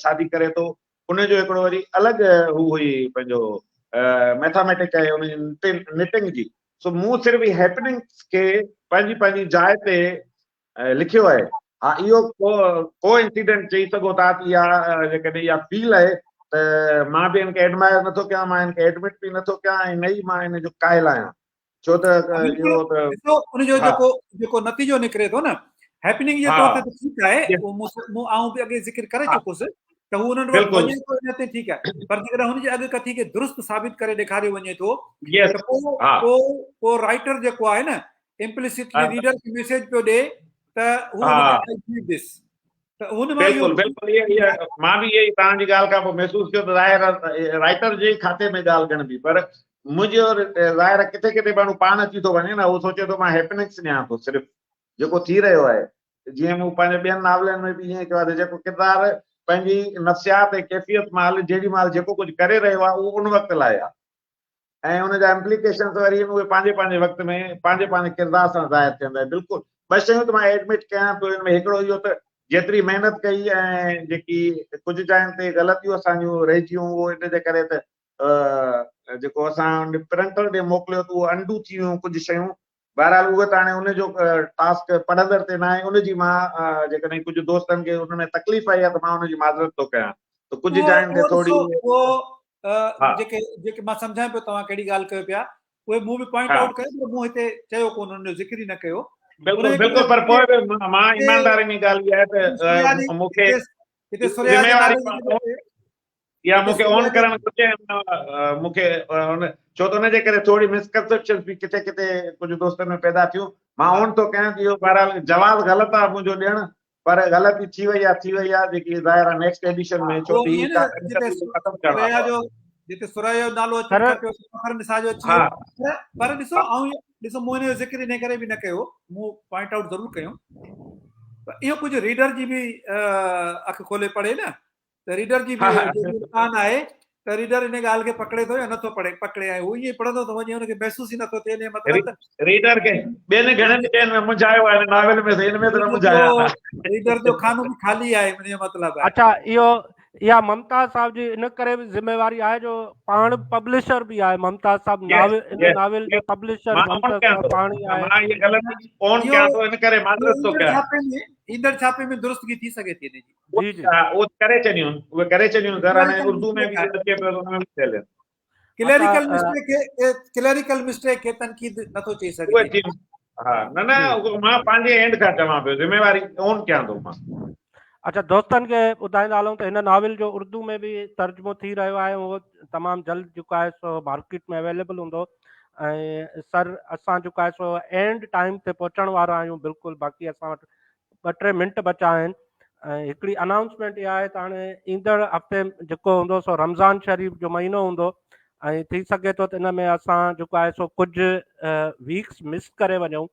شادي ڪري ٿو ان جو هڪڙو وري الڳ هو هئي پنهنجو ميٿاميٽڪ آهي ان جي نٽنگ جي سو مون صرف هيپننگس کي پنهنجي پنهنجي جاء تي لکيو آهي ها اهو ڪو ڪو انسيڊنٽ چئي سگهو ٿا ته اها جيڪڏهن اها فيل آهي ته مان به ان کي ايڊمائر نٿو ڪيان مان ان کي ايڊمٽ به نٿو ڪيان ۽ نه ئي مان ان جو قائل آهيان ڇو ته اهو ته ڏسو ان جو جيڪو جيڪو نتيجو نڪري ٿو نه هيپننگ جي طور تي ته ٺيڪ آهي اهو مون آئون به اڳي ذڪر ڪري چڪوس ته هو انهن وٽ وڃي ٿو ان تي ٺيڪ آهي پر جيڪڏهن هن جي اڳڪٿي کي درست ثابت ڪري ڏيکاريو وڃي ٿو ته پوء پوء پوء رائٽر جيڪو آهي نه امپلسٽلي ريڊر کي ميسيج پيو ڏي ته هو هن کي دس ته هن مان بلڪل بلڪل اهي مان به اهي توهان جي ڳالهه کان پوء محسوس ڪيو ته ظاهر رائٽر جي کاتي ۾ ڳالهه ڳڻبي پر منهنجو ظاهر ڪٿي ڪٿي ماڻهو پاڻ اچي ٿو وڃي نه هو سوچي ٿو مان هيپننگس ڏيان ٿو صرف جيڪو ٿي رهيو آهي جيئن مون پنهنجي ٻين ناولن ۾ به ائين ڪيو آهي ته جيڪو ڪردار پنهنجي نفسيات ۽ ڪيفيت مهل جيڏي مهل جيڪو ڪجهه ڪري رهيو آهي اهو ان وقت لاء آهي ۽ ان جا امپليڪيشنز وري اهي پنهنجي پنهنجي وقت ۾ پنهنجي پنهنجي ڪردار سان ظاهر ٿين ٿا بلڪل ٻه شيون ته مان ايڊمٽ ڪيان ٿو ان ۾ هڪڙو اهو ته جيتري محنت ڪئي ۽ جيڪي ڪجهه جاين تي غلطيون اسان جون رهجيون اهو ان جي ڪري ته جيڪو اسان پرنٽر ڏي موڪليو ته اهو انڊو ٿي ويون ڪجهه شيون بهرحال اهو ته هاڻي ان جو ٽاسڪ پڙهندڙ تي ناهي ان جي مان جيڪڏهن ڪجهه دوستن کي ان ۾ تڪليف آئي آهي ته مان ان جي معذرت ٿو ڪيان ته ڪجهه جاين تي ٿوري اهو جيڪي جيڪي مان سمجهان پيو توهان ڪهڙي ڳالهه ڪيو پيا اهي مون به پوائنٽ آئوٽ ڪيو پر مون هتي چيو ڪونه ان جو ذڪر ئي نه ڪيو. بلڪل بلڪل پر پوء به مان ايمانداري ۾ ڳالهه اها آهي ته مون کي هتي ذميواري يا مون کي اون ڪرڻ گهرجي مون کي ان ڇو ته ان جي ڪري ٿوري مسڪنسيپشن به ڪٿي ڪٿي ڪجهه دوستن ۾ پيدا ٿيون مان اون ٿو ڪيان اهو بهرحال جواز غلط آهي منهنجو ڏيڻ پر غلطي ٿي وئي آهي ٿي وئي آهي جيڪي ظاهر آهي نيڪسٽ ايڊيشن ۾ ڇو ته هي ختم ڪرڻ وارو جو جتي سريا جو نالو اچڻ کپيو فخر نثار جو اچي ويو پر ڏسو آئون ڏسو مون ان جو ذڪر ان ڪري به نه ڪيو مون پوائنٽ آئوٽ ضرور ڪيو پر اهو ڪجهه ريڊر جي به اک کولي پڙهي نه ته ريڊر جي به امڪان آهي ته ريڊر ان ڳالهه کي پڪڙي ٿو يا نٿو پڙهي پڪڙي ۽ هو ائين پڙهندو ٿو وڃي ان کي محسوس ئي نٿو ٿئي ان مطلب ته ريڊر کي ٻين گهڻن شين ۾ منجهايو آهي ناول ۾ ان ۾ ته نه منجهايو ريڊر جو خانو به خالي آهي ان جو مطلب آهي اچها اهو اها ممتاز صاحب جي ان ڪري به ذميواري آهي جو پاڻ پبلشر به آهي ممتاز صاحب ناول ان ناول جو پبلشر ممتاز صاحب پاڻ ئي آهي مان هي غلطي اون ڪيان ٿو ان ڪري معذرت ٿو ڪيان ايندڙ ڇاپي ۾ درستگي ٿي سگهي ٿي ان جي جي جي اهو ڪري ڇڏيون اهي ڪري ڇڏيون سر هاڻي اردو ۾ به اچي پيو ان ۾ به ٿيل ڪليريڪل مسٽيڪ کي ڪليريڪل مسٽيڪ کي تنقيد نٿو چئي سگهجي ها نه نه مان پنهنجي اينڊ کان چوان پيو ذميواري اون ڪيان ٿو مان. اچا دوستن کي ٻڌائيندا هلون ته هن ناول جو اردو ۾ به ترجمو ٿي رهيو آهي اهو تمام جلد جيڪو آهي سو مارڪيٽ ۾ اويليبل هوندو ۽ سر اسان جيڪو آهي سو اينڊ ٽائيم تي پهچڻ وارا آهيون بلڪل باقي اسان وٽ ٻه ٽي منٽ بچا آهن ۽ هڪڙي انائونسمينٽ اها آهي ته هاڻي ايندڙ هفتي جيڪو هوندو سو رمضان شريف جو مهينو هوندو ۽ ٿي سگهي ٿو ته ان ۾ اسان جيڪو آهي سو ڪجهه ويڪس مس ڪري وڃون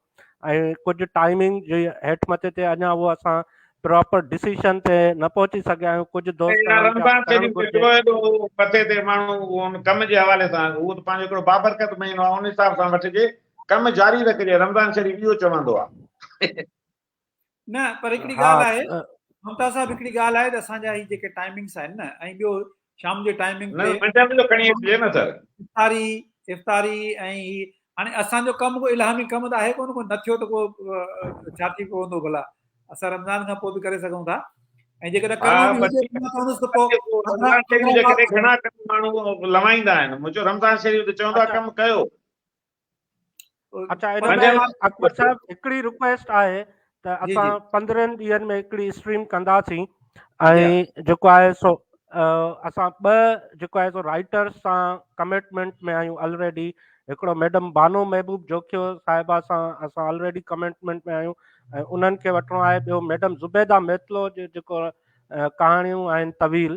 ۽ ڪجهه ٽائمنگ جي هيٺ مٿي تي اڃا اهو اسان پراپر ڊسيشن تي نه پهچي سگهيا آهيون ڪجهه دوست رمضان شريف جو مٿي تي ماڻهو ان ڪم جي حوالي سان اهو ته پنهنجو هڪڙو بابرڪت مهينو آهي ان حساب سان وٺجي ڪم جاري رکجي رمضان شريف اهو چوندو آهي نه پر هڪڙي ڳالهه آهي ممتاز صاحب هڪڙي ڳالهه آهي ته اسان جا هي جيڪي ٽائمنگس آهن نه ۽ ٻيو شام جي ٽائمنگ تي منجهند جو کڻي اچجي نه سر افطاري افطاري ۽ هي هاڻي اسان جو ڪم ڪو الهامي ڪم ته آهي ڪونه ڪو نه ٿيو ته ڪو ڇا ٿي پوندو ڀلا اسان رمضان کان پوء به ڪري سگهون ٿا ۽ جيڪڏهن ڪرڻو به هجي ته مان چوندس ته پوء رمضان شريف جي ڪري گهڻا ڪم ماڻهو لوائيندا آهن مون چيو رمضان شريف ته چوندو آهي ڪم ڪيو اچا ان ۾ اڪبر صاحب هڪڙي رڪويسٽ آهي ته اسان 15 ڏينهن ۾ هڪڙي اسٽريم ڪنداسين ۽ جيڪو آهي سو اسان ٻه جيڪو آهي سو رائٽرس سان ڪمٽمينٽ ۾ آهيون الريڊي هڪڙو ميڊم بانو محبوب جوکيو صاحبه سان اسان الريڊي ڪمٽمينٽ ۾ آهيون ۽ انهن کي وٺڻو آهي ٻيو ميڊم زبيده ميتلو جو جيڪو ڪهاڻيون آهن طويل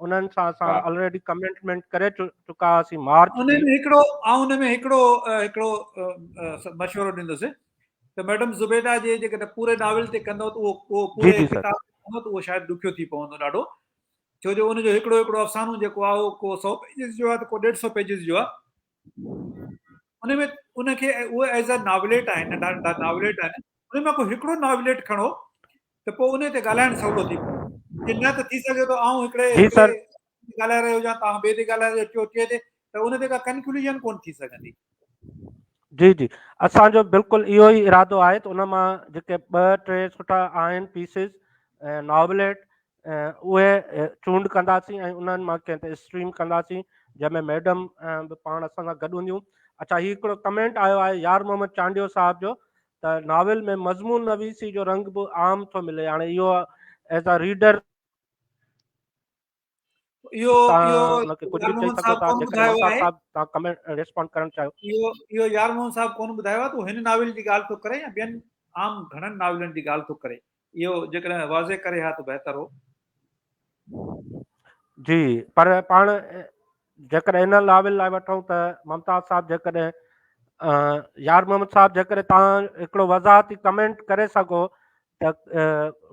انهن سان اسان الريڊي ڪمٽمينٽ ڪري چڪا هئاسين مارچ ان ۾ هڪڙو آئون ان ۾ هڪڙو هڪڙو مشورو ڏيندس ته ميڊم زبيده جي جيڪڏهن پوري ناول تي ڪندو ته اهو اهو پوري ڪتاب ڪندو ته اهو شايد ڏکيو ٿي پوندو ڏاڍو ڇو جو ان جو هڪڙو هڪڙو افسانو جيڪو آهي اهو ڪو 100 پيجز جو آهي ته ڪو 150 پيجز جو آهي ان ۾ ان کي اهي ايز ا ناوليٽ آهن ننڍا ننڍا ناوليٽ آهن ان مان ڪو هڪڙو ناوليٽ کڻو ته پوء ان تي ڳالهائڻ سولو ٿي پوندو جي نه ته ٿي سگهي ٿو آئون هڪڙي جي سر ڳالهائي رهيو هجان توهان ٻئي تي ڳالهائي رهيو ٽيو ٽئين تي ته ان تي ڪا ڪنڪلوزن ڪونه ٿي سگهندي. جي جي اسان جو بلڪل اهو ئي ارادو آهي ته ان مان جيڪي ٻه ٽي سٺا آهن پيسز ناوليٽ اهي چونڊ ڪنداسين ۽ انهن مان ڪنهن تي اسٽريم ڪنداسين جنهن ۾ ميڊم به پاڻ اسان سان گڏ هونديون اڇا هي هڪڙو ڪمينٽ آيو آهي يار محمد چانڊيو صاحب جو ته ناول ۾ مضمون نويسي جو رنگ به عام ٿو ملي هاڻي اهو ايز ا ريڊر اهو اهو ان کي ڪجهه به چئي سگهو ٿا جيڪڏهن ممتاز صاحب توهان ڪمينٽ ريسپونڊ ڪرڻ چاهيو. اهو اهو يار محمد صاحب ڪونه ٻڌايو آهي ته هو هن ناول جي ڳالهه ٿو ڪري يا ٻين عام گهڻن ناولن جي ڳالهه ٿو ڪري اهو جيڪڏهن واضح ڪري ها ته بهتر هو. جي پر پاڻ جيڪڏهن ان ناول لاء وٺون ته ممتاز صاحب جيڪڏهن يار محمد صاحب جيڪڏهن توهان هڪڙو وضاحتي ڪمينٽ ڪري سگهو ته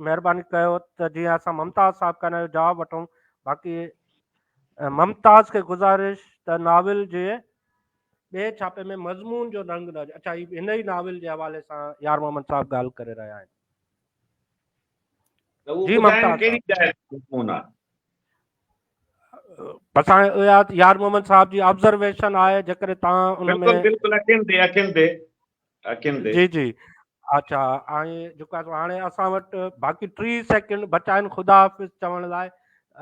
مهرباني ڪيو ته جيئن اسان ممتاز صاحب کان ان جو جواب وٺون باقي ممتاز کي گذارش ته ناول جي ٻئي ڇاپي ۾ مضمون جو رنگ نه اچي. اڇا هي هن ئي ناول جي حوالي سان يار محمد صاحب ڳالهه ڪري رهيا آهن. ته اهو ٻڌائين ڪهڙي جاء تي مضمون آ. بس هاڻي اها يار محمد صاحب جي آبزرويشن آهي جيڪڏهن توهان ان ۾ بلڪل بلڪل اکين تي اکين تي. اکين تي. جي جي اڇا ۽ جيڪو آهي سو هاڻي اسان وٽ باقي 30 سيڪنڊ بچا آهن خدا حافظ چوڻ لاء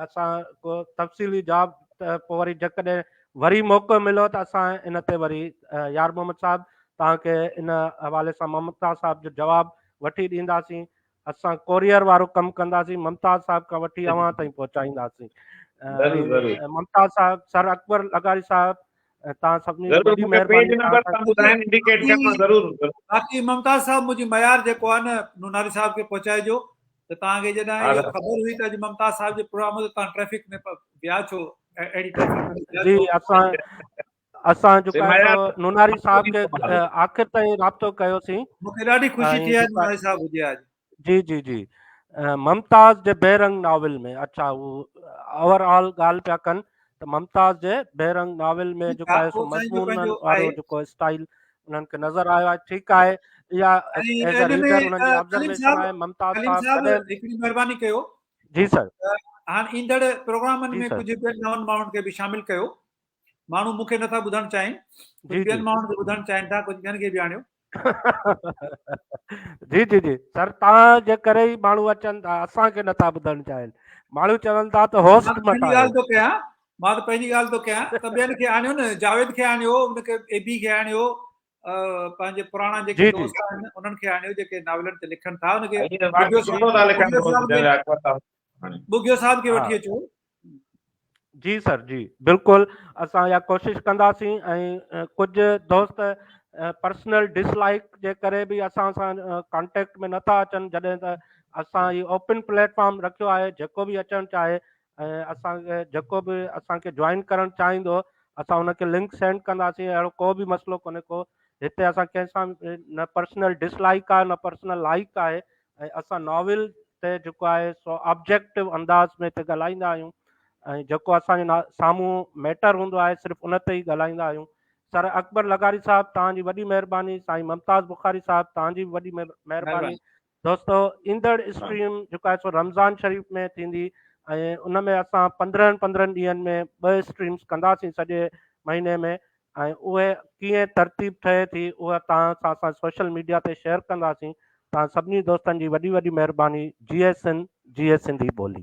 اسان ڪو تفصيلي جواب ته پوء وري جيڪڏهن وري موقعو مليو ته اسان ان تي وري يار محمد صاحب توهان کي ان حوالي سان ممتاز صاحب جو جواب وٺي ڏينداسين اسان ڪوريئر وارو ڪم ڪنداسين ممتاز صاحب کان وٺي اوهان تائين پهچائينداسين ضرور ضرور ممتاز صاحب سر اڪبر لغاري صاحب توهان سڀني جي ضرور وڏي مون کي پيج مهرباني نمبر توهان تان ٻڌائين انڊيڪيٽ ڪر مان ضرور ضرور باقي ممتاز صاحب منهنجي معيار جيڪو آهي نه نوناري صاحب کي پهچائجو ته توهان کي جڏهن ها اهو خبر هئي ته اڄ ممتاز صاحب جو پروگرام هو ته توهان ٽريفڪ ۾ ويا ڇو اهڙي ٽريفڪ ۾ ويا جي ڇو اسان اسان سي جيڪو آهي معيار سو نوناري صاحب کي آخر تائين رابطو ڪيوسين مون کي ڏاڍي خوشي ۽ ٿي آهي جيڪو نوناري صاحب هجي اڄ جي جي جي ممتاز جي بيرنگ ناول ۾ اڇا هو اوور آل ڳالهه پيا ڪن ته ممتاز جي بيرنگ ناول ۾ ٺيڪ جيڪو آهي آهي اهو سو سائين جو مضمونن پنهنجو وارو آهي جيڪو اسٽائل انهن کي نظر آيو آهي ٺيڪ آهي اها ۽ ايز ا ان ۾ ريڊر انهن جي ڪليم آبزرويشن صاحب آهي ممتاز ڪليم صاحب صاحب ڪڏهن هڪڙي مهرباني ڪيو جي سر ته هاڻ ايندڙ پروگرامن جي ۾ سر ڪجهه ٻين نون ماڻهن کي به شامل ڪيو ماڻهو مون کي نٿا ٻڌڻ چاهين جي ڪجهه جي ٻين ماڻهن کي ٻڌڻ چاهين ٿا ڪجهه ٻين کي به آڻيو جي جي جي سر توهان جي ڪري ئي ماڻهو اچن ٿا اسان کي نٿا ٻڌڻ چاهين ماڻهو چون ٿا ته مان هوسٽ ته پنهنجي مٽايو ڳالهه ٿو ڪيان مان ته پنهنجي ڳالهه ٿو ڪيان ته ٻين کي آڻيو نه جاويد کي آڻيو ان کي اي بي کي آڻيو پنهنجي پراڻا جيڪي جي جي دوست آهن انهن کي آڻيو جيڪي ناولن تي لکن ٿا ان کي ائين واقعي ٻگهيو سٺو ٿا لکن ٻگهيو دوست صاحب کي جنرل اڪبر صاحب ٻگهيو صاحب کي ها وٺي اچو جي سر جي بلڪل اسان اها ڪوشش ڪنداسين ۽ ڪجهه دوست پرسنل ڊس لائيڪ جي ڪري به اسان سان ڪانٽيڪٽ ۾ نٿا اچن جڏهن ته اسان هي اوپن پليٽ فارم رکيو آهي جيڪو به اچڻ چاهي ۽ اسان کي جيڪو به اسان کي جوائن ڪرڻ چاهيندو اسان ان کي لنڪ سينڊ ڪنداسين اهڙو ڪو به مسئلو ڪونهي ڪو هتي اسان ڪنهن سان نه پرسنل ڊس لائيڪ آهي نه پرسنل لائيڪ آهي ۽ اسان ناول تي جيڪو آهي سو آبجيڪٽو انداز ۾ هتي ڳالهائيندا آهيون ۽ جيڪو اسان جي سامهون ميٽر هوندو آهي صرف ان تي ئي ڳالهائيندا آهيون سر اڪبر لغاري صاحب توهان جي وڏي مهرباني سائين ممتاز بخاري صاحب توهان جي به وڏي مهرباني دوستو ايندڙ اسٽريم جيڪو آهي سو رمضان شريف ۾ ٿيندي ۽ ان ۾ اسان 15 15 ڏينهن ۾ ٻه اسٽريمز ڪنداسين سڄي مهيني ۾ ۽ اهي ڪيئن ترتيب ٺهي ٿي اها توهان سان اسان سوشل ميڊيا تي شيئر ڪنداسين توهان سڀني دوستن جي وڏي وڏي مهرباني جيئي سنڌ جيئي سنڌي ٻولي.